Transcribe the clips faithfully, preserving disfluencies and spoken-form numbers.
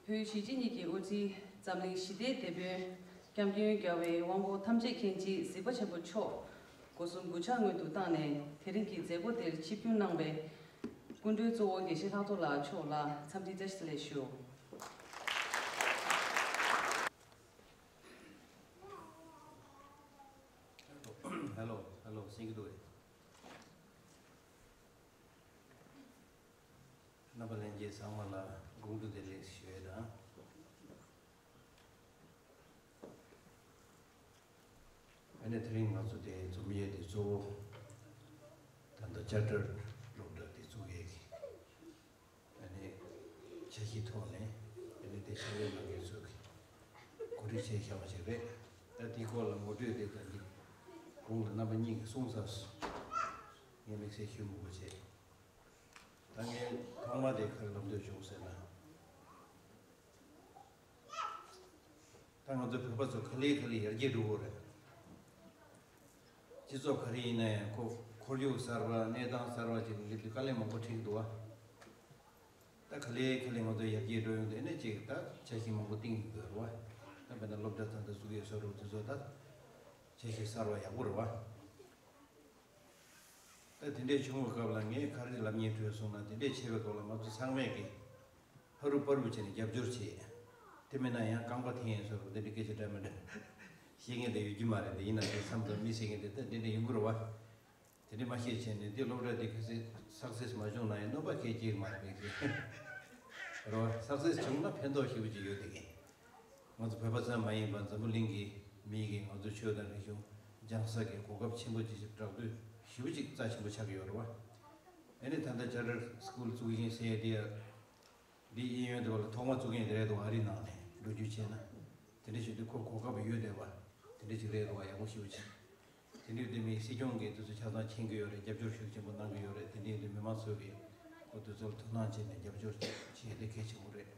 བོད་གཞིས་བྱེས་གཉིས་ཀྱི་དབུ་འཛིན་འཛམ་གླིང་ཞི་བདེའི་དེད་དཔོན་སྐྱབས་མགོན་རྒྱལ་བའི་དབང་པོ་ཐམས་ཅད་མཁྱེན་ཅིང་གཟིགས་པ་ཆེན་པོ་མཆོག་སྒོ་གསུམ་གུས་ཕྱག་སྔོན་དུ་བཏང་ནས་དེ་རིང་གི་མཛད་སྒོ་དེར་ཆིབས་བསྒྱུར་གནང་བའི་སྐུ་མགྲོན་གཙོ་བོ་དགེ་བཤེས་ལྷག་རྡོར་ལགས་མཆོག་ལ་འཚམས་འདྲི་བཀྲ་ཤིས་བདེ་ལེགས་ཞུ། ཧེ་ལོ། ཧེ་ལོ། གསན་གྱི་འདུག་གས། རྣམ་པ་ལྷན་རྒྱས་ཚང་མ་ལ་དགོང་དྲོ་བདེ་ལེགས་ཞུ་ཡས་དང་། ཨ་ནི་དེ་རིང་ང་ཚོ་དེ་འཛོམས་ཡས་དེ་གཙོ་བོ་ད་ལྟ་བཅར་སྒྲ་སློབ་གྲྭ་དེ་བཙུགས་ཡས་ཀྱི་ཨ་ནི་འཆར་གཞིའི་ཐོག་ནས་ཨ་ནི་དེ་ཕྱག་ལས་གནང་མཁན་ཚོས་གོ་སྒྲིག་བྱས་བཞག་པ་ཞིག་རེད། ད་དེའི་སྐོར་ལ་ངོ་སྤྲོད་དེ་ད་འདི་གོང་ལ་རྣམ་པ་གཉིས་ཀྱིས་གསུངས་ཚར་སོང་། ངས་དམིགས་བསལ་ཞུ་མི་དགོས་བྱས། ད་ངས་ཐོག་མ་དེ་ག་རེ་ལབ་འདོད་བྱུང་ཟེར་ན། ད་ང་ཚོ་བོད་པ་ཚོ་ག་ལེ་ག་ལེ་ཡར་རྒྱས་འགྲོ་གི་རེད། སྤྱི་ཚོགས་ག་རེ་ཡིན་ན་ཡང་ཁོ་ཁོར་ཡུག་གསར་པ་གནས་སྟངས་གསར་པ་ཅིག་ལ་སླེབས་དུས་དཀའ་ལས་མང་པོ་འཕྲད་ཀྱི་འདུག་བ། ད་ག་ལེ་ག་ལེ་ང་ཚོ་ཡར་རྒྱས་འགྲོ་ཡོང་དུས་ཨ་ནི་ཅིག་ད་འཆར་གཞི་མང་པོ་བཏིང་གི་ཡོད་རེད་བ། ད་དཔེར་ན་སློབ་གྲྭ་ད་ལྟ་བཙུགས་ཡོད་ས་རུ་དེ་ཚོ་ད་འཆར་གཞི་གསར་པ་ཡག་པོ་རེད་བ། ད་དེ་འདྲས་བྱུང་བའི་སྐབས་ལ་ངས་ག་རེ་ལབ་སྙིང་བྲོས་སོང་ན། དེ་འདྲས་བྱས་པའི་སྐབས་ལ་ང་ཚོ་ཚང་མས་ཀྱི་ཧ་རུ་པར་བུ་བྱས་ནས་རྒྱབ་སྐྱོར་བྱེད། དེ་མིན་ན་ཡང་རྐང་པ་འཐེན་ཡས་བཟོ་འདྲ་དེ་འདྲས་སྐད་ཆ་འདྲ་མི་འདྲ་བཤད་མཁན་དེ་ཡོད་ཀྱི་མ་རེད། དེ་ཡིན་ན་དེ་མཚམས་མཚམས་མི་བཤད་མཁན་དེ་ད་དེ་འདྲས་ཡོང་གི་རེད་བ། དེ་འདྲས་མ་བཤད་བྱས་ནས་དེ་སློབ་གྲྭ་དེ་གལ་སྲིད་སག་སེ་སི་མ་བྱུང་ན་ཡང་གནོད་པ་གལ་ཆེ་གི་མ་རེད་པས་ཀྱི་རེད་བ། སག་སེ་སི་བྱུང་ན་ཕན་ཐོགས་ཞེ་པོ་ཅིག་ཡོད་དེ་གི། ང་ཚོ་བོད་པ་ཙམ་མ་ཡིན་པར་འཛམ་བུ་གླིང་གི་མི་གིས་ང་ཚོ་ཆོས་དང་རིག་གཞུང་སྦྱང་ས་གི་གོ་སྐབས་ཆེན་པོ་ཅིག་བསྒྲགས་དུས་ཞེ་པོ་ཅིག་རྩ་ཆེན་པོ་ཆགས་ཀྱི་ཡོད་རེད་བ། ཨ་ནི་ད་ལྟ་ཅར་ཊར་སི་ཀུལ་བཙུགས་ཡིན་ཟེར་ཡས་དེ་ཡ། འདི་གཡས་གཡོན་དེ་བ་ལ་ཐོག་མ་བཙུགས་མཁན་དེ་རེད་འདུག་ཨ་རིའི་ནང་ནས་ལོ་རྒྱུས་བྱས་ན། དེ་འདྲ་ཞིག་དུས་ཁོ་གོ་སྐབས་ཡོད་བསྡད་པ། དེ་འདྲ་ཞིག་རེད་འདུག་ཡག་པོ་ཞེ་པོ་ཅིག་དེ་འདྲའི་དེ་མིན་སྲིད་སྐྱོང་གིས་དེ་ཚོ་ཆ་ཚང་མཁྱེན་གྱི་ཡོད་རེད། རྒྱབ་སྐྱོར་ཤུགས་ཆེན་པོ་གནང་གི་ཡོད་རེད། དེ་འདྲའི་དེ་མི་མང་ཚོས་ཀྱིས་ཁོ་དེ་ཚོར་དོ་སྣང་བྱས་ནས་རྒྱབ་སྐྱོར་བྱས་དེ་གལ་ཆེན་པོ་རེད།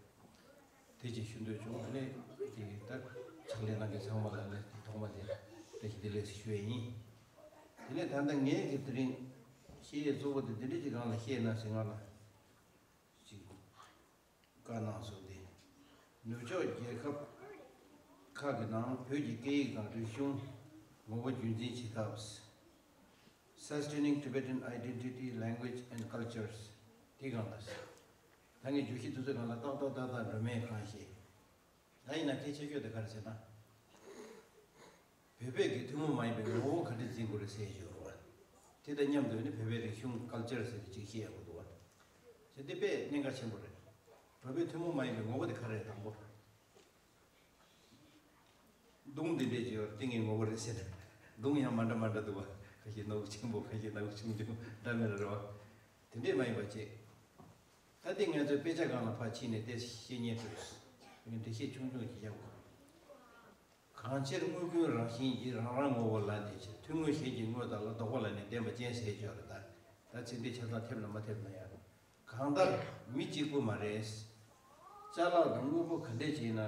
དེ་ཅིག་ཞུ་འདོད་བྱུང་། ཨ་ནི་དེ་ད་ཕྱག་ལས་གནང་མཁན་ཚང་མ་ལ་ཨ་ནི་ཐོག་མ་དེ་བཀྲ་ཤིས་བདེ་ལེགས་ཞུ་ཡས་ཡིན། དེ་ནས་ད་ལྟ་ངས་ཀྱི་དེ་རིང་བཤད་ཡས་གཙོ་བོ་དེ་འདི་འདྲ་ཅིག་སྒང་ལ་བཤད་ན་ཟེར། ང་ལ་ཅིག་བཀའ་གནང་སོང་སྟེ། ནུབ་ཕྱོགས་རྒྱལ་ཁབ་ཁག་གི་ནང་བོད་ཀྱི་སྐད་ཡིག་དང་རིག་གཞུང་ངོ་བོ་རྒྱུན་འཛིན་བྱེད་ཐབས། Sustaining Tibetan Identity, Language and Cultures དེ་སྒང་ལ། ད་ངས་བརྗོད་གཞི་དེ་ཚོའི་སྒང་ལ་ཏག་ཏག་ཏག་ཏག་འགྲོ་མེད་གང་ཤེས། ད་ཡིན་ན་གལ་ཆེ་ཤོས་དེ་ག་རེ་ཟེར་ན། བོད་པའི་གི་ཐུན་མོང་མ་ཡིན་པའི་ངོ་བོ་ག་འདྲ་འཛིན་དགོས་རེད་ཟེར་ཞུ་རོགས། དེ་དང་མཉམ་དུ་ནི་བོད་པའི་རིག་གཞུང་ཀལ་ཅར་ཟེར་གྱི་ཅིག་བཤད་ཡག་པོ་འདུག་བ། ཟེར་འདི་དཔེ་གནད་འགག་ཆེན་པོ་རེད། བོད་པའི་ཐུན་མོང་མ་ཡིན་པའི་ངོ་བོ་དེ་ག་རེ་རེད། དང་པོ། མདུང་འདི་འདྲས་ཀྱི་ཡོད་རེད། དེ་ངའི་ངོ་བོ་རེད་ཟེར་ནས། མདུང་ཡང་མ་འདྲ་མ་འདྲ་འདུག་བ། ཁ་ཤས་ནག་ཆེན་པོ། ཁ་ཤས་ནག་ཆུང་ཆུང་འདྲ་མི་འདྲ་རེད་བ། དེ་འདྲས་མ་ཡིན་པ་བྱས། ད་ལྟའི་ང་ཚོའི་དཔེ་ཆ་སྒང་ལ་ཕར་ཕྱིན་ནས་དེ་བཤད་སྙིང་འདོད། ངས་འགྲེལ་བཤད་ཆུང་ཆུང་ཅིག་རྒྱབ་དགོས། གང་ཕྱིར་དངོས་ཀུན་རང་བཞིན་གྱིས། རང་རང་ངོ་བོ་ལ་གནས་ཕྱིར། ཐུན་དངོས་གཞན་གྱི་དངོས་དག་ལ། ལྡོག་པ་ལ་ནི་བདེན་པ་ཅན་ཟེར་གྱི་ཡོད་རེད། ད་ད་ཚིག་འདི་ཆ་ཚང་ཐེབས་ན་མ་ཐེབས་ན་ཡང་། གང་ལྟར་མི་གཅིག་པུ་མ་རེད། ཅ་ལག་དང་དངོས་པོ་ག་འདྲས་ཅིག་ཡིན་ན།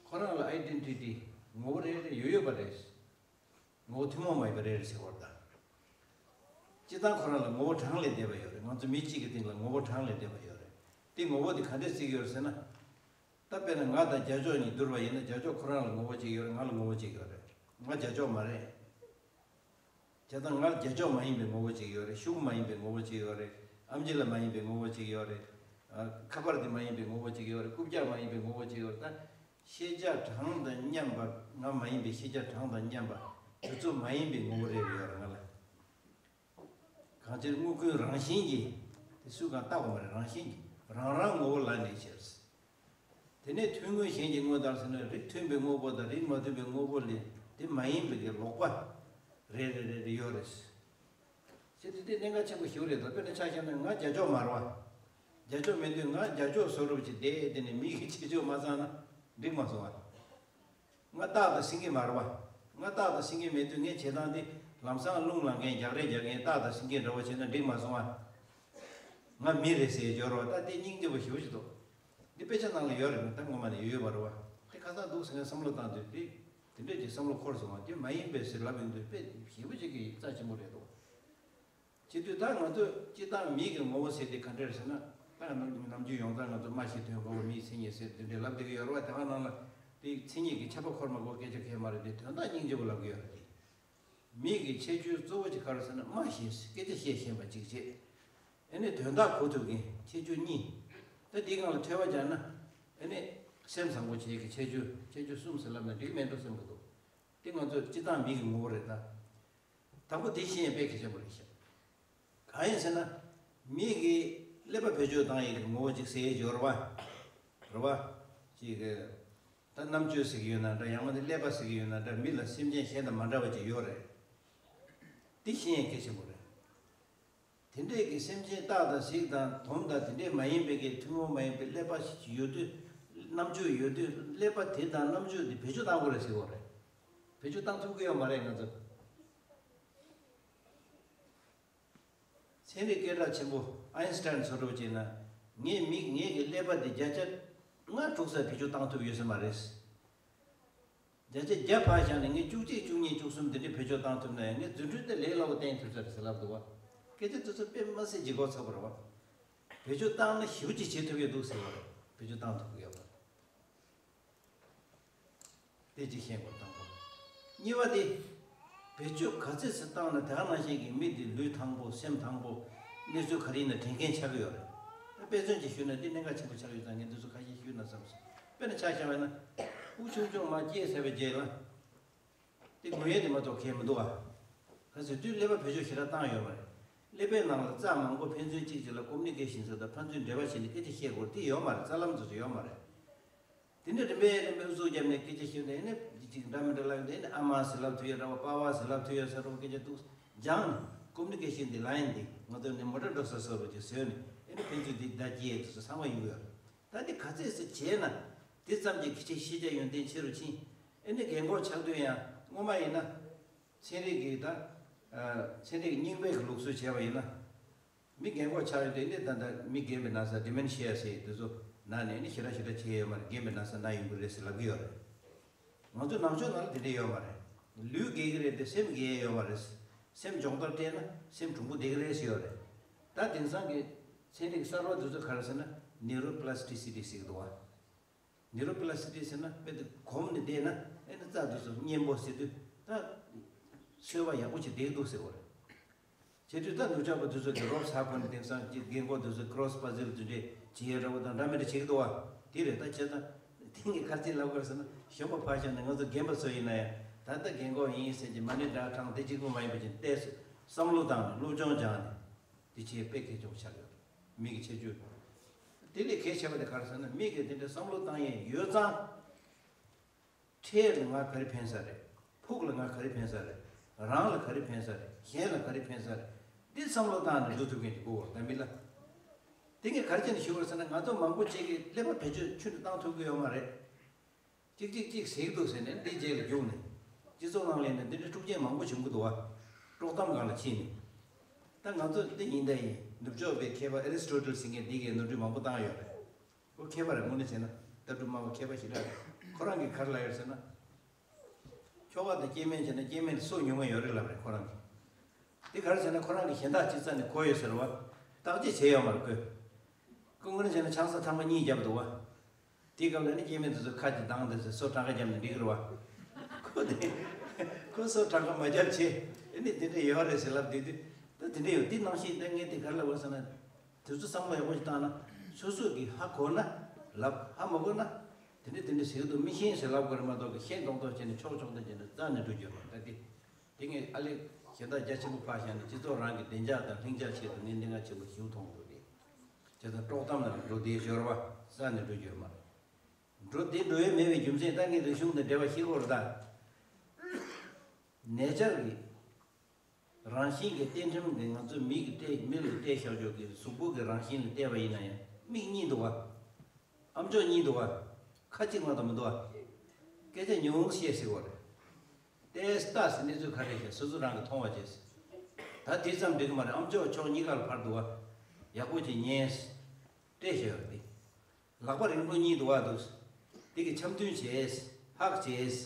ཁོ་རང་ལ་ཨའི་ཌེན་ཊི་ཊི་ངོ་བོ་རེ་རེ་ཡོད་ཡོད་པ་རེད། ངོ་བོ་ཐུན་མོང་མ་ཡིན་པ་རེད་ཟེར་བ་དང་། སྤྱིར་བཏང་ཁོ་རང་ལ་ངོ་བོ་གྲངས་ལས་འདས་པ་ཡོད་རེད། ང་ཚོ་མི་གཅིག་གི་སྟེང་ལ་ངོ་བོ་གྲངས་ལས་འདས་པ་ཡོད་རེད། དེ་ངོ་བོ་དེ་ག་འདྲས་བརྩི་གི་ཡོད་རེད་ཟེར་ན། ད་དཔེར་ན་ང་དང་རྒྱ་ཅོག་གཉིས་བསྡུར་བ་ཡིན་ན། རྒྱ་ཅོག་ཁོ་རང་ལ་ངོ་བོ་གཅིག་ཡོད་རེད། ང་ལ་ངོ་བོ་གཅིག་ཡོད་རེད། ང་རྒྱ་ཅོག་མ་རེད། བྱས་ཙང་ང་ལ་རྒྱ་ཅོག་མ་ཡིན་པའི་ངོ་བོ་གཅིག་ཡོད་རེད། ཤུག་མ་ཡིན་པའི་ངོ་བོ་གཅིག་ཡོད་རེད། ཨམ་ཆི་ལ་མ་ཡིན་པའི་ངོ་བོ་གཅིག་ཡོད་རེད། ཨ། ཁ་པར་དེ་མ་ཡིན་པའི་ངོ་བོ་གཅིག་ཡོད་རེད། རྐུབ་བཀྱག་མ་ཡིན་པའི་ངོ་བོ་གཅིག་ཡོད་རེད། ད་ཤེས་བྱ་གྲངས་དང་མཉམ་པ། ང་མ་ཡིན་པའི་ཤེས་བྱ་གྲངས་དང་མཉམ་པ། དུས་ཚོད་མ་ཡིན་པའི་ངོ་བོ་རེ་རེ་ཡོད་རེད་ང་ལ། གང་ཕྱིར་དངོས་ཀུན་རང་བཞིན་གྱིས། དེ་སུས་གང་བཏགས་པ་མ་རེད། རང་བཞིན་གྱིས་རང་རང་ངོ་བོ་ལ་གནས་ཕྱིར། དེ་ནས་ཐུན་དངོས་གཞན་གྱི་དངོས་དག་ཟེར་ན། རིགས་མཐུན་པའི་དངོས་པོ་དང་རིགས་མ་མཐུན་པའི་དངོས་པོ་ལས་དེ་མ་ཡིན་པའི་གི་ལོག་པ་རེ་རེ་རེ་རེ་ཡོད་རེད། ཟེར་དེ་དེ་གནད་འགག་ཆེན་པོ་ཞིག་རེད་དོ། དཔེར་ན་ཆ་བཞག་ན་ང་རྒྱ་ཅོག་མ་རེད་བ། རྒྱ་ཅོག་མེད་དུས་ང་རྒྱ་ཅོག་བཟོ་འདྲ་ཅིག་བསྡད་དེ་ནས་མི་གི་ཆེ་ཆུང་མ་ཚང་ན་འགྲིག་མ་སོང་བ། ང་སྟག་དང་སེང་གེ་མ་རེད་བ། ང་སྟག་དང་སེང་གེ་མེད་དུས་ངའི་བྱེད་སྟངས་དེ་ལམ་སང་རླུང་ལངས་མཁན། རྒྱག་རེས་རྒྱག་མཁན་སྟག་དང་སེང་གེ་འདྲ་བོ་བྱས་ན་འགྲིག་མ་སོང་བ། ང་མི་རེད་ཟེར་སྦྱོར་བ། ད་དེ་སྙིང་རྗེ་པོ་ཞེ་པོ་ཞིག་འདུག་འདི་དཔེ་ཆ་ནང་ལ་ཡོད་རེད་མ། ད་ངོ་མ་ནས་ཡོད་ཡོད་པ་རེད་བ། དེ་ཁ་སང་འདུག་ཟེར་ནས་བསམ་བློ་བཏང་དུས་དེ་དེ་འདྲས་ཀྱི་བསམ་བློ་འཁོར་སོང་བ། དེ་མ་ཡིན་པས་ཟེར་ལབ་ཡོང་དུས་དཔེ་ཞེ་པོ་ཅིག་གི་རྩ་ཆེན་པོ་རེད་འདུག་བྱེད་དུས་ད་ང་ཚོས་སྤྱིར་བཏང་མི་གི་ངོ་བོ་ཟེར་དེ་ག་འདྲ་རེད་ཟེར་ན། ད་ནམ་ནམ་རྒྱུན་ཡོངས་གྲགས་ང་ཚོ་སྨྲ་ཤེས་དོན་གོ་བ་མིའི་མཚན་ཉིད་ཟེར་དེ་འདྲའི་ལབ་བསྡད་ཀྱི་ཡོད་རེད་བ། དེ་ག་ནང་ལ་དེའི་མཚན་ཉིད་ཀྱི་ཁྱབ་པ་འཁོར་མ་འཁོར་སྐད་ཆ་གལ་མ་རེད་དེ། དོན་དག་སྙིང་རྗེ་པོ་ལབ་ཀྱི་ཡོད་རེད་དེ། མིག་གི་ཁྱད་ཆོས་གཙོ་བོ་གཅིག་ག་རེ་ཟེར་ན་སྨྲ་ཤེས་སྐད་ཆ་བཤད་ཤེས་པ་གཅིག་བྱས། ཨ་ནི་དོན་དག་གོ་ཐུབ་མཁན་ཁྱད་ཆོས་གཉིས། ད་འདིའི་སྒང་ལ་ཐོས་པ་སྦྱར་ན་ཨ་ནི་སེམས་བཟང་པོ་བྱེད་ཀྱི་ཁྱད་ཆོས་ཁྱད་ཆོས་གསུམ་ཟེར་ལབ་ན་འགྲིག་གི་མེད་འགྲོ་བསམ་གྱི་འདུག་དེ་ང་ཚོ་སྤྱིར་བཏང་མི་གི་ངོ་བོ་རེད་ད། དང་པོ་དེ་ཤེས་ཡས་དཔེ་གལ་ཆེན་པོ་རེད་ཤག་གང་ཡིན་ཟེར་ན། མི་གི་ཀླད་པ་བེད་སྤྱོད་བཏང་ཡས་ཀྱི་ངོ་བོ་ཅིག་ཟེར་ཡས་ཡོད་རེད་བ། རེད་བ། ཅིག་གི་ད་རྣམ་དཔྱོད་ཟེར་གྱི་ཡོད་ན་འདྲ། ཡང་མིན་ན་ཀླད་པ་ཟེར་གྱི་ཡོད་ན་འདྲ། མི་ལ་སེམས་ཅན་གཞན་དང་མ་འདྲ་བ་ཅིག་ཡོད་རེད། དེ་ཤེས་ཡས་གལ་ཆེན་པོ་རེད། དེ་འདྲས་ཀྱི་སེམས་ཅན་སྟག་དང་གཟིག་དང་དོམ་དང་དེ་འདྲས་མ་ཡིན་པའི་གི་ཐུན་མོང་མ་ཡིན་པའི་ཀླད་པ་ཞིག་ཡོད་དུས། རྣམ་དཔྱོད་ཡོད་དུས་ཀླད་པ་དེ་དང་རྣམ་དཔྱོད་དེ་བེད་སྤྱོད་བཏང་དགོས་རེད་ཟེར་བ་རེད། བེད་སྤྱོད་བཏང་ཐུབ་ཀྱི་ཡོད་མ་རེད་ང་ཚོ། ཚན་རིག་སྐད་གྲགས་ཆེན་པོ་ཨའིན་སི་ཊའིན་ཚོ་འདྲ་བོ་བྱས་ན། ངའི་མིག་ངའི་གི་ཀླད་པ་དེ་བརྒྱ་ཆ་ལྔ་དྲུག་ཙམ་བེད་སྤྱོད་བཏང་ཐུབ་ཡོད་ས་མ་རེད། བརྒྱ་ཆ་བརྒྱ་ཕར་བཞག་ནས་ངས་བཅུ་གཅིག་བཅུ་གཉིས་བཅུ་གསུམ་དེ་འདྲའི་བེད་སྤྱོད་བཏང་ཐུབ་ན་ཡང་ངས་རྫུ་འཕྲུལ་དེ་ལས་སླ་པོ་བསྟན་ཐུབ་ས་རེད་ཟེར་ལབ་འདུག་བ། སྐད་ཆ་དེ་ཚོ་དཔེ་མི་སྲིད་ལྗིད་ཁོག་ཚ་པོ་རེད་བ། བེད་སྤྱོད་བཏང་ན་ཞེ་པོ་ཅིག་བྱེད་ཐུབ་ཡོད་འདུག་ཟེར་བ་རེད། བེད་སྤྱོད་བཏང་ཐུབ་ཀྱི་ཡོད་པ་རེད། དེ་གཅིག་ཤེས་དགོས་དང་པོ། གཉིས་པ་དེ། བེད་སྤྱོད་ག་ཚད་ཙམ་བཏང་ན་དེ་ག་ནང་བཞིན་གྱི་མི་དེ་ལུས་ཐང་པོ་སེམས་ཐང་པོ། གནས་ཚུལ་ག་རེ་ཡིན་ན་དྲན་མཁན་ཆགས་ཀྱི་ཡོད་རེད། ད་དཔེ་མཚོན་ཅིག་ཞུས་ན་འདི་གནད་འགག་ཆེན་པོ་ཆགས་ཡོད་ཙང་ངས་འདི་ཚོ་ཁ་ཤས་ཞུས་ན་བསམ་སོང་། དཔེར་ན་ཆ་བཞག་པ་ཡིན་ན། ཕྲུ་གུ་ཆུང་ཆུང་མར་སྐྱེས་ཚར་བའི་རྗེས་ལ། དེ་ངུ་ཡས་དེ་མ་གཏོགས་གང་ཡང་མི་འདུག་ཨ། ག་ཚོད་དུས་ཀླད་པ་བེད་སྤྱོད་ཞེ་དྲག་བཏང་ཡོད་མ་རེད། ཀླད་པའི་ནང་ལ་རྩ་མང་པོ་ཕན་ཚུན་གཅིག་གཅིག་ལ་ཀོ་མུ་ནི་ཀེ་ཤན་ཟེར་དང་ཕན་ཚུན་འབྲེལ་བ་བྱས་ནས་སྐད་ཆ་བཤད་དགོས་དེ་ཡོད་མ་རེད། རྩ་ལམ་དེ་ཚོ་ཡོད་མ་རེད། དེ་འདྲ་རིམ་པས་རིམ་པས་ཨུ་ཚུགས་བརྒྱབ་ནས་སྐད་ཆ་ཤོད་ནས་ཨེ་ནི་ཅིག་འདྲ་མི་འདྲ་ལབ་ཡོང་དུས་ཨེ་ནི་ཨ་མ་ཟེར་ལབ་ཐུབ་ཡོད་འདྲ་བ། པ་བ་ཟེར་ལབ་ཐུབ་ཡོད་ས་རུ་སྐད་ཆ་འདུག་སྦྱངས་ནས་ཀོ་མུ་ནི་ཀེ་ཤན་དེ་ལ་ཡིན་དེ་ང་ཚོ་ནི་མོ་ཊ་འགྲོ་ས་ས་རུ་ཅིག་བཟོས་ནས་ཨེ་ནི་ཕན་ཚུན་དེ་བརྡ་སྐྱེལ་དེ་ཚོ་ཚང་མ་ཡོང་གི་ཡོད་རེད། ད་འདི་ག་ཚད་ཟེར་བྱས་ན་དེ་ཙམ་གྱིས་ཁྱི་ཆེ་ཤེས་བྱ་ཡོན་ཏན་ཆེ་རུ་ཕྱིན། ཨེ་ནི་རྒན་གོག་ཆགས་དུས་ཡང་སྔོན་མ་ཡིན་ན། ཚན་རིག་གི་ད། ཚན་རིག་རྙིང་པའི་གི་ལུགས་སྲོལ་བྱས་པ་ཡིན་ན། མི་རྒན་གོག་ཆགས་ཡོང་དུས་ནི་ད་ལྟ་མི་རྒན་པའི་ན་ཚ་ཌི་མེན་ཤི་ཡ་ཟེར་དེ་ཚོ་ན་ནས་ནི་ཞེ་དྲག་ཞེ་དྲག་བྱས་ཡོད་མ་རེད། རྒན་པའི་ན་ཚ་ན་ཡོང་གི་རེད་ཟེར་ལབ་ཀྱི་ཡོད་རེད། ང་ཚོ་ནང་ཆོས་ནང་ལ་དེ་འདྲ་ཡོད་མ་རེད། ལུས་རྒས་ཀྱི་རེད་དེ་སེམས་རྒས་ཡས་ཡོད་མ་རེད། སེམས་སྦྱོང་བརྡར་སྤྲད་ན་སེམས་གྲུང་པོ་བསྡད་ཀྱི་རེད་ཟེར་ཡོད་རེད། ད་དེང་སང་གི་ཚན་རིག་གསར་པ་དེ་ཚོ་ག་རེ་ཟེར་ན་ནེ་རོ་པི་ལ་སི་ཊི་སི་ཊི་ཟེར་གྱི་འདུག་བ། ནེ་རོ་པི་ལ་སི་ཊི་ཟེར་ན་དཔེ་དེ་གོམས་ནས་བསྡད་ན་ཨེ་ནི་རྩ་དེ་ཚོ་མཉེན་པོ་ཟེར་དུས་ད་ཚོས་པ་ཡག་པོ་ཅིག་བསྡད་འདུག་ཟེར་བ་རེད། བྱེད་དུས་ད་ནུབ་ཕྱོགས་པ་དེ་ཚོ་གི་རོབ་ཟ་དགོས་ནས་དེང་སང་ཅིག་རྒན་གོག་དེ་ཚོ་ཀི་རོ་སི་པ་ཛལ་དེ་འདྲས་བྱེད་ཡས་འདྲ་བོ་དང་འདྲ་མི་འདྲ་བྱེད་ཀྱི་འདུག་བ། དེ་རེད། ད་བྱས་ཙང་དེང་གི་ག་རེ་ལབ་དགོས་ཟེར་ན་གཞོན་པ་ཕར་བཞག་ནས་ང་ཚོ་རྒན་པ་ཚོ་ཡིན་ན་ཡང་ད་ལྟ་རྒན་གོག་ཡིན་ཟེར་གྱི་མ་ཎི་བགྲང་ཐང་དེ་གཅིག་པུ་མ་ཡིན་པ་ཅིག་བལྟས་སོ་བསམ་བློ་བཏང་ནས་སློབ་སྦྱོང་སྦྱངས་ནས། དེ་བྱས་དཔེ་གལ་ཆེན་པོ་ཆགས་ཡོད། མི་གི་ཁྱད་ཆོས། དེ་ལས་གལ་ཆེ་བ་དེ་ག་རེ་ཟེར་ན་མི་གི་དེ་འདྲའི་བསམ་བློ་བཏང་ཡས་ཡོད་ཙང་། འཕྲལ་ལ་ང་ག་རེ་ཕན་ས་རེད། ཕུགས་ལ་ང་ག་རེ་ཕན་ས་རེད། རང་ལ་ག་རེ་ཕན་ས་རེད། གཞན་ལ་ག་རེ་ཕན་ས་རེད། འདི་བསམ་བློ་བཏང་ནས་འགྲོ་ཐུབ་མཁན་གྱི་སྐོར་བ་ད་མི་ལ། དེ་ངས་ག་རེ་བྱས་ནས་ཞུ་བར་ཟེར་ན་ང་ཚོ་མང་པོ་ཅིག་གིས་ཀླད་པ་བེད་སྤྱོད་ཁྱོན་ནས་བཏང་ཐུབ་ཀྱི་ཡོད་མ་རེད། གཅིག་གཅིག་གཅིག་ཟེར་གྱི་འདུག་ཟེར་ནས་འདི་རྗེས་ལ་རྒྱུགས་ནས། སྤྱི་ཚོགས་ནང་ལ་ཡིན་ན་འདི་འདྲའི་འཁྲུག་རྐྱེན་མང་པོ་བྱུང་གི་འདུག་བ། དཀྲོག་གཏམ་སྒང་ལ་ཕྱིན་ནས། ད་ང་ཚོ་འདི་ཡིན་ད་ཡིན་ནུབ་ཕྱོགས་པའི་མཁས་པ་ཨེ་རི་སི་ཊོ་ཊལ་ཟེར་མཁན་འདི་གས་ནོར་འཁྲུལ་མང་པོ་བཏང་ཡོད་རེད། ཁོ་མཁས་པ་རེད་དངོས་གནས་བྱས་ན་ལྟ་གྲུབ་སྨྲ་བ་མཁས་པ་ཞིག་རེད། ཁོ་རང་གིས་ག་རེ་ལབ་ཡོད་ཟེར་ན། ཁྱོ་ག་དང་སྐྱེ་དམན་བྱས་ན་སྐྱེ་དམན་ལ་སོ་ཉུང་ངུ་ཡོད་རེད་ལབ་རེད་ཁོ་རང་གིས། དེ་ག་རེ་ཟེར་ན་ཁོ་རང་གིས་གཞན་དག་ཅིག་རྩ་ནས་གོ་ཡོད་ཟེར་བ། བརྟག་དཔྱད་བྱས་ཡོད་མ་རེད་ཁོས། ཁོ་དངོས་གནས་བྱས་ན་ཆང་ས་ཐེངས་མ་གཉིས་བརྒྱབ་འདུག་བ། དེའི་སྐབས་ལ་ནི་སྐྱེ་དམན་དེ་ཚོ་ཁ་ཅིག་གདངས་ཏེ་སོ་གྲངས་ཀ་བརྒྱབ་ནས་འགྲིག་གི་རེད་བ། ཁོ་དེ་ཁོ་སོ་གྲངས་ཀ་མ་བརྒྱབ་བྱས་ཨེ་ནི་དེ་འདྲ་ཡོད་རེད་ཟེར་ལབ་བསྡད་དུས་ད་དེ་འདྲ་ཡོད་དེ་ནང་བཞིན་ད་ངས་དེ་ག་རེ་ལབ་དགོས་ཟེར་ན། དེ་ཚོ་བསམ་བློ་ཡག་པོ་ཞིག་བཏང་ན་སོ་སོ་གིས་ཧ་གོ་ན་ལབ། ཧ་མ་གོ་ན་དེ་འདྲ་དེ་འདྲ་ཟེར་གི་འདུག་མི་ཤེས་ཟེར་ལབ་དགོས་རེད་མ་གཏོགས་ཤེས་མདོག་མདོག་བྱས་ནས་ཆོག་ཆོག་འདྲ་བྱས་ནས་རྩ་ནས་འགྲོ་རྒྱུ་རེད་མ་རེད་དེ། དེ་ངས་ཨ་ལེ་གཞན་དག་རྒྱ་ཆེན་པོ་ཕར་བཞག་ནས་སྤྱི་ཚོགས་རང་གི་བདེ་འཇགས་དང་ལྷིང་འཇགས་ཆེད་དུ་ངས་འདི་ང་ཆེན་པོ་ཞིག་མཐོང་གི་འདུག་དེ། བྱས་ཙང་དཀྲོག་གཏམ་ནང་འགྲོ་དེའི་སྦྱོར་བ་རྩ་ནས་འགྲོ་རྒྱུ་ཡོད་མ་རེད། འགྲོ་དེ་འགྲོ་ཡས་མེད་པའི་རྒྱུ་མཚན་ད་ངས་རིག་གཞུང་དང་འབྲེལ་བ་ཤེས་དགོས་རེད་ད། ནེ་ཅར་གི་རང་བཞིན་གྱི་རྟེན་ཁྲིམས་ཀྱི་ང་ཚོ་མི་གི་སྤྲད་མི་ལ་སྤྲད་བཞག་ཆོག་གི་གཟུགས་པོ་གི་རང་བཞིན་ལ་བལྟས་པ་ཡིན་ན་ཡང་མིག་གཉིས་འདུག་བ། ཨམ་ཅོག་གཉིས་འདུག་བ། ཁ་གཅིག་མ་གཏོགས་མི་འདུག་བ། སྐད་ཆ་ཉུང་ངུ་བཤད་ཟེར་བ་རེད། ཏེས་ལྟ་ཟེར་གནས་ཚུལ་ག་རེ་བཤད་སོ་སོ་རང་གིས་མཐོང་བ་བྱས། ད་དེ་ཙམ་འགྲིག་གི་མ་རེད། ཨམ་ཅོག་ཕྱོགས་གཉིས་ཀ་ལ་ཕར་འདུག་བ། ཡག་པོ་ཅིག་ཉན། སྤྲད་བཞག་ཡོད་རེད་དེ། ལག་པ་རིང་པོ་གཉིས་འདུག་བ་འདུག་དེ་གི་འཆམ་མཐུན་བྱས། ཧག་བྱས།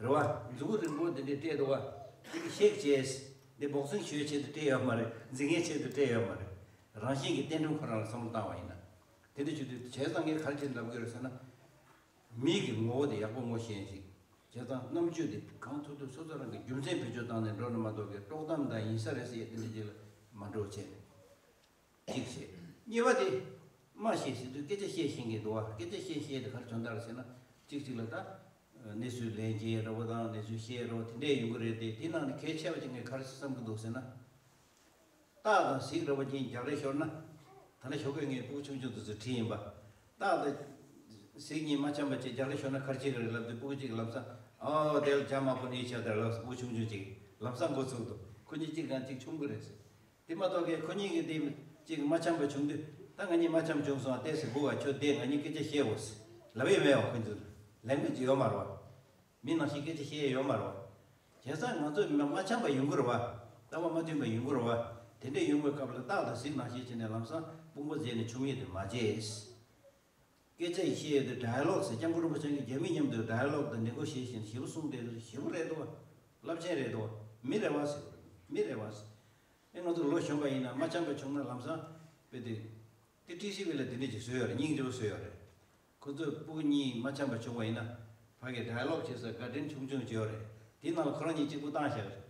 རེད་བ། མཛུ་གུ་རིང་པོ་འདི་འདྲས་སྤྲད་འདུག་བ། དེ་གི་ཤེག་བྱས། འདི་བོག་སིང་ཞུའི་ཆེད་དུ་སྤྲད་ཡོད་མ་རེད། འཛིང་ངེའི་ཆེད་དུ་སྤྲད་ཡོད་མ་རེད། རང་བཞིན་གྱི་རྟེན་འབྲེལ་ཁོ་རང་ལ་བསམ་བློ་བཏང་བ་ཡིན་ན། དེ་འདྲ་བྱེད་དུས་བྱས་ཙང་ངས་ག་རེ་བྱེད་ལབ་ཀྱི་རེད་ཟེར་ན། མིག་གི་ངོ་བོ་དེ་ཡག་པོ་ངོ་ཤེས་ཤིག་བྱས་ཙང་རྣམ་དཔྱོད་དེ་གང་ཐུབ་ཐུབ་སོ་སོ་རང་གི་རྒྱུ་མཚན་བེད་སྤྱོད་བཏང་ནས་འགྲོ་ན་མ་གཏོགས་ཀྱི་དཀྲོག་གཏམ་དང་ཡིན་ས་རེད་ཟེར་ཡས་དེ་འདྲ་ཅིག་ལ་མ་འགྲོ་བྱས་ནས། གཅིག་བྱས། གཉིས་པ་དེ། སྨྲ་ཤེས་ཟེར་དུས་སྐད་ཆ་བཤད་ཤེས་མཁན་འདུག་བ། སྐད་ཆ་བཤད་ཤེས་དེ་ག་རེ་དོན་དག་རེད་ཟེར་ན། གཅིག་གཅིག་ལ་ད། གནས་ཚུལ་ལན་འཇལ་འདྲ་པོ་དང་གནས་ཚུལ་བཤད་འདྲ་པོ་དེ་འདྲས་ཡོང་གི་རེད་དེ། དེ་ནང་ནས་གལ་ཆེ་བ་ཅིག་ངས་ག་རེ་བསམ་གྱི་འདུག་ཟེར་ན། སྟག་དང་གཟིག་འདྲ་པོ་ཅིག་རྒྱག་རེས་ཤོར་ན། ད་ནི་ཞོགས་ཀས་ངས་སྤུ་གུ་ཆུང་ཆུང་དེ་ཚོ་ཁྲིད་ཡིན་པ། སྟག་དང་། གཟིག་གཉིས་མ་འཆམ་པ་ཅིག་རྒྱག་རེས་ཤོར་ན་ག་རེ་བྱེད་ཀྱི་རེད་ལབ་དུས་སྤུ་གུ་གཅིག་ལམ་སང་། ཨོ་དེ་ལ་ཇ་མང་པོ་ནས་ཆགས་དེ་ལབ་སྤུ་གུ་ཆུང་ཆུང་ཅིག་ལམ་སང་འགོ་ཚུགས་འདུག་ཁོ་གཉིས་གཅིག་དང་གཅིག་མཆོང་གི་རེད་ཟེར། དེ་མ་གཏོགས་ཀྱི་ཁོ་གཉིས་ཀྱི་དེ་གཅིག་མ་འཆམ་པ་བྱུང་དུས་ད་ང་གཉིས་མ་འཆམ་བྱུང་སོང་ཨ་ཏེ་ཟེར་སྒུག་ག་ཁྱོད་དེ་ང་གཉིས་སྐད་ཆ་བཤད་འོ་ཟེར་ལབ་ཡས་མེད་བ། ཁོ་ཚོ་ལན་མི་ཅིག་ཡོད་མ་རེད་བ། མི་ནང་བཞིན་སྐད་ཆ་བཤད་ཡས་ཡོད་མ་རེད་བ། བྱས་ཙང་ང་ཚོ་མ་མ་འཆམ་པ་ཡོང་གི་རེད་བ། ལྟ་བ་མ་མཐུན་པ་ཡོང་གི་རེད་བ། དེ་འདྲས་ཡོང་བའི་སྐབས་ལ་སྟག་དང་གཟིག་ནང་བཞིན་བྱས་ནས་ལམ་སང་དཔུང་པ་མཛད་ནས་མཆོང་ཡས་དེ་མ་བྱས། སྐད་ཆ་ཡི་བཤད་ཡོད་དུས་ཌའི་ལོག་ཟེར། སྐྱབས་མགོན་རིན་པོ་ཆེ་གིས་རྒྱ་མི་མཉམ་དུ་ཌའི་ལོག་དང་ནེ་གོ་ཤི་ཡེ་ཤན་ཞེ་པོ་གསུངས་བསྡད་དུས་ཞེ་པོ་རེད་འདུག་བ། རླབས་ཆེན་རེད་འདུག་བ། མི་རེད་བ་ཟེར། མི་རེད་བ་ཟེར། ཨེ་ང་ཚོ་ལོ་གཞོན་པ་ཡིན་ན་མ་འཆམ་པ་བྱུང་ན་ལམ་སང་དཔེ་དེ། དེ་ཊི་སི་ཝི་ལ་དེ་འདྲས་ཅིག་བཟོས་ཡོད་རེད། སྙིང་རྗེ་པོ་བཟོས་ཡོད་རེད། ཁོ་ཚོས་སྤུ་གུ་གཉིས་མ་འཆམ་པ་བྱུང་བ་ཡིན་ན་ཕ་གིར་ཌའི་ལོག་བྱེད་སའི་གར་ཌེན་ཆུང་ཆུང་ཅིག་ཡོད་རེད། དེའི་ནང་ལ་ཁོ་རང་གཉིས་གཅིག་པུ་བཏང་བཞག་རེད།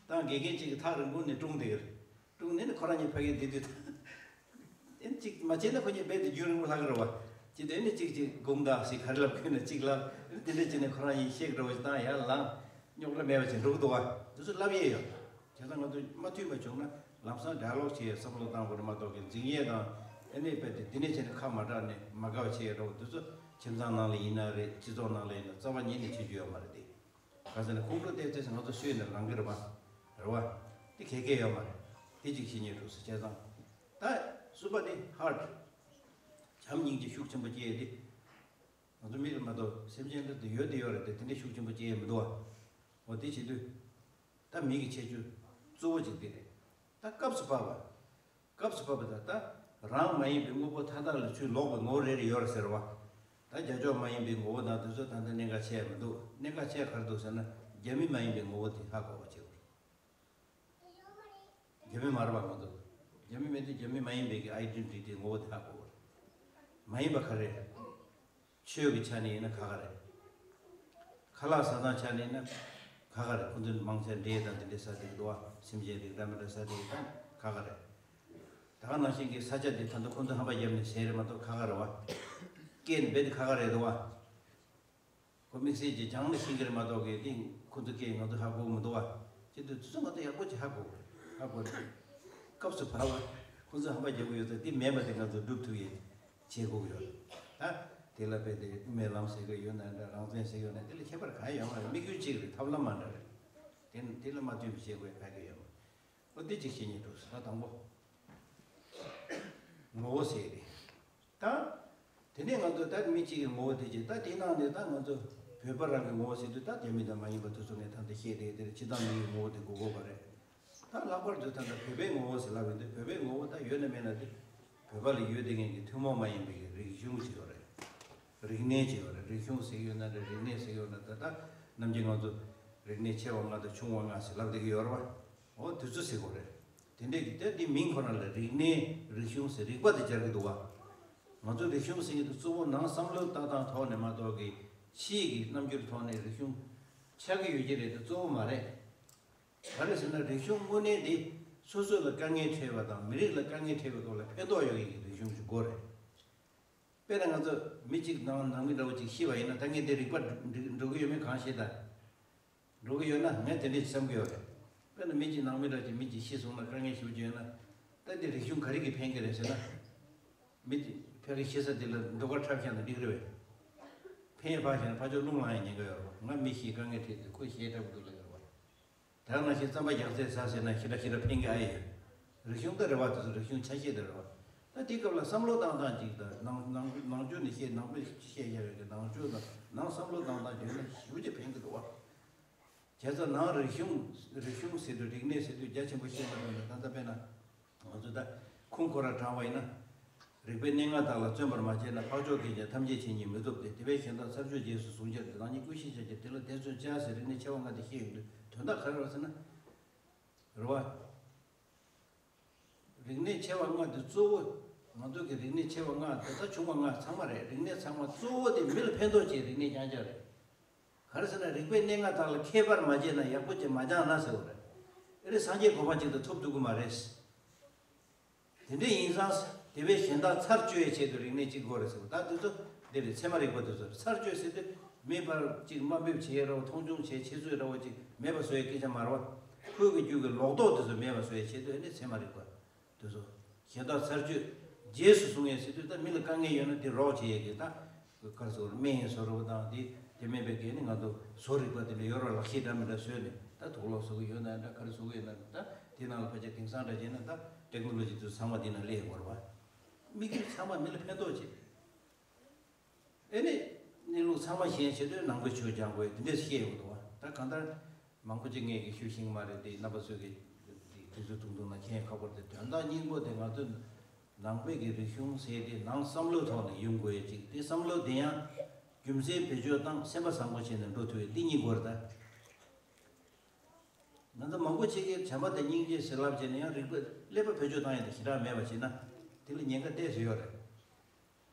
ད་དགེ་རྒན་གཅིག་གིས་ཐག་རིང་པོ་ནས་སྲུང་བསྡད་ཀྱི་རེད། སྲུང་ནས་ནི་ཁོ་རང་གཉིས་ཕ་གིར་བསྡད་དུས་ད། ཨེ་གཅིག་མ་བྱས་ན་ཁོ་གཉིས་རྦད་དེ་རྒྱུན་རིང་པོ་ལྷག་གི་རེད་བ། ཅི་སྟེ་ནི་གཅིག་གཅིག་སྒོམ་དག་ཟེར་ག་རེ་ལབ་དགོས་ན་གཅིག་ལབ། དེ་འདྲ་བྱས་ནས་ཁོ་རང་གཉིས་གཤེགས་འགྲོ་བ་ཞིག་བཏང་ཡར་ལངས། རྙོག་དྲ་མེད་པ་ཞིག་འགྲོ་གི་འདུག་བ། འདི་ཚོ་ལབ་ཡས་ཡོད། བྱས་ཙང་ང་ཚོ་མ་མཐུན་པ་བྱུང་ན་ལམ་སང་ཌའི་ལོག་བྱེད་ཡས་བསམ་བློ་བཏང་དགོས་རེད་མ་གཏོགས་ཀྱི་འཛིང་ཡས་དང་། ཨེ་ནི་རྦད་དེ་འདི་ནས་བྱས་ནས་ཁ་མ་གྲགས་ནས་མ་དགའ་བ་བྱེད་ཡས་འགྲོ་འདི་ཚོ་ཁྱིམ་ཚང་ནང་ལ་ཡིན་ན་རེད། སྤྱི་ཚོགས་ནང་ལ་ཡིན་ན་རྩ་བ་ཉིད་ནས་བྱེད་རྒྱུ་ཡོད་མ་རེད་དེ། གང་ཟེར་ན་ཁོང་ཁྲོ་བལྟས་ཚེ་ང་ཚོ་སུས་ནས་རང་གི་རེད་པ། རེད་བ། དེ་གལ་གལ་ཡོད་མ་རེད། དེ་གཅིག་ཤེས་ཉེན་འགྲོ་ཟེར་བྱས་ཙང་། ད་གསུམ་པ་དེ་ཧར་ཊི། བྱམས་སྙིང་རྗེ་ཤུགས་ཆེན་པོ་སྐྱེ་ཡས་དེ། ང་ཚོ་མི་རེད་མ་གཏོགས་སེམས་ཅན་འདི་ཡོད་དེ་ཡོད་རེད་དེ། དེ་འདྲའི་ཤུགས་ཆེན་པོ་སྐྱེ་ཡས་མི་འདུག་བ། འོ་དེ་བྱེད་དུས། ད་མི་གི་ཁྱད་ཆོས་གཙོ་བོ་གཅིག་དེ་རེད། ད་སྐབས་སུ་བབས་པ། སྐབས་སུ་བབས་པ་ད་ལྟ་རང་མ་ཡིན་པའི་དངོས་པོ་མཐའ་དག་ལ་ཚུར་ལོག་པའི་ངོ་བོ་རེ་རེ་ཡོད་རེད་ཟེར་བ། ད་རྒྱ་ཕྱོགས་མ་ཡིན་པའི་ངོ་བོ་དང་དེ་ཚོ་ད་ལྟ་གནད་འགག་ཆེ་ཡ་མི་འདུག་གནད་འགག་ཆེ་ཡ་ག་རེ་འདུག་ཟེར་ན་རྒྱ་མི་མ་ཡིན་པའི་ངོ་བོ་དེ་ཧ་གོ་བ་བྱེད་དགོས་རེད། རྒྱ་མི་མ་རེད་པ་ང་ཚོ། རྒྱ་མི་མེད་དུས་རྒྱ་མི་མ་ཡིན་པའི་གི་ཨའི་ཌེན་ཊི་ཊི་ངོ་བོ་དེ་ཧ་གོ་བ་རེད། མ་ཡིན་པ་ག་རེ། ཆོས་ཀྱི་ཆ་ནས་ཡིན་ན་ག་ག་རེད། ཁ་ལག་ཟ་སྟངས་ཆ་ནས་ཡིན་ན་ག་ག་རེད། ཁོ་ཚོས་མང་ཆེ་འབྲས་དང་དེ་འདྲས་ཟ་བསྡད་ཀྱི་འདུག་བ། སེམས་ཅན་རིགས་འདྲ་མི་འདྲ་ཟ་བསྡད་ཀྱི་ད་ག་ག་རེད། ད་ག་ནང་བཞིན་གྱི་ས་ཆ་འདི་ད་ལྟ་ཁོ་ཚོས་ཧམ་པ་བརྒྱབ་ནས་ཟས་རེད་མ་གཏོགས་ག་ག་རེད་བ། སྐད་ནི་རྦད་དེ་ག་ག་རེད་འདུག་བ། ཁོ་དམིགས་བསལ་གྱི་སྦྱངས་ནས་ཤེས་ཀྱི་རེད་མ་གཏོགས་ཀྱི་དེ་ཁོ་ཚོ་སྐད་ང་ཚོ་ཧ་གོ་མི་འདུག་བ། ཅི་སྟེ་དུས་ཚོད་ང་ཚོ་ཡག་པོ་ཅིག་ཧ་གོ། ཧ་གོ་རེད། སྐབས་སུ་བབས་པ། ཁོ་ཚོ་ཧམ་པ་རྒྱག་གི་ཡོད་ཚེ་དེ་མེད་པ་དེ་ང་ཚོ་སྒྲུབ་ཐུབ་ཡས་བྱེད་དགོས་ཀྱི་ཡོད། ད་དེ་ལ་དཔེ་དེ་དབུ་མའི་ལམ་ཟེར་གྱི་ཡོད་ན་འདྲ། རང་བཙན་ཟེར་གྱི་ཡོད་ན་དེ་ལ་ཁྱད་པར་གང་ཡང་ཡོད་མ་རེད། དམིགས་ཡུལ་གཅིག་རེད། ཐབས་ལམ་མ་འདྲ་རེད། དེ་དེ་ལ་མ་མཐུན་པ་བྱེད་དགོས་ག་གེ་ཡོད་མ་རེད། འོ་དེ་གཅིག་བཤད་སྙིང་འདོད། ད་དང་པོ་ངོ་བོ་ཟེར་རེད། ད། དེ་ནས་ང་ཚོ་ད་མི་གཅིག་གི་ངོ་བོ་དེ་གཅིག་ད་དེའི་ནང་ནས་ད་ང་ཚོ་བོད་པ་རང་གི་ངོ་བོ་ཟེར་དུས་ད་རྒྱ་མི་དང་མ་ཡིན་པ་དེ་ཚོ་ངས་ད་ལྟ་བཤད་བསྡད་དེ་རེད། སྤྱིར་བཏང་མི་གི་ངོ་བོ་དེ་གོ་དགོས་པ་རེད། ད་ལྷག་པར་དུ་ད་ལྟ་བོད་པའི་ངོ་བོ་ཟེར་ལབ་ཡོང་དུས་བོད་པའི་ངོ་བོ་ད་ཡོད་ན་མེད་ན་དེ་བོད་པ་ལ་ཡོད་བསྡད་མཁན་གྱི་ཐུན་མོང་མ་ཡིན་པའི་རིག་གཞུང་ཅིག་ཡོད་རེད། རིག་གནས་ཅིག་ཡོད་རེད། རིག་གཞུང་ཟེར་གྱི་ཡོད་ན་འདྲ། རིག་གནས་ཟེར་གྱི་ཡོད་ན་འདྲ། ད་ནམ་རྒྱུན་ང་ཚོ་རིག་གནས་ཆེ་བ་ལྔ་དང་ཆུང་བ་ལྔ་ཟེར་ལབ་བསྡད་ཀྱི་ཡོད་རེད་བ། འོ་དེ་ཚོ་ཟེར་དགོས་རེད། དེ་འདྲས་ཀྱི་དེ་འདི་མིང་ཁོ་རང་ལ་རིག་གནས་རིག་གཞུང་ཟེར་རིག་པ་དེ་སྦྱར་གྱི་འདུག་བ། ང་ཚོ་རིག་གཞུང་ཟེར་གྱི་འདུག་གཙོ་བོ་ནང་བསམ་བློ་བཏང་སྟངས་ཐོག་ནས་མ་གཏོགས་ཀྱི་ཕྱིའི་གི་རྣམ་འགྱུར་ཐོག་ནས་རིག་གཞུང་ཆགས་ཀྱི་ཡོད་ཀྱི་རེད་དེ་གཙོ་བོ་མ་རེད། ག་རེ་ཟེར་ན་རིག་གཞུང་དངོས་གནས་འདི་སོ་སོ་ལ་དཀའ་ངལ་འཕྲད་པ་དང་མི་རིགས་ལ་དཀའ་ངལ་འཕྲད་པའི་ཐོག་ལ་ཕན་ཐོགས་ཡོད་མཁན་གྱི་རིག་གཞུང་ཞིག་དགོས་རེད། དཔེར་ན་ང་ཚོ་མི་གཅིག་ནང་ནང་མི་འདྲ་བོ་གཅིག་ཤི་བ་ཡིན་ན་ད་ངས་དེ་རིག་པ་འགྲོ་གི་ཡོད་མེད་གང་ཤེས་ད། འགྲོ་གི་ཡོད་ན་ངས་དེ་འདྲས་བསམ་གི་ཡོད་རེད། དཔེར་ན་མི་གཅིག་ནང་མི་འདྲ་གཅིག་མི་གཅིག་ཤི་སོང་ན་དཀའ་ངལ་ཞེ་པོ་ཅིག་ཡོད་ན། ད་དེ་རིག་གཞུང་ག་རེ་གིས་ཕན་གི་རེད་ཟེར་ན། མི་དེ་ཕ་གི་ཤི་ས་དེ་ལ་ཟློས་གར་འཁྲབ་བཞག་ན་འགྲིག་རེད་བས། ཕན་ཡས་ཕར་བཞག་ན་ཕར་ཕྱོགས་རླུང་ལངས་ཡས་ཉེན་ཁ་ཡོད་རེད་བ། ང་མི་ཤི་དཀའ་ངལ་འཕྲད་དུས་ཁོ་གཞས་འཁྲབ་གི་འདུག་ལབ་ཡོད་རེད་བ། དེ་ནང་བཞིན་རྩམ་པ་རྒྱགས་ཚད་ཟ་ཟེར་ན་ཞེ་དྲག་ཞེ་དྲག་ཕན་གི་ཨ་ཡོད། རིག་གཞུང་ད་རེད་བ། དེ་ཚོ་རིག་གཞུང་ཆ་ཤས་ད་རེད་བ། ད་དེའི་སྐབས་ལ་བསམ་བློ་བཏང་སྟངས་ཅིག་དང་ནང་ནང་ནང་ཆོས་ནས་བཤད་ནང་པའི་བཤད་ཡ་ཡོད་ཀྱི་ནང་ཆོས་དང་ནང་བསམ་བློ་བཏང་སྟངས་ཅིག་ཡོད་ན་ཞེ་པོ་ཅིག་ཕན་གི་འདུག་བ། བྱས་ཙང་ནང་རིག་གཞུང་རིག་གཞུང་ཟེར་དུས་རིག་གནས་ཟེར་དུས་རྒྱ་ཆེན་པོ་བཤད་མ་ཐུབ་ན་ད་ལྟ་དཔེར་ན་ང་ཚོ་ད་ཁུངས་ཁོ་ར་དྲངས་པ་ཡིན་ན། རིག་པའི་གནས་ལྔ་དག་ལ་བརྩོན་པར་མ་བྱས་ན། འཕགས་མཆོག་དགེ་རྒན་ཐམས་ཅད་མཁྱེན་ཉིད་མི་ཐོབ་སྟེ། དེ་བས་གཞན་དག་ཚར་གཅོད་རྗེས་སུ་བཟུང་བྱར་ཏེ། བདག་ཉིད་ཀུན་ཤེས་བྱ་ཕྱིར་དེ་ལ་དད་བརྩོན་བྱ་ཟེར་རིག་གནས་ཆེ་བ་ལྔ་དེ་བཤད་ཡོང་དུས་དོན་དག་ག་རེ་རེད་ཟེར་ན། རེད་བ། རིག་གནས་ཆེ་བ་ལྔ་དེ་གཙོ་བོ། ང་ཚོ་གི་རིག་གནས་ཆེ་བ་ལྔ་དེ་ད་ཆུང་བ་ལྔ་ཚང་མ་རེད། རིག་གནས་ཚང་མ་གཙོ་བོ་དེ་མི་ལ་ཕན་ཐོགས་བྱེད་རིག་གནས་རྐྱང་རྐྱང་རེད། ག་རེ་ཟེར་ན་རིག་པའི་གནས་ལྔ་དག་ལ་མཁས་པར་མ་བྱས་ན་ཡག་པོ་ཅིག་མ་སྦྱངས་ན་ཟེར་བ་རེད། ཨེ་རེད། སངས་རྒྱས་གོ་འཕང་ཅིག་ཏུ་ཐོབ་ཐུབ་ཀྱི་མ་རེད། དེ་འདྲ་ཡིན་ཙང་དེ་བས་གཞན་དག་ཚར་གཅོད་ཡའི་ཆེད་དུ་རིག་གནས་གཅིག་དགོས་རེད་ཟེར་བ། ད་དེ་ཚོ་འདི་རེད། ཚད་མ་རིག་པ་དེ་ཚོ་རེད། ཚར་གཅོད་ཟེར་དུས་མེད་པར་ཅིག་དམའ་འབེབས་བྱེད་ཡ་ར་བ། མཐོང་ཆུང་བྱེད་ཆེད་བཟོ་ཡ་ར་བ་ཅིག་མེད་པ་བཟོ་ཡའི་སྐད་ཆ་མ་རེད་བ། ཁོའི་གི་རྒྱུད་ཀྱི་ལོག་རྟོག་དེ་ཚོ་མེད་པ་བཟོ་ཡའི་ཆེད་དུ་ཨེ་ནི་ཚད་མ་རིག་པ་དེ་ཚོ། གཞན་དག་ཚར་གཅོད་རྗེས་སུ་བཟུང་ཡས་ཟེར་དུས་ད་མི་ལ་དཀའ་ངལ་ཡོད་ན་དེ་རོགས་བྱེད་ཡས་ཀྱི་ད་ག་རེ་ཟེར། སྨན་བཟོ་རོགས་དང་དེ་དེ་མིན་པའི་གི་ནི་ང་ཚོ་བཟོ་རིག་པ་དེ་འདྲ་ཡོད་རོགས། ལག་ཤེས་འདྲ་མི་འདྲ་བཟོས་ནས་ད་དུག་ལོག་བཟོ་གི་ཡོད་ན་འདྲ། ག་རེ་བཟོ་གི་ཡོད་ན་ད་དེ་ནང་ལ་ཕལ་ཆེར་དེང་སང་འདྲ་བྱས་ན་ད་ཊེག་ནོ་ལོ་ཇི་དེ་ཚང་མ་དེ་ནང་སླེབས་ཡོད་རེད་བ། དམིགས་ཡུལ་ཚང་མ་མི་ལ་ཕན་ཐོགས་བྱེད། ཨེ་ནི་གནས་ལུགས་ཚང་མ་ཤེས་ཆེད་དུ་ནང་པའི་ཆོས་སྦྱང་དགོས་དེ་འདྲས་བཤད་ཡོང་འདུག་བ། ད་གང་ལྟར་མང་པོ་ཅིག་ངས་ཀྱི་ཞུ་ཤེས་ཀྱི་མ་རེད་དེ། རྣམ་པ་ཚོས་ཀྱི་དུས་ཚོད་ཐུང་ཐུང་ནང་མཁྱེན་ཁག་པོ་རེད་དེ། དོན་དག་སྙིང་པོ་དེ་ང་ཚོས་ནང་པའི་གི་རིག་གཞུང་ཟེར་དེ་ནང་བསམ་བློའི་ཐོག་ནས་ཡོང་དགོས་ཡ་ཅིག་དེ་བསམ་བློ་དེ་ཡང་རྒྱུ་མཚན་བེད་སྤྱོད་བཏང་སེམས་པ་བཟང་པོ་བྱས་ནས་འགྲོ་ཐུབ་ཡ་དེ་གཉིས་དགོས་རེད་ད། ང་ཚོ་མང་པོ་ཅིག་གིས་བྱམས་པ་དང་སྙིང་རྗེ་ཟེར་ལབ་བྱས་ནས་ཡང་རིག་པ་ཀླད་པ་བེད་སྤྱོད་བཏང་ཡ་དེ་ཞེ་དྲག་མེད་པ་བྱས་ན་དེ་ལ་ཉེན་ཁ་ཏོག་ཙམ་ཡོད་རེད།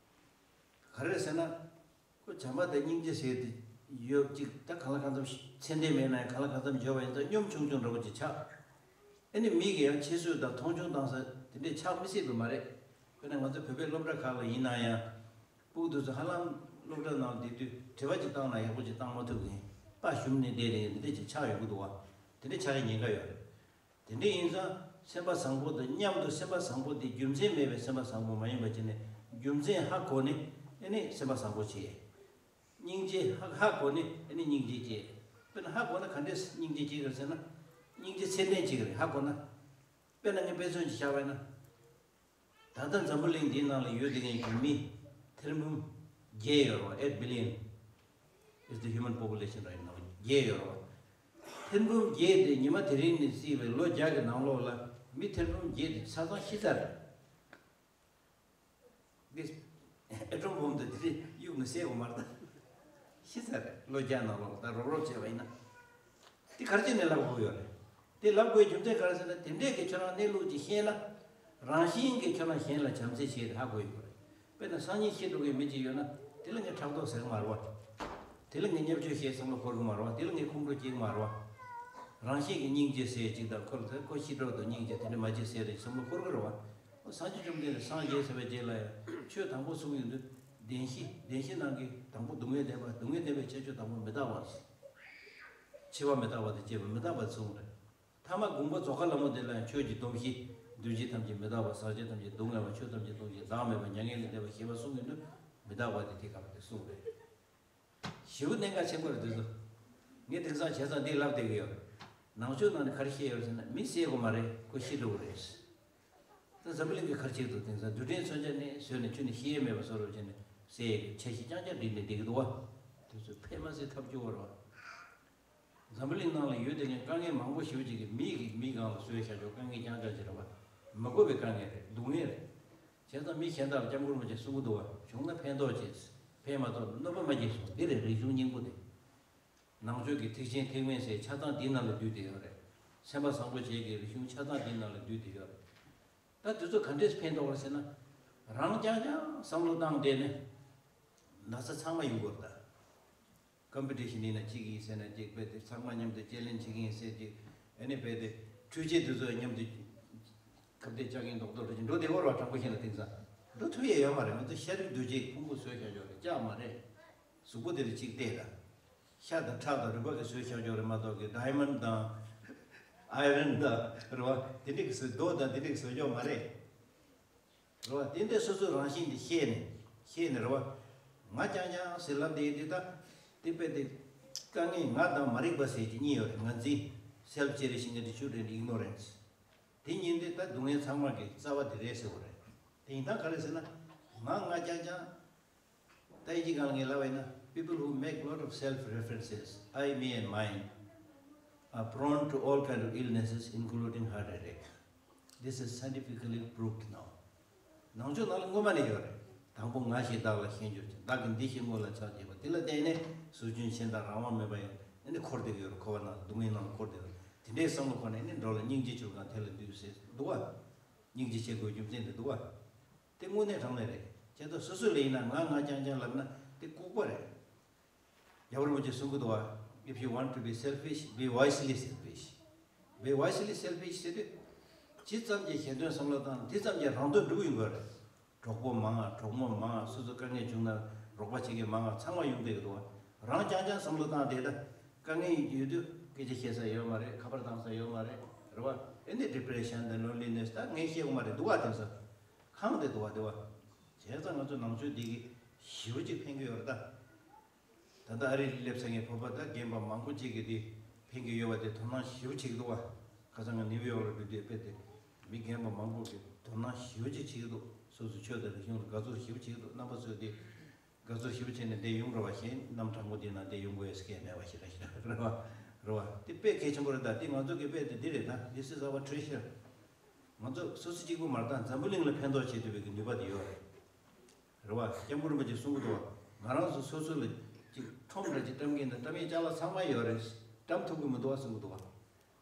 ག་རེ་ཟེར་ན། ཁོ་བྱམས་པ་དང་སྙིང་རྗེ་ཟེར་དེ་ཡོད་ཅིག་ད་གང་ལ་གང་འཚམ་ཚད་ལྡན་མེད་ན་ཡང་གང་ལ་གང་འཚམ་བརྗོད་པ་ཡིན་ཙང་གཉོམ་ཆུང་ཆུང་འདྲ་བོ་ཅིག་ཆགས། ཨ་ནི་མི་གིས་ཡང་ཁྱད་གསོད་དང་མཐོང་ཆུང་བཏང་ས་དེ་འདྲས་ཆགས་མི་སྲིད་པ་མ་རེད། དཔེར་ན་ང་ཚོ་བོད་པའི་སློབ་གྲྭ་ཁག་ལ་ཡིན་ན་ཡང་། སྤུ་གུ་དེ་ཚོ་ཧ་ལམ་སློབ་གྲྭ་ནང་བསྡད་དུས་དྲི་བ་ཅིག་བཏང་ན་ཡག་པོ་ཅིག་བཏང་མ་ཐུབ་མཁན། པ་ཞུམ་ནས་བསྡད་རེད། འདི་འདྲས་ཅིག་ཆགས་ཡོང་གི་འདུག་བ། དེ་འདྲས་ཆགས་ཡ་ཉེན་ཁ་ཡོད་རེད། དེ་འདྲ་ཡིན་ཙང་སེམས་པ་བཟང་པོ་དང་མཉམ་དུ། སེམས་པ་བཟང་པོ་དེ་རྒྱུ་མཚན་མེད་པའི་སེམས་པ་བཟང་པོ་མ་ཡིན་པ་བྱས་ནས་རྒྱུ་མཚན་ཧ་གོ་ནས་ཨེ་ནས་སེམས་པ་བཟང་པོ་བྱེད། སྙིང་རྗེ་ཧ་ཧ་གོ་ནས་ཨེ་ནས་སྙིང་རྗེ་སྐྱེ། དཔེར་ན་ཧ་གོ་ན་ག་འདྲས་སྙིང་རྗེ་སྐྱེ་གི་རེད་ཟེར་ན། སྙིང་རྗེ་ཚད་ལྡན་ཅིག་རེད་ཧ་གོ་ན། དཔེར་ན་ངས་དཔེ་མཚོན་ཅིག་བཞག་པ་ཡིན་ན། ད་ལྟ་འཛམ་བུ་གླིང་འདིའི་ནང་ལ་ཡོད་བསྡད་མཁན་གྱི་མི་ཐེར་འབུམ་བརྒྱད་ཡོད་རེད་བ། Eight billion is the human population right now. བརྒྱད་ཡོད་རེད་བ། ཐེར་འབུམ་བརྒྱད་དེ་ཉི་མ་དེ་རིང་ནས་བརྩིས་པའི་ལོ་བརྒྱ་གི་ནང་ལོགས་ལ་མི་ཐེར་འབུམ་བརྒྱད་དེ་ཆ་ཚང་ཤི་ཚར་རེད། འདི་ཨེ་ཊོམ་བོམ་དེ་དེ་གཡུག་ནས་བསད་དགོས་མ་རེད་ད། ཤི་ཚར་རེད། ལོ་བརྒྱ་ནང་ལོགས་ད་རོབ་རོབ་བྱས་པ་ཡིན་ན། དེ་ག་རེ་བྱས་ནས་ལབ་དགོས་ཡོད་རེད། དེ་ལབ་དགོས་རྒྱུ་མཚན་ག་རེ་ཟེར་ན། དེ་འདྲས་ཀྱི་ཁྱོད་རང་གནས་ལུགས་ཅིག་ཤེས་ན། རང་བཞིན་གྱིས་ཁྱོད་རང་གཞན་ལ་བྱམས་བརྩེ་བྱེད་དེ་ཧ་གོ་ཡོད་རེད། དཔེར་ན་སང་ཉིན་ཤི་འགྲོ་མཁན་མི་ཅིག་ཡོད་ན། དེ་ལ་ངས་ཕྲག་དོག་ཟེར་གི་མ་རེད་བ། དེ་ལ་ངས་བརྙས་བཅོས་བྱེད་བསམ་བློ་འཁོར་གི་མ་རེད་བ། དེ་ལ་ངས་ཁོང་ཁྲོ་སྐྱེ་གི་མ་རེད་བ། རང་བཞིན་གྱིས་སྙིང་རྗེ་ཟེར་ཅིག་དང་། ཁོ་ལ་ཁོ་ཤི་འགྲོ་དང་སྙིང་རྗེ་དེ་འདྲ་མ་བྱེད་ཟེར་རེད་བསམ་བློ་འཁོར་གི་རེད་བ། སངས་རྒྱས་བཅོམ་ལྡན་འདས་སངས་རྒྱས་ཟེར་བའི་རྗེས་ལ་ཡང་ཆོས་དང་པོ་གསུངས་ཡོང་དུས། བདེན་བཞི། བདེན་བཞི་ནང་གི་དང་པོ་སྡུག་བསྔལ་བདེན་པ། སྡུག་བསྔལ་བདེན་པའི་ཁྱད་ཆོས་དང་པོ་མི་རྟག་པ། འཆི་བ་མི་རྟག་པ་དང་བཅས་པ་མི་རྟག་པ་གསུངས་རེད། ཐ་མ་དགོངས་པ་རྫོགས་ཁ་ལ་མོ་དེ་ལ་ཡང་ཆོས་ཀྱི་སྡོམ་བཞི། འདུ་བྱེད་ཐམས་ཅད་མི་རྟག་པ། ཟག་བཅས་ཐམས་ཅད་སྡུག་བསྔལ་བ། ཆོས་ཐམས་ཅད་སྟོང་ཞིང་བདག་མེད་པ། མྱ་ངན་ལས་འདས་པ་ཞེས་པ་གསུངས་ཡོང་དུས་མི་རྟག་པ་དེ་དེ་ག་ལ་དེ་གསུངས་རེད། ཞེ་པོ་གནད་འགག་ཆེན་པོ་རེད་འདི་ཚོ། ངས་དེང་སང་བྱས་ཙང་འདི་ལབ་བསྡད་ཀྱི་ཡོད་རེད། ནང་ཆོས་ནང་ནས་ག་རེ་བཤད་ཡོད་རེད་ཟེར་ན། མི་བསད་དགོས་མ་རེད། ཁོ་ཤི་འགྲོ་གི་རེད། ད་འཛམ་བུ་གླིང་གི་ག་རེ་བྱེད་འདུག་དེང་སང་རྡུལ་ཕྲན་མཚོན་ཆ་ནས་བཟོས་ནས་ཁྱོན་ནས་ཤི་ཡས་མེད་པ་བཟོ་རོགས་བྱས་ནས་བསད་ཡས་ཀྱི་འཆར་གཞི་རྐྱང་རྐྱང་བསྒྲིགས་ནས་བསྡད་ཀྱི་འདུག་བ། དེ་ཚོ་ཕན་མ་སྲིད་ཐབས་སྐྱོ་བོ་རེད་བ། འཛམ་བུ་གླིང་ནང་ལ་ཡོད་དེ་ངས་དཀའ་ངལ་མང་པོ་ཞེ་པོ་ཅིག་གིས་མི་གིས་མི་སྒང་ལ་བཟོས་བཞག་ཆོག་དཀའ་ངལ་རྐྱང་རྐྱང་ཅིག་རེད་བ། མི་དགོས་པའི་དཀའ་ངལ་རེད། སྡུག་བསྔལ་རེད། བྱས་ཙང་མི་གཞན་དག་ལ་སྐྱབས་མགོན་རིན་པོ་ཆེས་གསུང་གི་འདུག་བ། བྱུང་ན་ཕན་ཐོགས་བྱེད། ཕན་མ་ཐོགས་ན་གནོད་པ་མ་བྱེད་གསུངས། འདི་རེད་རིག་གཞུང་སྙིང་པོ་དེ། ནང་ཆོས་ཀྱི་ཐེག་ཆེན་ཐེག་དམན་ཟེར་ཆ་ཚང་འདིའི་ནང་ལ་འདུས་བསྡད་ཡོད་རེད། སེམས་པ་བཟང་པོ་བྱེད་ཀྱི་རིག་གཞུང་ཆ་ཚང་འདིའི་ནང་ལ་འདུས་བསྡད་ཡོད་རེད། ད་དེ་ཚོ་ག་འདྲས་ཕན་ཐོགས་རེད་ཟེར་ན། རང་རྐྱང་རྐྱང་བསམ་བློ་བཏང་བསྡད་ནས་ན་ཚ་ཚང་མ་ཡོང་གི་རེད་ད། ཀམ་པི་ཊི་ཤན་ཡིན་ན་གཅིག་ཡིན་ཟེར་ན་གཅིག་རྦད་དེ་ཚང་མ་མཉམ་དུ་དཔྱད་གླེང་བྱེད་ཀྱི་ཡིན་ཟེར་གཅིག་ཨ་ནི་རྦད་དེ་འཕྲུལ་ཆས་དེ་ཚོ་མཉམ་དུ་ཁ་གཏད་བཅག་གིན་རྡོག་རྡོག་འགྲོ་གིན་འགྲོ་བསྡད་ཡོད་རེད་བ། དྲང་པོ་བཤད་ན་དེང་སང་འགྲོ་ཐུབ་ཡས་ཡོད་མ་རེད། ང་ཚོ་ཤ་རིགས་རྡོ་རྗེ་ཕུང་པོ་བཟོས་བཞག་ཡོད་རེད། ལྕགས་མ་རེད། གཟུགས་པོ་དེ་ལ་གཅིག་བལྟས་དང་། ཤ་དང་ཁྲག་དང་རུས་པ་གིས་བཟོས་བཞག་ཡོད་རེད་མ་གཏོགས་ཀྱི་ཌའི་མོན་ཌི་དང་ཨའི་རན་དང་རེད་བ། དེ་འདྲ་གི་བཟོས། རྡོ་དང་དེ་འདྲ་གི་བཟོས་ཡོད་མ་རེད། རེད་བ། དེ་འདྲའི་སོ་སོའི་རང་བཞིན་དེ་ཤེས་ནས། ཤེས་ནས་རེད་བ། ང་རྐྱང་རྐྱང་ཟེར་ལབ་བསྡད་དེ། ད་དེ་དཔེ་དེ་དཀའ་ངལ་ང་དང་མ་རིག་པ་ཟེར་གྱི་གཉིས་ཡོད་རེད། ངར་འཛིན། Self cherishing attitude and ignorance། དེ་གཉིས་དེ་ད་སྡུག་བསྔལ་ཚང་མ་གི་རྩ་བ་དེ་རེད་ཟེར་བ་རེད། དེ་ཡིན་ཙང་ག་རེ་ཟེར་ན། ང་ང་རྐྱང་རྐྱང་། ད་ཡིན་གཅིག་སྒང་ལ་ངས་ལབ་པ་ཡིན་ན། People who make lot of self references, I, me and mine, are prone to all kind of illnesses, including heart attack. This is scientifically proved now. ནང་ཆོས་ནང་ལ་སྔོན་མ་ནས་ཡོད་རེད། དང་པོ་ང་ཞེས་བདག་ལ་ཞེན་གྱུར་ཅིང་། བདག་གི་འདི་ཞེས་ངོ་ལ་ཆགས་བྱེད་པ། དེ་ལ་བརྟེན་ནས་ཟོལ་གྱོན་ཆེན་དང་རང་དབང་མེད་པ་ཡང་ཨ་ནི་འཁོར་བསྡད་ཀྱི་ཡོད་རེད། འཁོར་བ་ནང་ལ། སྡུག་བསྔལ་ནང་ལ་འཁོར་བསྡད་ཡོད་རེད། དེ་འདྲའི་བསམ་བློ་ཁོ་ནས་ཨ་ནི་འགྲོ་ལ་སྙིང་རྗེ་གྱུར་གང་དེ་ལ་འདུད་ཟེར་འདུག་བ། སྙིང་རྗེ་བྱེད་དགོས་རྒྱུ་མཚན་དེ་འདུག་བ། དེ་དངོས་གནས་དྲང་གནས་རེད། ཁྱེད་ཚོ་སོ་སོ་ལ་ཡིན་ན་ང་ང་རྐྱང་རྐྱང་ལབ་ན་དེ་ལྐུགས་པ་རེད། རྒྱལ་བ་རིན་པོ་ཆེས་གསུང་གི་འདུག་བ། If you want to be selfish, be wisely selfish. Be wisely selfish ཟེར་དུས། ཇི་ཙམ་གྱིས་གཞན་དོན་བསམ་བློ་བཏང་དེ་ཙམ་གྱིས་རང་དོན་སྒྲུབ་ཡོང་གི་རེད། གྲོགས་པོ་མང་ང་གྲོགས་མོ་མང་ང་སོ་སོ་དཀའ་ངལ་བྱུང་ན་རོགས་པ་བྱེད་མཁན་མང་ང་ཚང་མ་ཡོང་བསྡད་ཀྱི་འདུག་བ། རང་རྐྱང་རྐྱང་བསམ་བློ་བཏང་བསྡད་ད། དཀའ་ངལ་ཡོད་དུས་སྐད་ཆ་བཤད་ས་ཡོད་མ་རེད། ཁ་པར་བཏང་ས་ཡོད་མ་རེད། རེད་བ། ཨེ་ནི་depression དང་loneliness ད་ངས་བཤད་ཡོད་མ་རེད་འདུག་བ། དེང་སང་ཁེངས་བསྡད་འདུག་བ། དེ་བ། བྱས་ཙང་ང་ཚོ་ནང་ཆོས་འདི་གི་ཞེ་པོ་ཅིག་ཕན་གྱི་ཡོད་རེད་ད། ད་ལྟ་ཨ་རི་ལ་སླེབས་ཚར་མཁན་བོད་པ་དང་རྒན་པ་མང་པོ་ཅིག་གིས་དེ་ཕན་གྱི་ཡོད་པ་དེ་དོ་སྣང་ཞེ་པོ་བྱེད་ཀྱི་འདུག་བ། ཁ་སང་ང་ནིའུ་ཡོག་ལ་འགྲོ་དུས་དཔེ་དེ་མི་རྒན་པ་མང་པོ་གིས་དོ་སྣང་ཞེ་པོ་ཅིག་བྱེད་ཀྱི་འདུག་སོ་སོའི་ཆོས་དང་རིག་གཞུང་ལ་དགའ་ཚོར་ཞེ་པོ་བྱེད་ཀྱི་འདུག་རྣམ་པ་ཚོས་དེ་དགའ་ཚོར་ཞེ་པོ་བྱས་ནས་བསྡད་ཡོང་རེད་བ། གཞན་གནམ་གྲང་མོ་འདི་ན་བསྡད་ཡོང་དགོས་ཡ་སྐད་མེད་པ་ཞིག་རེད་ཤག་རེད་བ། རེད་བ། དེ་དཔེ་གལ་ཆེན་པོ་རེད། ད་དེ་ང་ཚོ་གི་དཔེ་དེ་འདི་རེད། ད་this is our treasure. ང་ཚོ་སོ་སོ་གཅིག་པུ་མ་རེད། ད་འཛམ་བུ་གླིང་ལ་ཕན་ཐོགས་བྱེད་ཐུབ་པའི་གི་ནུས་པ་དེ་ཡོད་རེད། རེད་བ། སྐྱབས་མགོན་རིན་པོ་ཆེས་གསུང་གི་འདུག་བ། ང་རང་ཚོ་སོ་སོ་ལ་ཅིག་ཁྲོམ་འདྲ་ཅིག་བཀྲམ་མཁན་དང་བཀྲམ་ཡས་ཅ་ལག་ཚང་མ་ཡོད་རེད། བཀྲམ་ཐུབ་ཀྱི་མི་འདུག་བ་གསུང་གི་འདུག་བ།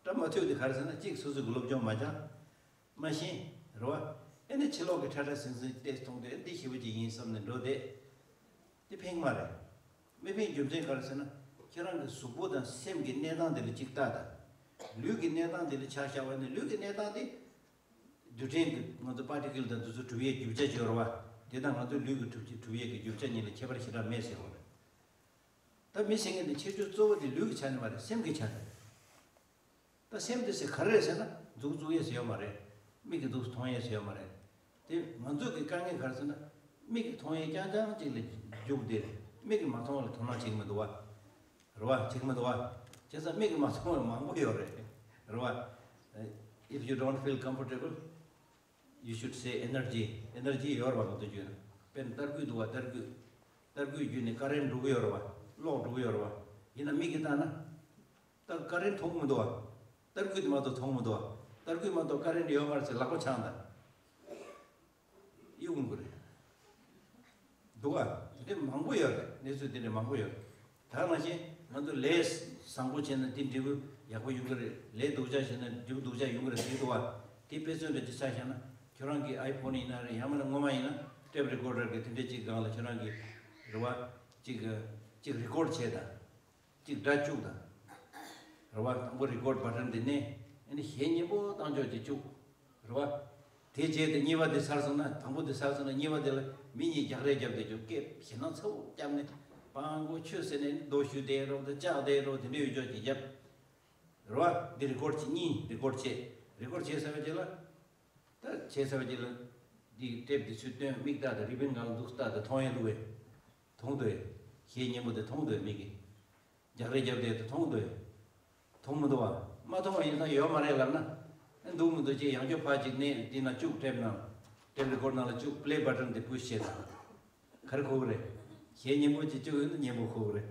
བཀྲམ་མ་ཐུབ་དེ་ག་རེ་ཟེར་ན་གཅིག་སོ་སོ་གི་སློབ་སྦྱོང་མ་སྦྱངས། མ་ཤེས། རེད་བ། ཨེ་ནི་ཕྱི་ལོགས་ཀྱི་ཁྲ་ཁྲ་ཟིང་ཟིང་བལྟས་མཐོང་དུས་ཨེ་འདི་ཞེ་པོ་ཅིག་ཡིན་བསམ་ནས་འགྲོ་བསྡད། དེ་ཕན་གྱི་མ་རེད། མི་ཕན་རྒྱུ་མཚན་ག་རེ་ཟེར་ན། ཁྱེད་རང་གི་གཟུགས་པོ་དང་སེམས་ཀྱི་གནས་སྟངས་དེ་ལ་གཅིག་ལྟ་དང་། ལུས་ཀྱི་གནས་སྟངས་དེ་ལ་ཆ་བཞག་པ་ནི་ལུས་ཀྱི་གནས་སྟངས་དེ། རྡུལ་ཕྲན་གྱི་ང་ཚོ་particle དང་དེ་ཚོ་གྲུབ་ཡས་རྒྱུ་ཆ་ཅིག་ཡོད་རེད་བ། དེ་དང་ང་ཚོ་ལུས་ཀྱི་གྲུབ་ཆ་གྲུབ་ཡས་ཀྱི་རྒྱུ་ཆ་གཉིས་ལ་ཁྱད་པར་ཞེ་དྲག་མེད་ཟེར་བ་རེད། ད་མི་ཟེར་མཁན་དེ་ཁྱད་ཆོས་གཙོ་བོ་དེ་ལུས་ཀྱི་ཆ་ནས་མ་རེད། སེམས་ཀྱི་ཆ་ནས་རེད། ད་སེམས་དེ་ཟེར་ག་རེ་རེད་ཟེར་ན་མཛུབ་བཙུགས་ཡས་ཟེར་ཡོད་མ་རེད། མིག་གིས་མཛུབ་མཐོང་ཡས་ཟེར་ཡོད་མ་རེད། དེ་ང་ཚོ་གི་དཀའ་ངལ་ག་རེ་ཟེར་ན། མིག་གིས་མཐོང་ཡས་རྐྱང་རྐྱང་ཅིག་ལ་རྒྱུགས་ཏེ། མིག་གིས་མ་མཐོང་བ་ལ་དོ་སྣང་བྱེད་ཀྱི་མི་འདུག་བ། རེད་བ། བྱེད་ཀྱི་མི་འདུག་བ། བྱས་ཙང་མིག་གིས་མ་མཐོང་བ་མང་པོ་ཡོད་རེད། རེད་བ། If you don't feel comfortable, you should say energy. Energy ཡོད་རེད་བ། ང་ཚོ་བརྗོད་ན། དཔེར་ན་ཏར་སྐུད་འདུག་བ། ཏར་སྐུད། ཏར་སྐུད་བརྒྱུད་ནས་ཀ་རེན་འགྲོ་གི་ཡོད་རེད་བ། གློག་འགྲོ་གི་ཡོད་རེད་བ། ཡིན་ན་མིག་གིས་བལྟས་ན། ད་ཀ་རེན་མཐོང་གི་མི་འདུག་བ། ཏར་སྐུད་དེ་མ་གཏོགས་མཐོང་མི་འདུག་བ། ཏར་སྐུད་མ་གཏོགས་ཀ་རེན་ཡོད་མ་རེད་ཟེར་ལག་པ་འཆང་དང་། གཡུག་འོང་གི་རེད། འདུག་བ། དེ་འདྲའི་མང་པོ་ཡོད་རེད། གནས་ཚུལ་དེ་འདྲའི་མང་པོ་ཡོད་རེད། ད་ནང་བཞིན་ང་ཚོ་ལས་བཟང་པོ་བྱས་ན་དེ་འབྲས་བུ་ཡག་པོ་ཡོང་གི་རེད། ལས་སྡུག་ཅག་བྱས་ན་འབྲས་བུ་སྡུག་ཅག་ཡོང་གི་རེད་ཟེར་གྱི་འདུག་བ། དེ་དཔེ་མཚོན་འདྲ་ཅིག་ཆ་བཞག་ན། ཁྱོད་རང་གི་ཨའི་ཕོན་ཡིན་ན་རེད། ཡང་མིན་ན་སྔོན་མ་ཡིན་ན་ཊེབ་རི་ཀོར་ཌར་གི་དེ་འདྲ་ཅིག་སྒང་ལ་ཁྱོད་རང་གི་རེད་བ། ཅིག་ཅིག་རི་ཀོར་ཌ་བྱས་དང་། གཅིག་སྒྲ་བཅུག་དང་། རེད་བ། དང་པོ་རི་ཀོར་ཌ་བ་ཊན་དེ་ནས་ཨ་ནི་གཞས་སྙན་པོ་བཏང་ཕྱོགས་ཅིག་བཅུག་རེད་བ། དེ་རྗེས་དེ་གཉིས་པ་དེ་ཚར་སོང་ན། དང་པོ་དེ་ཚར་སོང་ན་གཉིས་པ་དེ་ལ་མི་གཉིས་རྒྱག་རེས་རྒྱབ་བསྡད་རྒྱུ། སྐད་ཞེད་སྣང་ཚ་པོ་བརྒྱབ་ནས་སྤྲང་པོ་ཆོས་ཟེར་ནས་རྡོ་གཞུས་བསྡད་རོགས་དང་ལྕག་བསྡད་རོགས་དེ་འདྲ་ཡོད་ཕྱོགས་ཅིག་རྒྱབ། རེད་བ། འདི་རི་ཀོར་ཌ་བྱེད། གཉིས་རི་ཀོར་ཌ་བྱེད། རི་ཀོར་ཌ་བྱེད་ཚར་བའི་རྗེས་ལ། ད་བྱས་ཚར་བའི་རྗེས་ལ། འདི་ཊེབ་འདི་ཚུར་སྟོན། མིག་ལྟ་དང་། རི་བིན་སྒང་ལ་འདུག་ལྟ་དང་། མཐོང་ཡས་འདུག་གས། མཐོང་འདུག་གས། གཞས་སྙན་པོ་དེ་མཐོང་འདུག་གས། མིག་གིས་རྒྱག་རེས་རྒྱབ་བསྡད་དེ་མཐོང་འདུག་གས། མཐོང་མི་འདུག་བ། མ་མཐོང་བ་ཡིན་ཙང་ཡོད་མ་རེད་ལབ་ན། ཨ། འདུག་མི་འདུག་ཅེས་ཡང་བསྐྱར་ཕར་ཅིག་ནས་འདི་ན་བཅུག་ཊེབ་ནང་། ཊེབ་རི་ཀོར་ཌ་ནང་ལ་བཅུག་པི་ལེ་བ་ཊན་དེ་པུ་ཤི་བྱས་དང་། ག་རེ་གོ་གི་རེད། གཞས་སྙན་པོ་ཅིག་བཅུག་ཡོད་ན་སྙན་པོ་གོ་གི་རེད།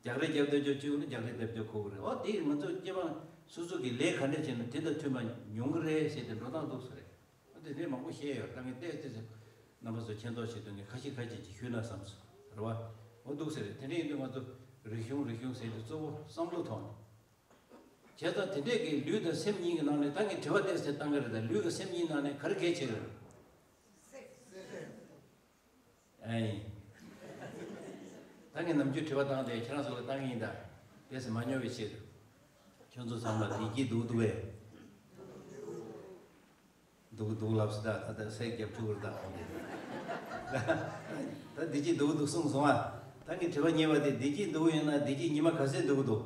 རྒྱག་རེས་རྒྱབ་བསྡད་རྒྱུ་བཅུག་ཡོད་ན་རྒྱག་རེས་བསྡད་རྒྱུ་གོ་གི་རེད། འོ་དེ་ང་ཚོ་སྐྱེ་བ་སོ་སོ་གི་ལས་ག་འདྲ་བྱས་ན་དེ་དང་མཐུན་པ་མྱོང་གི་རེད་ཟེར་ཏེ་འགྲོ་སྟངས་འདུག་ས་རེད། འོ་དེ་འདྲའི་མང་པོ་བཤད་ཡོད། ད་ངས་ཏོག་ཙམ་རྣམ་པ་ཚོ་མཁྱེན་རྟོགས་བྱེད་དོན་གྱི་ཁ་ཤས་ཁ་ཤས་ཅིག་ཞུས་ན་བསམས་སོང་། རེད་བ། འོ་འདུག་ས་རེད། དེ་འདྲ་ཡིན་དུས་ང་ཚོ་རིག་གཞུང་རིག་གཞུང་ཟེར་དུས་གཙོ་བོ་བསམ་བློ་ཐོག་ནས། བྱས་ཙང་དེ་འདྲས་ཀྱི་ལུས་དང་སེམས་གཉིས་ཀྱི་ནང་ནས་ད་ངས་དྲི་བ་ཏོག་ཙམ་བཏང་གི་རེད། ད་ལུས་ཀྱི་སེམས་གཉིས་ནང་ནས་ག་རེ་གལ་ཆེ་གི་རེད། ཨེ་ཡིན། ད་ངས་ནམ་རྒྱུན་དྲི་བ་བཏང་སྟེ་ཁྱེད་རང་ཚོ་ལ་བཏང་གི་ཡིན། ད་དེ་ཚོ་མ་ཉོ་བའི་ཕྱིར། ཁྱོད་ཚོ་ཚང་མ་བདེ་སྐྱིད་འདུག་འདུག་གས། འདུག་འདུག་ལབ་སོང་། ད་ད་ད་སེག་རྒྱབ་ཆུག་རེད་ད། ད་བདེ་སྐྱིད་འདུག་འདུག་གསུངས་སོང་ཨ། ད་ངས་དྲི་བ་གཉིས་པ་དེ། བདེ་སྐྱིད་འདུག་ཡིན་ན་བདེ་སྐྱིད་ཉི་མ་ག་ཚོད་འདུག་འདུག་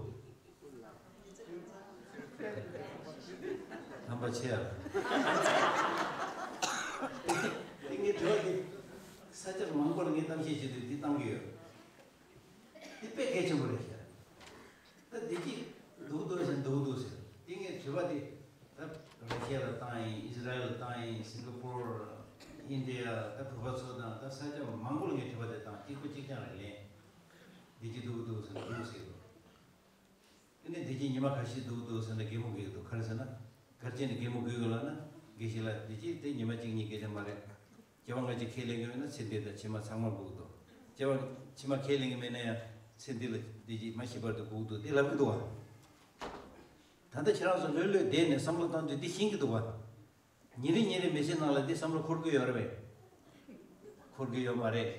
དམ་པ་ཆེ་ཡ། དེ་ངས་དྲི་བ་དེ་ས་ཆ་མང་པོ་ལ་ངས་གཏམ་བཤད་བྱེད་དུས་འདི་བཏང་གི་ཡོད། དེ་དཔེ་གལ་ཆེན་པོ་རེད་ཤག་ད་བདེ་སྐྱིད་འདུག་འདུག་ཟེར་འདུག་འདུག་ཟེར། དེ་ངས་དྲི་བ་དེ་ད་ར་ཤི་ཡ་ལ་བཏང་ཡིན། ཨི་ཟི་ར་ཨེལ་ལ་བཏང་ཡིན། སིང་ག་པོར། ཨིན་ཌི་ཡ། ད་བོད་པ་ཚོ་དང་ད་ས་ཆ་མང་པོ་ལ་ངས་དྲི་བ་དེ་བཏང་། གཅིག་པོ་གཅིག་རྐྱང་རེད་ལན། བདེ་སྐྱིད་འདུག་འདུག་ཟེར་འདུག་ཟེར། དེ་ནས་བདེ་སྐྱིད་ཉི་མ་ག་ཚོད་འདུག་འདུག་ཟེར་ན་གད་མོ་དགོད་ཀྱི་འདུག་ག་རེ་ཟེར་ན། ག་རེ་བྱས་ནས་གད་མོ་དགོད་ཀྱི་ལབ་ན། དགེ་བཤེས་ལགས། བདེ་སྐྱིད་དེ་ཉི་མ་གཅིག་གཉིས་སྐད་ཆ་མ་རེད། སྐྱེ་བ་སྔ་ཕྱི་ཁས་ལེན་གྱི་ཡོད་ན་ཚེ་འདི་དང་ཕྱི་མ་ཚང་མ་འདུག་འདུག་སྐྱེ་བ་ཕྱི་མ་ཁས་ལེན་གྱི་མེད་ན་ཡང་ཚེ་འདི་ལ་བདེ་སྐྱིད་མ་ཤི་བར་དུ་འདུག་འདུག་དེ་ལབ་ཀྱི་འདུག་བ། ད་ལྟ་ཁྱེད་རང་ཚོ་ལྷོད་ལྷོད་བསྡད་ནས་བསམ་བློ་བཏང་དུས་འདི་ཤེས་ཀྱི་འདུག་བ། ཉིན་རེ་ཉིན་རེ་མི་ཚེ་ནང་ལ་འདི་བསམ་བློ་འཁོར་གི་ཡོད་རེད་པས། འཁོར་གི་ཡོད་མ་རེད།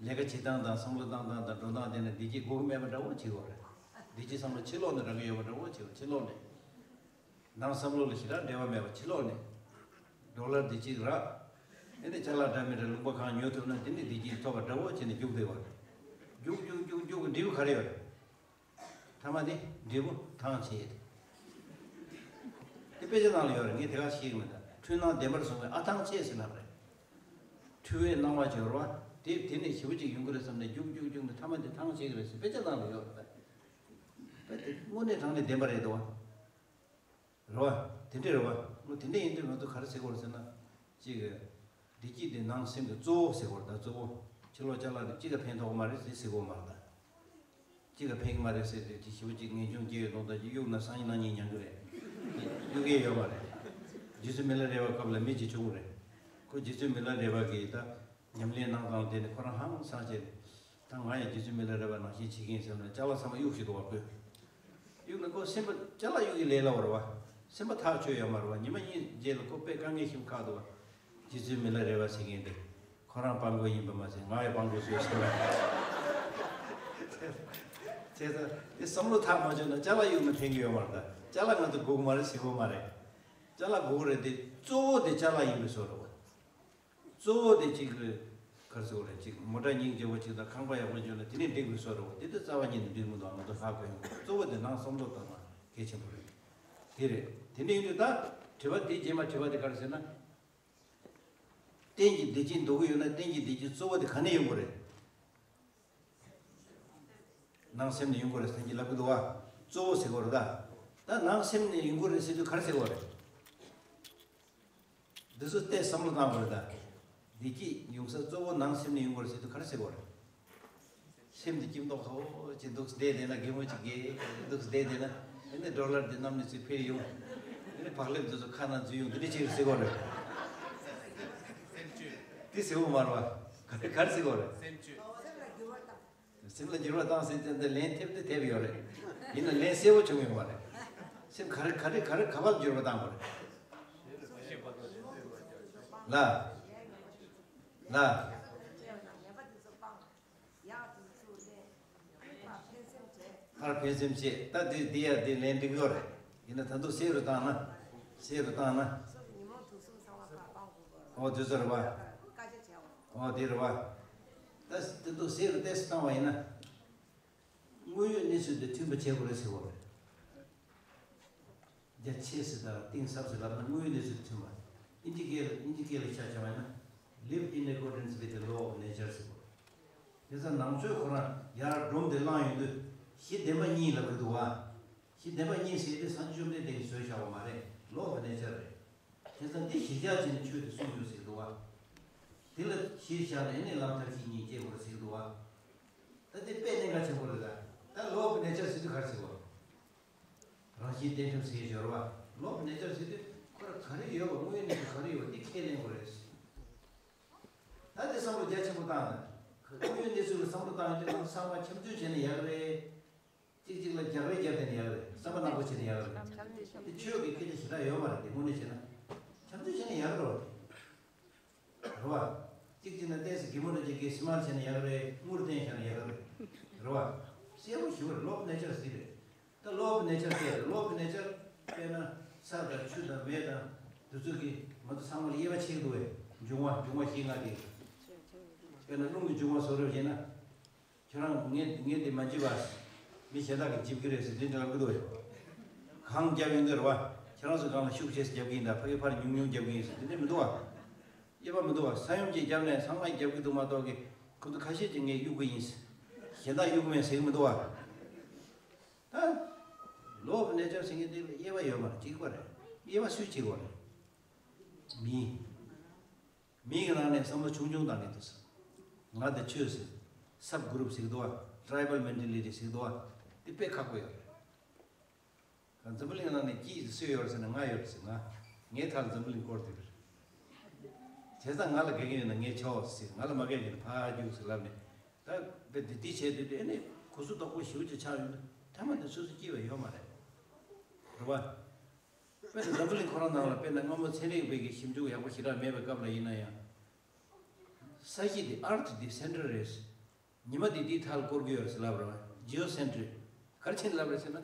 ལས་ཀ་བྱེད་སྟངས་དང་བསམ་བློ་བཏང་སྟངས་དང་འགྲོ་སྟངས་དེ་ནི་བདེ་སྐྱིད་དགོས་ཀྱི་མེད་པ་འདྲ་བོ་བྱེད་ཀྱི་ཡོད་རེད། བདེ་སྐྱིད་བསམ་བློ་ཕྱི་ལོགས་ནས་རག་གི་ཡོད་པ་འདྲ་བོ་བྱེད་ཀྱི་ཡོད། ཕྱི་ལོགས་ནས། ནང་བསམ་བློ་ལ་ཞེ་དྲག་འབྲེལ་བ་མེད་པ་ཕྱི་ལོགས་ནས། ཌོ་ལར་འདི་གཅིག་རག་དེ་ནས་ཅ་ལག་འདྲ་མི་འདྲ་ལུང་པ་གང་ཉོ་ཐུབ་ན་དེ་ནས་བདེ་སྐྱིད་ཐོབ་པ་འདྲ་བོ་བྱས་ནས་རྒྱུགས་བསྡད་པ་རེད། རྒྱུགས་རྒྱུགས་རྒྱུགས་རྒྱུགས་འབྲས་བུ་ག་རེ་ཡོད་རེད། མཐའ་མ་དེ་འབྲས་བུ་ཐང་ཆད། དེ་དཔེ་ཆ་ནང་ལ་ཡོད་རེད། ངས་དེ་ག་ཤེས་ཀྱི་མེད། ད་འཁྲུལ་སྣང་བདེན་པར་བཟུང་བའི་ཨ་ཐང་ཆད་ཟེར་ལབ་རེད། འཁྲུལ་བའི་སྣང་བ་ཅིག་ཡོད་རེད་བ། དེ་དེ་ནས་ཞེ་པོ་ཅིག་ཡོང་གི་རེད་བསམ་ནས་རྒྱུགས་རྒྱུགས་རྒྱུགས་ནས་མཐའ་མ་དེ་ཐང་ཆད་ཀྱི་རེད་ཟེར་དཔེ་ཆ་ནང་ལ་ཡོད་རེད། ད་དཔེ་དེ་དངོས་གནས་དྲང་གནས་བདེན་པ་རེད་དོ། རེད་བ། དེ་འདྲས་རེད་བ། ཨོ་དེ་འདྲས་ཡིན་དུས་ང་ཚོ་ག་རེ་ཟེར་དགོས་རེད་ཟེར་ན། གཅིག་གི་བདེ་སྐྱིད་དེ་ནང་སེམས་ཀྱི་གཙོ་བོ་ཟེར་དགོས་རེད། ད་གཙོ་བོ། ཕྱི་ལོགས་ཅ་ལག་དེ་གཅིག་ག་ཕན་ཐོགས་མ་རེད་ཟེར་ཟེར་དགོས་མ་རེད་ད། གཅིག་ག་ཕན་གི་མ་རེད་ཟེར་ཏེ་ཅིག་ཞེ་པོ་ཅིག་ངེས་འབྱུང་སྐྱེ་ཡོད་མདོག་ད་ཅིག་གཡུག་ན་སང་ཉིན་གནངས་ཉིན་ཉན་གི་རེད། གཡུག་ཡས་ཡོད་མ་རེད། རྗེ་བཙུན་མི་ལ་རས་པ་སྐབས་ལ་མི་གཅིག་བྱུང་བ་རེད། ཁོ་རྗེ་བཙུན་མི་ལ་རས་པ་གིས་ད། ཉམས་ལེན་གནང་སྟངས་དེ་ནི་ཁོ་རང་ཧང་སངས་བྱས་ནས། ད་ང་ཡང་རྗེ་བཙུན་མི་ལ་རས་པ་ནང་བཞིན་བྱེད་ཀྱི་ཡིན་བསམ་ནས་ཅ་ལག་ཚང་མ་གཡུགས་བཞག་འདུག་བ་ཁོས། གཡུགས་ནས་ཁོ་སེམས་པ་ཅ་ལག་གཡུག་གི་ལས་སླ་བོ་རེད་བ། སེམས་པ་ཐག་ཆོད་ཡོད་མ་རེད་བ། ཉི་མ་གཉིས་རྗེས་ལ་ཁོ་དཔེ་དཀའ་ངལ་ཞིག་ཁག་འདུག་བ། རྗེ་བཙུན་མི་ལ་རས་པ་ཟེར་མཁན་དེ། ཁོ་རང་སྤྲང་པོ་ཡིན་པ་མ་ཟད་ང་ཡང་སྤྲང་པོ་བཟོས་སོང་བ། བྱས་ཙང་དེ་བསམ་བློ་ཐག་མ་ཆོད་ན་ཅ་ལག་གཡུགས་ན་ཕན་གི་ཡོད་མ་རེད་ད། ཅ་ལག་ང་ཚོ་དགོས་ཀྱི་མ་རེད་ཟེར་གི་ཡོད་མ་རེད། ཅ་ལག་དགོས་ཀྱི་རེད་དེ་གཙོ་བོ་དེ་ཅ་ལག་ཡིན་པའི་བཟོ་འདྲ་བ། གཙོ་བོ་དེ་གཅིག་རེད། ག་རེ་ཟེར་དགོས་རེད། གཅིག་མོ་ཊ་སྙིང་རྗེ་པོ་གཅིག་དང་ཁང་པ་ཡག་པོ་བྱུང་ན་དེ་ནས་འགྲིག་པའི་བཟོ་འདྲ་བོ་དེ་ཚོ་རྩ་བ་ཉིད་ནས་འགྲིག་མི་འདུག་ང་ཚོ་ཧ་གོ་ཡོང་གི། གཙོ་བོ་དེ་ནང་བསམ་བློ་གཏོང་བ་གལ་ཆེན་པོ་རེད། དེ་རེད། དེ་འདྲ་ཡིན་དུས་ད་དྲི་བ་དེ་རྗེས་མ་དྲི་བ་དེ་ག་རེ་ཟེར་ན། རྟེན་གྱི་བདེ་སྐྱིད་འདོད་ཀྱི་ཡོད་ན་རྟེན་གྱི་བདེ་སྐྱིད་གཙོ་བོ་དེ་ག་ནས་ཡོང་དགོས་རེད། ནང་སེམས་ནས་ཡོང་གི་རེད་ཟེར་གྱི་ལབ་ཀྱི་འདུག་བ། གཙོ་བོ་ཟེར་གྱི་རེད་ད། ད་ནང་སེམས་ནས་ཡོང་གི་རེད་ཟེར་དུས་ག་རེ་ཟེར་གྱི་རེད། འདི་ཚོ་ལྟས་བསམ་བློ་བཏང་དགོས་རེད་ད། བདེ་སྐྱིད་ཡོང་ས་གཙོ་བོ་ནང་སེམས་ནས་ཡོང་གི་རེད་ཟེར་དུས་ག་རེ་ཟེར་གྱི་རེད། སེམས་འདི་སྐྱིད་མདོག་ཁ་པོ་ཅིག་འདུག་བསྡད་བསྡད་ན་གད་མོ་ཅིག་གས་འདུག་བསྡད་བསྡད་ན། ཨ་ནི་ཌོ་ལར་འདི་གནམ་ནས་ཚུར་འཕེལ་ཡོང་། ཨ་ནི་བག་ལེབ་འདི་ཚོ་ཁ་ནང་འཛུལ་ཡོང་། འདི་འདྲ་ཅིག་རེད་ཟེར་གྱི་རེད། འདི་ཟེར་གྱི་མ་རེད་བ། ག་རེ་ག་རེ་ཟེར་གྱི་རེད། སེམས་ལ་འགྱུར་བ་བཏང་ཟེར་ཏེ་འདི་ལན་ཐེབས་དེ་ཐེབས་ཡོད་རེད། ཡིན་ན་ལན་གསལ་པོ་བྱུང་ཡོད་མ་རེད། སེམས་ག་རེ་ག་རེ་ག་རེ་ག་པར་འགྱུར་བ་བཏང་དགོས་རེད། ལ། ལ། ཕར་ཕན་སེམས་བྱེད། ད་འདི་འདི་ཡ་འདི་ལན་འགྲིག་ཡོད་རེད། ཡིན་ན་ད་དུང་གསལ་རུ་བཏང་ན། གསལ་རུ་བཏང་ན། ཨོ་དེ་ཚོ་རེད་བ། ཨོ་དེ་རེད་བ། ད་དེ་ཚོ་གསལ་རུ་ཏོག་ཙམ་བཏང་བ་ཡིན་ན། དངོས་ཡོད་གནས་ཚུལ་དེ་མཐུན་པ་བྱེད་དགོས་རེད་ཟེར་བ་རེད། རྒྱ་ཆེ་ཟེར་དང་གཏིང་ཟབ་ཟེར་ལབ་ན་དངོས་ཡོད་གནས་ཚུལ་མཐུན་པ། ཨིན་ཇི་སྐད་ལ་ཨིན་ཇི་སྐད་ལ་ཆ་བཞག་པ་ཡིན་ན། Live in accordance with the law of nature ཟེར་བ། དེ་ཚོ་ནང་ཆོས་ཁོ་རང་ཡར་སྒྲོམ་དེ་བསླངས་ཡོང་དུས་གཞི་བདེན་པ་གཉིས་ལབ་ཀྱི་འདུག་བ། གཞི་བདེན་པ་གཉིས་ཟེར་དེ་སངས་རྒྱས་བཅོམ་ལྡན་འདས་ཀྱིས་བཟོས་བཞག་པ་མ་རེད། Law of nature རེད། དེ་ཚོ་འདི་གཞིར་བཞག་བྱས་ནས་ཆོས་དེ་གསུངས་ཡོད་ཟེར་གྱི་འདུག་བ། དེ་ལ་གཞིར་བཞག་ནས་ནི་ལམ་མཐར་ཕྱིན་གཉིས་སྐྱེ་དགོས་ཟེར་གྱི་འདུག་བ། ད་དེ་དཔེ་གནད་འགག་ཆེན་པོ་རེད་ད། ད་Law of nature ཟེར་དུས་ག་རེ་ཟེར་བ། རང་བཞིན་གཏན་ཁྲིམས་ཟེར་གྱི་ཡོད་རེད་བ། Law of nature ཟེར་དུས་ཁོ་རང་ག་རེ་ཡོད་པ་དངོས་ཡོད་གནས་ཚུལ་ག་རེ་ཡོད་པ་འདི་ཁས་ལེན་དགོས་རེད། ད་དེ་བསམ་བློ་རྒྱ་ཆེན་པོ་བཏང་ན། དངོས་ཡོད་གནས་ཚུལ་ལ་བསམ་བློ་བཏང་ཡོང་དུས་ང་ཚོ་ཚང་མ་འཆམ་མཐུན་བྱས་ན་ཡག་རེད། གཅིག་གཅིག་ལ་རྒྱག་རེས་རྒྱབ་བསྡད་ན་ཡག་རེད། བསམ་པ་བརྣག་པོ་བྱས་ན་ཡག་རེད། དེ་ཆོས་ཀྱི་སྐད་ཆ་ཞེ་དྲག་ཡོད་མ་རེད། དེ་དངོས་གནས་བྱས་ན། འཆམ་མཐུན་བྱས་ན་ཡག་རེད་བ། རེད་བ། གཅིག་བྱས་ན་ཏོག་ཙམ་གད་མོ་འདྲ་ཅིག་གིས་སི་མལ་བྱས་ན་ཡག་རེད། དངུལ་བསྟན་བཞག་ན་ཡག་རེད། རེད་བ། གསལ་པོ་ཞེ་པོ་རེད། Law of nature ཟེར་རེད། ད་Law of nature ཟེར་རེད། Law of nature དཔེར་ན་ས་དང་ཆུ་དང་མེ་དང་དེ་ཚོ་གིས་ང་ཚོ་ཚང་མ་ལ་དབྱེ་བ་ཕྱེ་གི་འདུག་བས། འབྱུང་བ་འབྱུང་བ་བཞི་ལྔ་དེ། དཔེར་ན་རླུང་གི་འབྱུང་བ་བཟོ་འདྲ་བྱས་ན། ཁྱོད་རང་ངས་ངས་འདི་མ་འཇིབ་པ། མི་གཞན་དག་གིས་འཇིབ་ཀྱི་རེད་ཟེར་དེ་འདྲ་ལབ་ཀྱི་འདུག་བས། གང་རྒྱབ་ཡོང་གི་རེད་བ། ཁྱེད་རང་ཚོ་སྒང་ལ་ཤུགས་ཆེ་ཙམ་རྒྱབ་ཀྱི་ཡིན་ད། ཕ་གི་ཕར་ཉུང་ཉུང་རྒྱབ་ཀྱི་ཡིན་ཟེར་དེ་འདྲ་མི་འདུག་བ། དབྱེ་བ་མི་འདུག་བ། ས་ཡོམ་གྱིས་བརྒྱབ་ནས་ཚང་མས་རྒྱབ་ཀྱི་འདུག་མ་གཏོགས་ཀྱི། ཁོ་ཚོ་ཁ་ཤས་ཀྱིས་ངས་གཡུག་གི་ཡིན། གཞན་དག་གཡུག་མེད་ཟེར་གྱི་མི་འདུག་བ། ད། Law of nature ཟེར་མཁན་དེ་ལ་དབྱེ་བ་ཡོད་མ་རེད། གཅིག་པ་རེད། དབྱེ་བ་སུས་བྱེད་དགོས་རེད། མི། མི་གི་ནང་ནས་བསམ་བློ་ཆུང་ཆུང་བཏང་གི་འདུག་ཟེར། ང་དང་ཁྱོད་ཟེར། Sub group ཟེར་གྱི་འདུག་བ། Tribal mentality ཟེར་གྱི་འདུག་བ། དེ་དཔེ་ཁག་པོ་ཡོད་རེད། འཛམ་བུ་གླིང་ནང་ནས་སྐྱིད་ཟེར་སུ་ཡོད་རེད་ཟེར་ན་ང་ཡོད་རེད་ཟེར། ང་ངའི་ཐག་འཛམ་བུ་གླིང་བསྐོར་བསྡད་པ་རེད། བྱས་ཙང་ང་ལ་དགའ་གི་ཡོད་ན་ངས་ཆོག་ཟེར། ང་ལ་མ་དགའ་གི་ཡོད་ན་ཕར་རྒྱུགས་ཟེར་ལབ་ནས། ད་དཔེ་འདི་འདི་བྱས་དུས་དེ་ནི་གོ་ཚོད་དོག་པོ་ཞེ་པོ་ཅིག་ཆགས་ཡོང་དུས་མཐའ་མ་དེ་སོ་སོ་སྐྱིད་པ་ཡོད་མ་རེད། རེད་བ། དཔེར་ན་འཛམ་བུ་གླིང་ཁོ་རང་ནང་ལ་དཔེར་ན་སྔ་མོ་ཚན་རིག་པའི་གི་ཞིབ་འཇུག་ཡག་པོ་ཞེ་དྲག་མེད་པའི་སྐབས་ལ་ཡིན་ན་ཡང་། ས་གཞི་དེ་earth་དེ་center་རེད། ཉི་མ་དེ་དེའི་མཐའ་ལ་བསྐོར་གྱི་ཡོད་རེད་ཟེར་ལབ་རེད་བ། geocentric། ག་རེ་བྱས་ནས་ལབ་རེད་ཟེར་ན།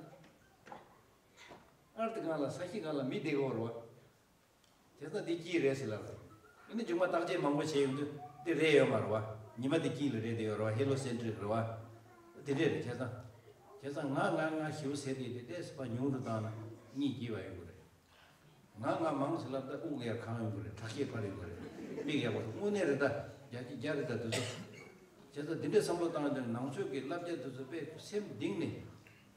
earth་སྒང་ལ་ས་གཞི་སྒང་ལ་མི་བསྡད་ཀྱི་ཡོད་རེད་བ། དེ་ཚོ་འདི་སྐྱིད་རེད་ཟེར་ལབ་རེད། ཨ་ནི་མཇུག་མ་བརྟག་དཔྱད་མང་པོ་བྱས་ཡོང་དུས་འདི་རེད་ཡོད་མ་རེད་བ། ཉི་མ་འདི་སྐྱིད་ལ་རེད་དེ་ཡོད་རེད་བ། heliocentric་རེད་བ། དེ་འདྲས་རེད་བྱས་ཙང་། བྱས་ཙང་ང་ང་ང་ཞེ་པོ་ཟེར་དེ་དེ་ཏོག་ཙམ་ཉུང་དུ་བཏང་ན་གཉིད་སྐྱིད་པ་ཡོང་གི་རེད། ང་ང་མང་ཟེར་ལབ་ད་དབུགས་ཡར་གང་ཡོང་གི་རེད། ཁྲག་ཤེད་འཕར་ཡོང་གི་རེད། མིག་ཡག་པོ་དངོས་གནས་རེད་ད། རྒྱ་ཆེ་རྒྱ་རེད་ད་དེ་ཚོ། བྱས་ཙང་འདི་འདྲས་བསམ་བློ་བཏང་ཡོང་དུས་ནང་ཆོས་ཀྱི་བསླབ་བྱ་དེ་ཚོ་དཔེ་སེམས་གཏིང་ནས་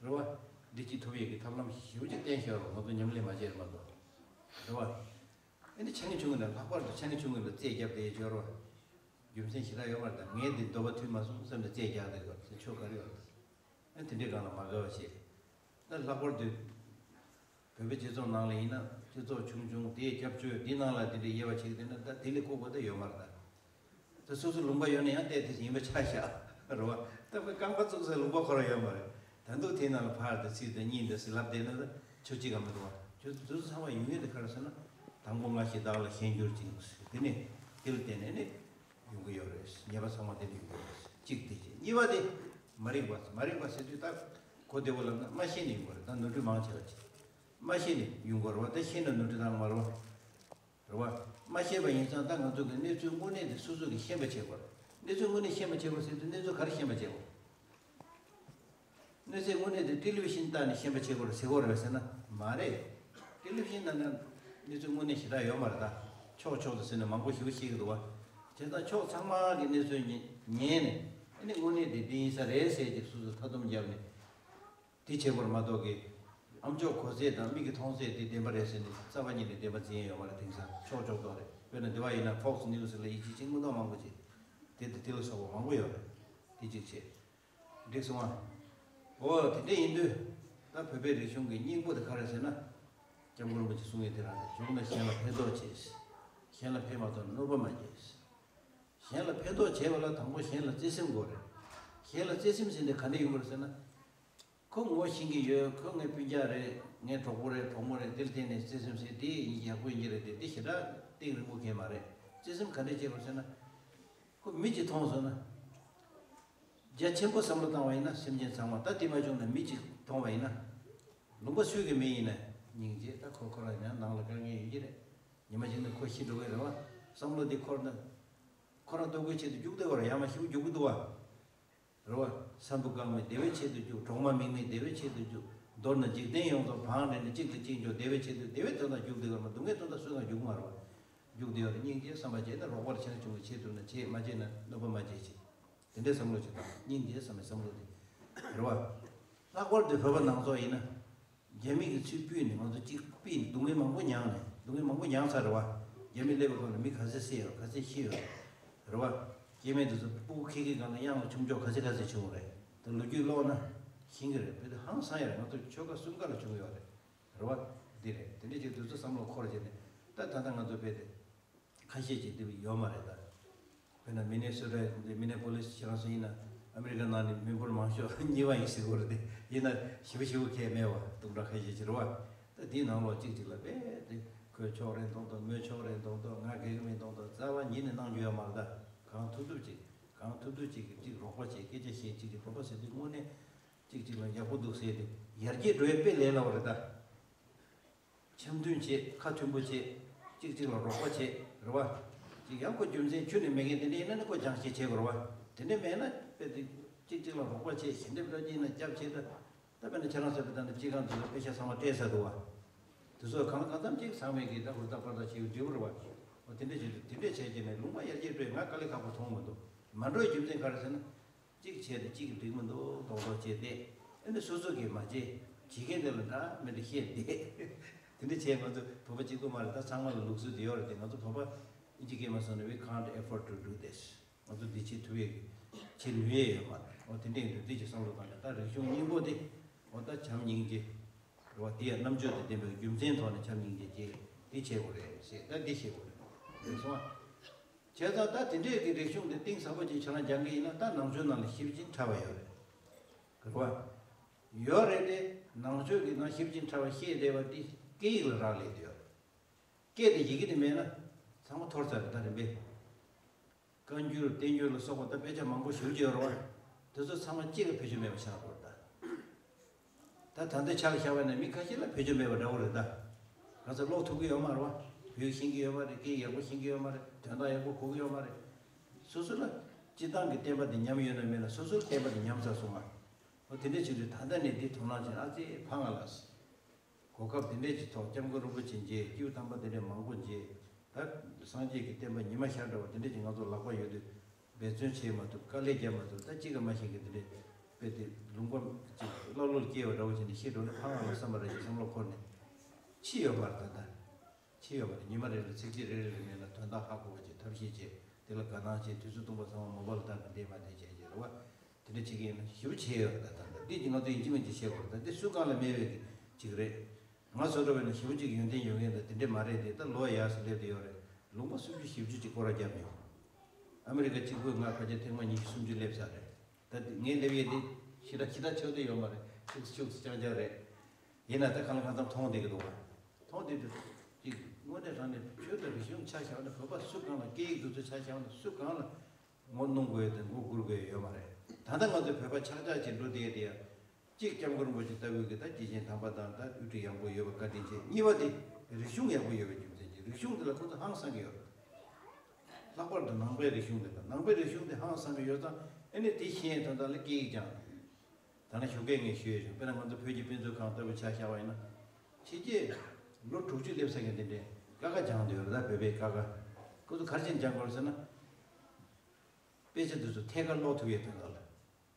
རེད་བ། འདི་སྐྱིད་ཐུབ་ཡས་ཀྱི་ཐབས་ལམ་ཞེ་པོ་ཅིག་བསྟན་ཤེས་རོགས། ང་ཚོ་ཉམས་ལེན་མ་བྱས་རེད་མ་གཏོགས། རེད་བ། ཨ་ནི་ཆ་ངེ་ཆུང་ངེ་ལ་ལྷག་པར་དུ་ཆ་ངེ་ཆུང་ངེ་ལ་རྩོད་རྒྱབ་བསྡད་ཡོད་རོ། རྒྱུ་མཚན་ཞེ་དྲག་ཡོད་མ་རེད་ད། ངས་འདི་འདོད་པ་མཐུན་མ་སོང་བསམ་ནས་རྩོད་རྒྱག་བསྡད་ཡོད་ཟེར་ཆོ་ག་རེ་ཡོད་རེད། ཨ་དེ་འདྲའི་སྒང་ལ་མ་དགའ་བ་བྱེད། ད་ལྷག་པར་དུ་བོད་པའི་སྤྱི་ཚོགས་ནང་ལ་ཡིན་ན་སྤྱི་ཚོགས་ཆུང་ཆུང་དེའི་སྐྱབས་བཅོལ་འདི་ནང་ལ་དེ་འདྲའི་དབྱེ་བ་ཕྱེ་གི་བསྡད་ན་ད་དེ་ལས་ལྐུགས་པ་ད་ཡོད་མ་རེད་ད། ད་སོ་སོ་ལུང་པ་ཡོད་ན་ཡང་ལྟས་དེ་ཡིན་པ་ཆ་བཞག་རེད་བ། ད་ཁོས་རྐང་པ་བཙུགས་སའི་ལུང་པ་ཁོ་རང་ཡོད་མ་རེད། ད་འདུག་དེའི་ནང་ལ་ཕར་དང་ཚུར་དང་གཉིས་དང་ཟེར་ལབ་བསྡད་ན་ད་ཆོ་གཅིག་ག་མི་འདུག་བ། ཁྱོད་དེ་ཚོ་ཚང་མ་ཡོང་ཡས་དེ་ག་རེ་ཟེར་ན། དང་པོ་ང་ཞེ་དྲག་ལ་ཞེན་གྱུར་ཅིག་ཟེར། དེ་ནས་དེ་ལ་བརྟེན་ནས་ནི་ཡོང་གི་ཡོད་རེད། ཉེས་པ་ཚང་མ་དེ་ལ་ཡོང་གི་ཡོད་རེད། གཅིག་དེ་བྱས། གཉིས་པ་དེ་མ་རིག་པ། མ་རིག་པ་ཟེར་དུས་ད་གོ་བདེ་བོ་ལབ་ན་མ་ཤེས་ནས་ཡོང་གི་རེད། ད་ནོར་འཁྲུལ་མང་ཆེ་བ་ཅིག་མ་ཤེས་ནས་ཡོང་གི་རེད་བ། ད་ཤེས་ན་ནོར་འཁྲུལ་ད་མ་རེད་བ། རེད་བ། མ་ཤེས་པ་ཡིན་ཙང་ད་ང་ཚོ་གི་གནས་ཚུལ་དངོས་གནས་དེ་སོ་སོ་གིས་ཤེས་པ་བྱེད་དགོས་རེད། གནས་ཚུལ་དངོས་གནས་ཤེས་པ་བྱེད་དགོས་ཟེར་དུས་གནས་ཚུལ་ག་རེ་ཤེས་པ་བྱེད་དགོས། གནས་ཚུལ་དངོས་གནས་དེ་ཊེ་ལི་ཝི་ཤིན་བལྟས་ནས་ཤེས་པ་བྱེད་དགོས་རེད་ཟེར་དགོས་རེད་ཟེར་ན་མ་རེད། ཊེ་ལི་ཝི་ཤིན་ནང་ན་གནས་ཚུལ་དངོས་གནས་ཞེ་དྲག་ཡོད་མ་རེད་ད། ཕྱོགས་ཕྱོགས་སུ་ཟེར་ནས་མང་པོ་ཞེ་པོ་ཤེས་ཀྱི་འདུག་བ། བྱས་ཙང་ཕྱོགས་ཚང་མ་གི་གནས་ཚུལ་ཉན་ནས་ཨ་ནི་དངོས་གནས་དེ་འདི་ཡིན་ས་རེད་ཟེར་གྱི་སོ་སོ་མཐའ་སྡོམ་བརྒྱབ་ནས། དེ་བྱེད་དགོས་རེད་མ་གཏོགས་ཀྱི། ཨ་མཆོག་གོ་ཚད་དང་མིག་གིས་མཐོང་ཚད་དེ་བདེན་པ་རེད་ཟེར་ནས་རྩ་བ་ཉིད་ནས་བདེན་པ་འཛིན་ཡས་ཡོད་མ་རེད། དེང་སང་ཕྱོགས་ཕྱོགས་གཏོགས་རེད། དཔེར་ན་འདི་བ་ཡིན་ན་Fox News་ལ་ཡིད་ཆེས་བྱེད་མི་མང་པོ་ཅིག་དེ་དེ་དེ་ལ་སོགས་པ་མང་པོ་ཡོད་རེད། དེ་གཅིག་བྱས། འགྲིག་སོང་ང་། འོ་དེ་འདྲ་ཡིན་དུས། ད་བོད་པའི་རིག་གཞུང་གི་སྙིང་པོ་དེ་ག་རེ་ཟེར་ན། སྐྱབས་མགོན་རིན་པོ་ཆེ་གསུང་ཡས་དེ་རང་རེད། བྱུང་ན་གཞན་ལ་ཕན་ཐོགས་བྱེད། གཞན་ལ་ཕན་མ་ཐོགས་ན་གནོད་པ་མ་བྱེད། གཞན་ལ་ཕན་ཐོགས་བྱེད་པ་ལ་དང་པོ་གཞན་ལ་བརྩེ་སེམས་དགོས་རེད། གཞན་ལ་བརྩེ་སེམས་ཟེར་ནས་ག་འདྲ་ཡོང་གི་རེད་ཟེར་ན། ཁོ་ངོ་ཤེས་ཀྱི་ཡོད། ཁོ་ངའི་སྤུན་ཀྱག་རེད། ངའི་གྲོགས་པོ་རེད། གྲོགས་མོ་རེད། འདིར་བརྟེན་ནས་བརྩེ་སེམས་ཟེར་དེ་ཡིན་ཡག་པོ་ཡིན་གྱི་རེད་དེ། དེ་ཞེ་དྲག་གཏིང་རིང་པོ་གང་མ་རེད། བརྩེ་སེམས་ག་འདྲས་བྱེད་དགོས་ཟེར་ན། ཁོ་མི་གཅིག་མཐོང་སོང་ན། རྒྱ་ཆེན་པོ་བསམ་བློ་བཏང་བ་ཡིན་ན་སེམས་ཅན་ཚང་མ། ད་དེ་མ་བྱུང་ན་མི་གཅིག་མཐོང་བ་ཡིན་ན། ལུང་པ་སུའི་གི་མི་ཡིན་ན་སྙིང་རྗེ། ད་ཁོ་ཁོ་རང་ཡང་ནང་ལ་དཀའ་ངལ་ཡོད་ཀྱི་རེད། ཉི་མ་གཅིག་ན་ཁོ་ཤི་འགྲོ་གི་རེད་བ། བསམ་བློ་འདི་འཁོར་ན། ཁོ་རང་ལྟོ་གོས་ཆེད་དུ་རྒྱུག་བསྡད་པ་རེད། ཡང་མ་ཤི་བོ་རྒྱུག་གི་འདུག་བ། རེད་བ། ས་འབུ་རྐང་མའི་བདེ་བའི་ཆེད་དུ་རྒྱུག་གྲོག་མ་མིག་མའི་བདེ་བའི་ཆེད་དུ་རྒྱུག་མདོར་ན་འཇིག་རྟེན་ཡོངས་རྫོགས་བང་རེ་ནས་གཅིག་ལ་གཅིག་འཇོག་བདེ་བའི་ཆེད་དུ། བདེ་བའི་དོན་དག་རྒྱུག་བསྡད་པ་མ་གཏོགས་སྡུག་བསྔལ་དོན་དག་སུས་གང་རྒྱུག་མ་རེད་བ། རྒྱུག་བསྡད་ཡོད་རེད། སྙིང་རྗེ་བསམ་པ་བྱས་ན་རོགས་པ་ལ་བྱས་ན་ཆུང་བའི་ཆེད་དུ་ན་བྱེད། མ་བྱས་ན་གནོད་པ་མ་བྱེད་ཅིག་དེ་འདྲའི་བསམ་བློ་ཅིག་དང་། སྙིང་རྗེ་བསམ་པའི་བསམ་བློ་དེ། རེད་བ། ལྷག་པར་དུ་བོད་པ་ནང་ཚོགས་ཡིན་ན། རྒྱ་མི་གི་ཚུལ་སྤུས་ནས་ང་ཚོ་གཅིག་སྤུས་ནས་སྡུག་བསྔལ་མང་པོ་མྱངས་ནས། སྡུག་བསྔལ་མང་པོ་མྱངས་ཚར་རེད་བ། རྒྱ་མི་སླེབས་པའི་སྐབས་ལ་མི་ག་ཚད་བསད་ཡོད། ག་ཚད་ཤི་ཡོད། རེད་བ། སྐྱེ་དམན་དེ་ཚོ་སྤུ་གུ་ཁེ་ཁེ་སྒང་ལ་གཡང་ལ་ཆུང་ཆོག་ག་ཚད་ག་ཚད་བྱུང་རེད། ད་ལོ་རྒྱུས་ཀློག་ན་ཤེས་ཀྱི་རེད། བོད་དུ་ཧང་སང་ཡ་རེད། ང་ཚོ་ཆོལ་ཁ་གསུམ་ཀ་ལ་བྱུང་ཡོད་རེད། རེད་བ། འདི་རེད། དེ་འདྲ་ཅིག་དུས་ཚོད་བསམ་བློ་འཁོར་བྱས་ནས། ད་ད་ལྟ་ང་ཚོ་བོད་དེ། ཁ་ཤས་ཅིག་དེ་ཡོད་མ་རེད་ད། དཔེར་ན་མི་ནེ་སོ་ཊ་འདི། མི་ནེ་པོ་ལིས་ཁྱེད་རང་ཚོ་ཡིན་ན་ཨ་མི་རི་ཀ་ནང་ནས་མི་འབོར་མང་ཤོས་གཉིས་པ་ཡིན་ཟེར་གྱི་རེད་དེ། ཡིན་ན་ཞེ་པོ་ཞེ་པོ་ཁས་མེད་བ། དུང་སྒྲ་ཁ་ཤས་ཅིག་རེད་བ། ད་འདིའི་ནང་ལོགས་གཅིག་གཅིག་ལ་རྦད་དེ་ཁོས་ཆོག་རེད་མདོག་མདོག་མོས་ཆོག་རེད་མདོག་མདོག་ང་དགེ་གི་མིན་མདོག་མདོག་རྩ་བ་ཉིད་ནས་གནང་རྒྱུ་ཡོད་མ་རེད་ད། གང་ཐུབ་ཐུབ་ཅིག་གང་ཐུབ་ཐུབ་ཅིག་གིས་གཅིག་རོགས་པ་བྱེད། སྐད་ཆ་བཤད། གཅིག་གིས་བོད་པ་ཟེར་དུས་དངོས་གནས་གཅིག་གཅིག་ལ་ཡག་པོ་འདུག་ཟེར་ཏེ་ཡར་རྒྱས་འགྲོ་ཡ་དཔེ་ལས་སླ་བ་རེད་ད། འཆམ་མཐུན་བྱེད། ཁ་མཐུན་པོ་བྱེད། གཅིག་གཅིག་ལ་རོགས་པ་བྱེད། རེད་བ། ཅིག་ཡང་ཁོ་རྒྱུ་མཚན་ཁྱོན་ནས་མེད་མཁན་དེ་འདྲ་ཡིན་ན་ནི་ཁོ་སྦྱང་བཤད་བྱེད་དགོས་རེད་བ། དེ་འདྲ་མེད་ན་དཔེ་དེ་གཅིག་གཅིག་ལ་རོགས་པ་བྱེད། གཞན་དེ་འདྲ་ཡིན་ན་རྒྱབ་བྱེད་ད། ད་དཔེར་ན་ཁྱེད་རང་ཚོ་གི་ད་ནི་སྤྱི་ཁང་དེ་ཚོ་དཔེ་ཆ་ཚང་མ་སྤྲད་ཚར་འདུག་བ། དེ་ཚོ་གང་ལ་གང་འཚམ་གཅིག་ཚང་མས་ཀྱི་ད་ཧུར་ཐག་པར་ཐག་བྱེད་ཡོད་འདྲ་བོ་རེད་བ། འོ་དེ་འདྲ་བྱེད་དུས་དེ་འདྲ་བྱས་བྱས་ནས་ལུང་པ་ཡར་རྒྱས་འགྲོ་ཡ་ང་དཀའ་ལས་ཁག་པོ་མཐོང་མི་འདུག་མ་འགྲོ་བའི་རྒྱུ་མཚན་ག་རེ་ཟེར་ན། གཅིག་བྱས་ཏེ་གཅིག་གིས་འགྲིག་མི་འདུག་མདོག་མདོག་བྱས་ཏེ། ཨ་ནི་སོ་སོ་གིས་མ་བྱས། བྱེད་མཁན་དེ་ལ་འདྲ་མི་འདྲ་བཤད་བསྡད། དེ་འདྲ་བྱས་ང་ཚོ་བོད་པ་གཅིག་པུ་མ་རེད་ད། ཚང་མ་ལ་ལུགས་སྲོལ་དེ་ཡོད་རེད་དེ། ང་ཚོ་བོད་པ་ཨིན་ཇི་སྐད་མ་སོང་ན། we can't afford to do this. ང་ཚོ་འདི་བྱེད་ཐུབ་ཡས་ཀྱི་བྱེད་ནུས་ཡས་ཡོད་མ་རེད། འོ་དེ་འདྲ་ཡིན་དུས་འདི་ཅིག་བསམ་བློ་བཏང་ནས། ད་རིག་གཞུང་སྙིང་པོ་དེ། འོ་ད་བྱམས་སྙིང་རྗེ་རེད་བ། དེ་ཡང་རྣམ་དཔྱོད་དང་ལྡན་པའི་རྒྱུ་མཚན་ཐོག་ནས་བྱམས་སྙིང་རྗེ་བསྐྱེད། འདི་བྱེད་དགོས་རེད་ཟེར། ད་འདི་བྱེད་དགོས་རེད། རེད་སོང་ཨ། བྱས་ཙང་ད་དེ་འདྲས་ཀྱི་རིག་གཞུང་དེ་གཏིང་ཟབ་པོ་ཅིག་ཁྱེད་རང་སྦྱང་གི་ཡིན་ན། ད་ནང་ཆོས་ནང་ལ་ཞེ་པོ་ཅིག་ཕྲ་བ་ཡོད་རེད། རེད་བ། ཡོད་རེད་དེ། ནང་ཆོས་ཀྱི་ནང་ཞེ་པོ་ཅིག་ཕྲ་བ་བཤད་བསྡད་པ་དེ། སྐད་ཡིག་ལ་རག་ལས་བསྡད་ཡོད། སྐད་དེ་ཡི་གེ་དེ་མེད་ན་ཚང་མ་འཐོར་ཚར་རེད་ད་རིམ་པས། བཀའ་འགྱུར་བསྟན་འགྱུར་ལ་སོགས་པ་ད་དཔེ་ཆ་མང་པོ་ཞེ་པོ་ཅིག་ཡོད་རེད་བ། དེ་ཚོ་ཚང་མ་གཅིག་ལ་བེད་སྤྱོད་མེད་པ་ཆགས་འགྲོ་རེད་ད། ད་ད་ལྟའི་ཆ་ལ་བཞག་པ་ཡིན་ན་མི་ཁ་ཤས་ལ་བེད་སྤྱོད་མེད་པ་འདྲ་བོ་རེད་ད། ག་ཚོད་ཀློག་ཐུབ་ཀྱི་ཡོད་མ་རེད་བ། བོད་ཡིག་ཤེས་ཀྱི་ཡོད་མ་རེད། སྐད་ཡག་པོ་ཤེས་ཀྱི་ཡོད་མ་རེད། དོན་དག་ཡག་པོ་གོ་གི་ཡོད་མ་རེད། སོ་སོ་ལ་སྤྱིར་བཏང་གི་བསྟན་པ་འདི་ཉམས་ཡོད་ན་མེད་ན་སོ་སོར་བསྟན་པ་འདི་ཉམས་ཚར་སོང་ང་། འོ་དེ་འདྲ་བྱེད་དུས་ད་ལྟ་ནས་འདི་དོ་སྣང་བྱས་ན་ཨ་ཙི་ཕངས་ང་ལགས། གོ་སྐབས་དེ་འདྲས་ཀྱི་ཐོག་སྐྱབས་མགོན་རིན་པོ་ཆེ་མཇལ། སྐྱེས་བུ་དམ་པ་དེ་འདྲས་མང་པོ་མཇལ། ད་སངས་རྒྱས་ཀྱི་བསྟན་པ་ཉི་མ་ཤར་འདྲ་བ་དེ་འདྲས་ཀྱི་ང་ཚོ་ལག་པ་ཡོད་དུས་འབད་བརྩོན་བྱེད་མ་ཐུབ། དཀའ་ལས་རྒྱབ་མ་ཐུབ། ད་གཅིག་ག་མ་ཤེས་མཁན་དེ་འདྲས་དཔེ་དེ་ལུང་པ་གཅིག་ཀླ་ཀློ་ལ་སྐྱེས་པ་འདྲ་བོ་བྱས་ནས་ཤི་འགྲོ་ན་ཕངས་ང་ལ་བསམ་པ་རེད་ཅེས་བསམ་བློ་འཁོར་ནས། ཕྱི་ཡོད་པར་ད་ལྟ། ཕྱི་ཡོད་པ་རེད། ཉི་མ་རེ་ལ་ཚིགས་བཅད་རེ་རེ་རེ་ནས་ལ་དོན་དག་ཧ་གོ་བ་ཅིག་ཐབས་ཤེས་བྱས། དེ་ལ་དགའ་སྣང་བྱས། དུས་ཚོད་སྟོང་པ་ཚང་མ་མོ་བལ་བཏང་ནས་བསྡད་མ་བསྡད་བྱས་བྱས་རེད་བ། དེ་འདྲ་བྱེད་ཀྱི་ཡིན་ན་ཞེ་པོ་བྱས་ཡོད་རེད། ད་ད་ལྟ་འདི་ཅིག་ང་ཚོ་ཡིན་གཅིག་མིན་གཅིག་བཤད་དགོས་རེད། ད་འདི་སུ་གང་ལ་མེད་པའི་གི་ཅིག་རེད། ང་ཚོ་འདྲ་བས་ན་ཞེ་པོ་ཅིག་ཡོན་ཏན་ཡོད་མཁན་དང་དེ་འདྲ་མ་རེད་དེ། ད་ལོ་ཡག་སེ་སླེབས་བསྡད་ཡོད་རེད། ལུང་པ་སུམ་ཅུ་བཞི་བཅུ་ཅིག་སྐོར་ར་བརྒྱབ་ཡོད། ཨ་མི་རི་ཀ་གཅིག་པུས་ང་ཕལ་ཆེར་ཐེངས་མ་ཉི་ཤུ་སུམ་ཅུ་སླེབས་ཚར་རེད། ད་འདི་ངས་སླེབས་ཡས་འདི་ཞེ་དྲག་ཞེ་དྲག་ཆེ་བོ་དེ་ཡོད་མ་རེད། ཤུགས་ཤུགས་རྐྱང་རྐྱང་རེད། ཡིན་ན་ད་གང་ལ་གང་འཚམ་མཐོང་བསྡད་ཀྱི་འདུག་བ། མཐོང་བསྡད་དུས་ཅིག་དངོས་གནས་དྲང་གནས་ཆོས་དང་རིག་གཞུང་ཆ་བཞག་ན། བོད་པ་སུ་གང་ལ་སྐད་ཡིག་འདི་ཚོ་ཆ་བཞག་ན་སུ་གང་ལ་ངོ་གནོང་དགོས་དང་ངོ་སྒུར་དགོས་ཡོད་མ་རེད། ད་ལྟ་ང་ཚོ་བོད་པ་ཆགས་ཆགས་ཅིག་འགྲོ་བསྡད་དེ་ཡ། གཅིག་སྐྱབས་མགོན་རིན་པོ་ཆེ་ལྟ་བུའི་གི་ད་སྐྱེས་ཆེན་དམ་པ་དང་ད་དབུ་ཁྲིད་ཡངས་པོ་ཡོད་པ་བཀའ་དྲིན་ཆེ། གཉིས་པ་དེ་རིག་གཞུང་ཡག་པོ་ཡོད་པའི་རྒྱུ་མཚན་གྱིས་རིག་གཞུང་དེ་ལ་ཁོ་ཚོ་ཧང་སང་གི་ཡོད་རེད། ལྷག་པར་དུ་ནང་པའི་རིག་གཞུང་དེ་ལ། ནང་པའི་རིག་གཞུང་དེ་ཧང་སང་གི་ཡོད་ཙང་ཨ་ནི་དེ་ཤེས་ཡས་དོན་དག་ལ་སྐད་ཡིག་སྦྱངས། ད་ནི་ཞོགས་ཀས་ངས་ཞུས་ཡོད་ཅིང་། དཔེར་ན་ང་ཚོ་བོད་ཀྱི་དཔེ་མཛོད་ཁང་ལྟ་བུ་ཆ་བཞག་པ་ཡིན་ན། ཕྱི་རྒྱལ་ལོ་དྲུག་ཅུ་སླེབས་ས་མཁན་དེ་འདྲས་ཀ་ཁ་སྦྱངས་བསྡད་ཡོད་རེད། ད་བོད་པའི་ཀ་ཁ། ཁོ་ཚོ་ག་རེ་བྱས་ནས་སྦྱངས་དགོས་རེད་ཟེར་ན། དཔེ་ཆ་དེ་ཚོ་ཐད་ཀར་ཀློག་ཐུབ་ཡས་དོན་དག་ལ་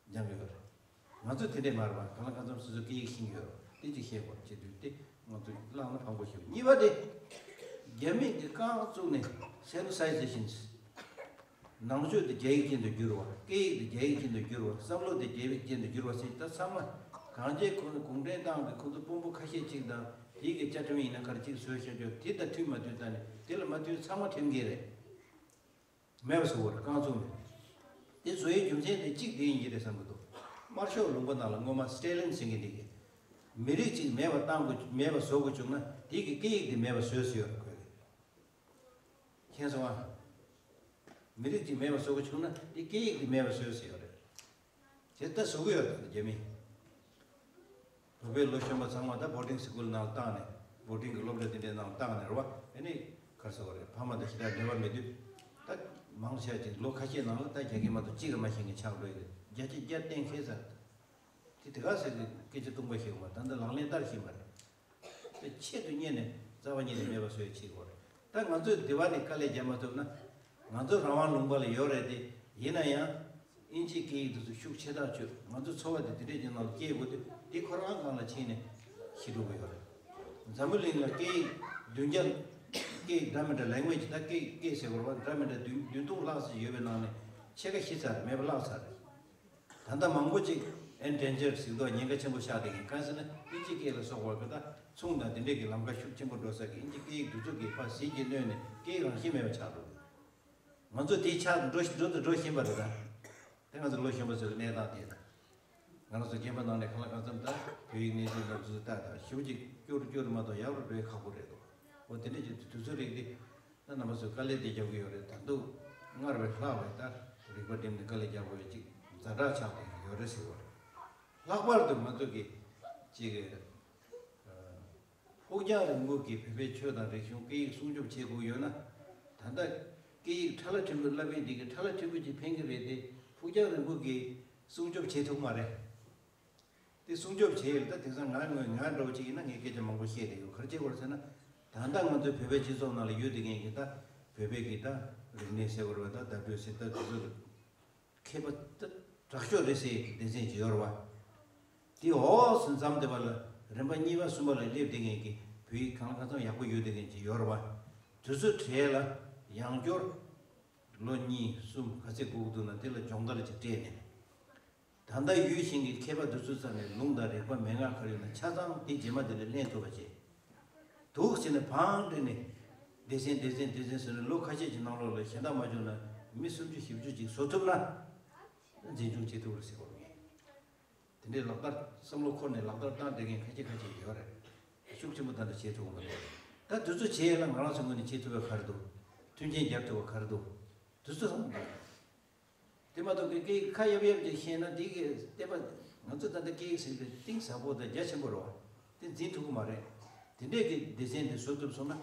སྦྱངས་ཡོད་རེད། ང་ཚོ་དེ་འདྲས་མ་རེད་པ། གང་ལ་གང་འཚམ་སོ་སོའི་སྐད་ཡིག་ཤེས་ཀྱི་ཡོད་རེད། དེ་ཅིག་ཤེས་དགོས་བྱེད་དུས་དེ་ང་ཚོ་བླངས་ན་ཕངས་པོ་ཞིག་གཉིས་པ་དེ། རྒྱ་མི་གིས་རྐང་བཙུགས་ནས་Sino-cization། ནང་ཆོས་དེ་རྒྱ་ཡིག་ཅན་དུ་བསྒྱུར་བ། སྐད་ཡིག་དེ་རྒྱ་ཡིག་ཅན་དུ་བསྒྱུར་བ། བསམ་བློ་དེ་རྒྱ་ཡིག་ཅན་དུ་བསྒྱུར་བ་ཟེར་ད་ཚང་མ་གང་ཅིའི་ཁོ་གུང་ཁྲན་ཏང་གི་ཁོ་ཚོ་དཔོན་པོ་ཁ་ཤས་ཅིག་དང་དེའི་གི་བཅའ་ཁྲིམས་ཡིན་ན་ག་རེ་ཅིག་བཟོས་བཞག་རྒྱུ་དེ་དང་མཐུན་མ་མཐུན་ད་ནི་དེ་ལ་མ་མཐུན་ཚང་མ་ཁྲིམས་འགལ་རེད། མེད་པ་བཟོ་དགོས་རེད། རྐང་བཙུགས་ནས། དེ་བཟོ་ཡའི་རྒྱུ་མཚན་དེ་གཅིག་དེ་ཡིན་གྱི་རེད་བསམ་གྱི་འདུག་དམར་ཤོག་ལུང་པ་ནང་ལ་སྔོན་མ་སི་ཏེ་ལིན་ཟེར་མཁན་དེ་གིས་མི་རིགས་གཅིག་མེད་པ་བཏང་དགོས། མེད་པ་བཟོ་དགོས་བྱུང་ན་དེ་གི་སྐད་ཡིག་དེ་མེད་པ་བཟོས་ཟེར་ཡོད་རེད་ཁོས། མཁྱེན་སོང་ཨ། མི་རིགས་གཅིག་མེད་པ་བཟོ་དགོས་བྱུང་ན་དེ་སྐད་ཡིག་དེ་མེད་པ་བཟོས་ཟེར་ཡོད་རེད། དེ་ལྟ་བཟོ་གི་ཡོད་རེད་རྒྱ་མིས། བོད་པའི་ལོ་གཞོན་པ་ཚང་མ་ད་བོར་ཌིང་སི་ཀུལ་ནང་བཏང་ནས་བོར་ཌིང་གི་སློབ་གྲྭ་དེ་འདྲའི་ནང་བཏང་ནས་རེད་བ། ཨ་ནི་ག་རེ་ཟེར་དགོས་རེད། ཕ་མ་དང་ཞེ་དྲག་འབྲེལ་བ་མེད་དུས་ད་མང་ཆེ་བ་ཅིག་ལོ་ཁ་ཤས་ནང་ལ་ད་རྒྱ་སྐད་མ་གཏོགས་གཅིག་ཀྱང་མ་ཤེས་མཁན་ཆགས་འགྲོ་ཡི་རེད། བརྒྱ་ཆ་བརྒྱ་གཏན་འཁེལ་ཚར། དེ་དེ་ག་ཟེར་གི་སྐད་ཆ་ཐུང་པ་ཞིག་ཡོང་བ་ད་ལྟ་ལག་ལེན་བསྟར་བཞིན་པ་རེད། དེ་ཆེད་དུ་གཉེར་ནས་རྩ་བ་ཉིད་ནས་མེད་པ་བཟོ་ཡ་བྱེད་དགོས་རེད། ད་ང་ཚོས་འདི་བ་ནས་དཀའ་ལས་རྒྱག་མ་ཐུབ་ན། ང་ཚོ་རང་དབང་ལུང་པ་ལ་ཡོད་རེད་དེ། ཡིན་ན་ཡང་། དབྱིན་ཇིའི་སྐད་ཡིག་དེ་ཚོ་ཤུགས་ཆེ་ཐག་ཆོད། ང་ཚོ་འཚོ་བ་དེ་དེ་འདྲས་ཀྱི་ནང་ལ་སྐྱེལ་དགོས་དུས་དེ་ཁོ་རང་སྒང་ལ་ཕྱིན་ནས་ཤི་འགྲོ་གི་ཡོད་རེད། འཛམ་བུ་གླིང་ལ་སྐད་ཡིག་བདུན་བརྒྱ། སྐད་ཡིག་འདྲ་མི་འདྲ་ལེང་གུ་ཨེ་ཇི་ད་སྐད་སྐད་ཟེར་དགོས་རེད་བ། འདྲ་མི་འདྲ་བདུན་བདུན་སྟོང་ལྷག་ཙམ་ཡོད་པའི་ནང་ནས་ཕྱེད་ཀ་ཤི་ཚར་རེད། མེད་པ་བརླག་ཚར་རེད། ད་ལྟ་མང་པོ་ཅིག་ཨེན་ཌེན་ཇར་ཟེར་དུས་ཉེན་ཁ་ཆེན་པོ་ཆགས་བསྡད་མཁན་གང་ཟེར་ན་དབྱིན་ཇི་སྐད་ལ་སོགས་པ་གི་ད་མཚུངས་དང་དེ་འདྲས་ཀྱི་ལམ་ཁ་ཤུགས་ཆེན་པོ་འགྲོ་ས་གི་དབྱིན་ཇི་སྐད་ཡིག་དེ་ཚོ་གིས་ཕར་ཟིལ་གྱིས་གནོན་ནས་སྐད་ཡིག་རང་བཞིན་མེད་པ་ཆགས་འགྲོ་གི། ང་ཚོ་དེའི་ཆ་འགྲོ་བཞིན་འགྲོ་དང་འགྲོ་བཞིན་པ་རེད་ད། དེ་ང་ཚོ་ལོ་གཞོན་པ་ཚོའི་གནས་སྟངས་དེ་ད། ང་རང་ཚོ་རྒན་པ་ནང་ནས་གང་ལ་གང་འཚམ་ད་བོད་ཡིག་གནས་ཚུལ་འདྲ་ཚོ་ལྟ་ད་ཞེ་པོ་ཅིག་སྐྱོ་རུ་སྐྱོ་རུ་མ་གཏོགས་ཡག་རུ་འགྲོ་ཡ་ཁག་པོ་རེད་འདུག་འོ་དེ་འདྲས་ཀྱི་དུས་ཚོད་རིགས་དེ། ད་རྣམ་པ་ཚོས་དཀའ་ལས་དེ་རྒྱབ་ཀྱི་ཡོད་རེད། ད་དུང་སྔར་བས་ལྷག་པའི་ད་རིག་པ་བསྒྲིམས་ནས་དཀའ་ལས་རྒྱག་དགོས་ཡོད་ཅིག་ཛ་དྲག་ཆགས་བསྡད་ཀྱི་ཡོད་རེད་ཟེར་བ་རེད། ལྷག་པར་དུ་ང་ཚོ་གི་ཅིག་ཕུགས་རྒྱང་རིང་པོ་གི་བོད་པའི་ཆོས་དང་རིག་གཞུང་སྐད་ཡིག་སྲུང་སྐྱོབ་བྱེད་དགོས་ཡོད་ན། ད་ལྟ་སྐད་ཡིག་ཕྲ་ལ་ཕྲན་བུ་བསླབ་པའི་འདི་གི་ཕྲ་ལ་ཕྲན་བུ་ཅིག་ཕན་གྱི་རེད་དེ། ཕུགས་རྒྱང་རིང་པོ་གི་སྲུང་སྐྱོབ་བྱེད་ཐུབ་མ་རེད། དེ་སྲུང་སྐྱོབ་བྱེད་ཡས་ལ་ད་དེང་སང་ང་ངོས་ང་འདྲ་བོ་ཅིག་ཡིན་ན་ངས་སྐད་ཆ་མང་པོ་བཤད་བསྡད་ཡོད། ག་རེ་བྱེད་དགོས་རེད་ཟེར་ན། ད་ལྟ་ང་ཚོའི་བོད་པའི་སྤྱི་ཚོགས་ནང་ལ་ཡོད་བསྡད་མཁན་གྱི་ད་བོད་པའི་གི་ད་རིག་གནས་ཟེར་དགོས་རེད་པ། ད་བརྡ་སྤྲོད་ཟེར་ད་དེ་ཚོ་མཁས་པ་ད་དྲག་ཤོས་རེད་ཟེར་ཡས་ཀྱི་སྡེ་ཚན་ཅིག་ཡོད་རེད་པ། དེ་འོག་སུ་འཛོམས་བསྡད་པ་ལ་རིམ་པ་གཉིས་པ་གསུམ་པ་ལ་སླེབས་བསྡད་མཁན་གྱི་བོད་ཡིག་གང་ལ་གང་འཚམ་ཡག་པོ་ཡོད་བསྡད་མཁན་ཅིག་ཡོད་རེད་པ། དེ་ཚོའི་གྲས་ལ་ཡང་བསྐྱར་ལོ་གཉིས་གསུམ་ག་ཚད་སྒུག་འདུག་ན་དེ་ལ་སྦྱོང་བརྡར་ཅིག་སྤྲད་ནས། ད་ལྟ་ཡོད་བཞིན་གྱི་མཁས་པ་འདི་ཚོའི་རྩ་ནས་ལུང་དང་རིགས་པ་མན་ངག་ག་རེ་ཡོད་ན་ཆ་ཚང་དེ་རྗེས་མ་དེ་ལ་ལེན་ཐུབ་པ་བྱེད། འདུག་ཟེར་ནས་བང་བསྒྲིགས་ནས་སྡེ་ཚན་སྡེ་ཚན་སྡེ་ཚན་ཟེར་ནས་ལོ་ཁ་ཤས་ཀྱི་ནང་ལོགས་ལ་གཞན་དག་མ་བྱུང་ན་མི་སུམ་ཅུ་བཞི་བཅུ་ཅིག་བཟོ་ཐུབ་ན་འཛིན་སྐྱོང་བྱེད་ཐུབ་རེད་ཟེར་བ་རེད། དེ་འདྲའི་ལག་བསྟར་བསམ་བློ་འཁོར་ནས་ལག་བསྟར་བཏང་བསྡད་མཁན་ཁ་ཤས་ཁ་ཤས་ཡོད་རེད། ཤུགས་ཆེན་པོ་ད་ལྟ་བྱེད་ཐུབ་ཀྱི་མ་རེད། ད་དུས་ཚོད་བྱེད་ཡས་ལ་ང་རང་ཚོའི་ངོས་ནས་བྱེད་ཐུབ་པ་ག་རེ་འདུག་མཐུན་རྐྱེན་རྒྱབ་ཐུབ་པ་ག་རེ་འདུག་དུས་ཚོད་བསམ་བློ་གཏོང་། དེ་མ་གཏོགས་སྐད་ཁ་ཡབ་ཡབ་ཅིག་བཤད་ན་དེ་གི་བལྟས་པ་ང་ཚོ་ད་ལྟ་སྐད་ཡིག་ཟེར་དུས་གཏིང་ཟབ་པོ་དང་རྒྱ་ཆེན་པོ་རེད་བ། དེ་འཛིན་ཐུབ་ཀྱི་མ་རེད། དེ་འདྲས་ཀྱི་སྡེ་ཚན་དེ་བཟོ་ཐུབ་སོང་ན་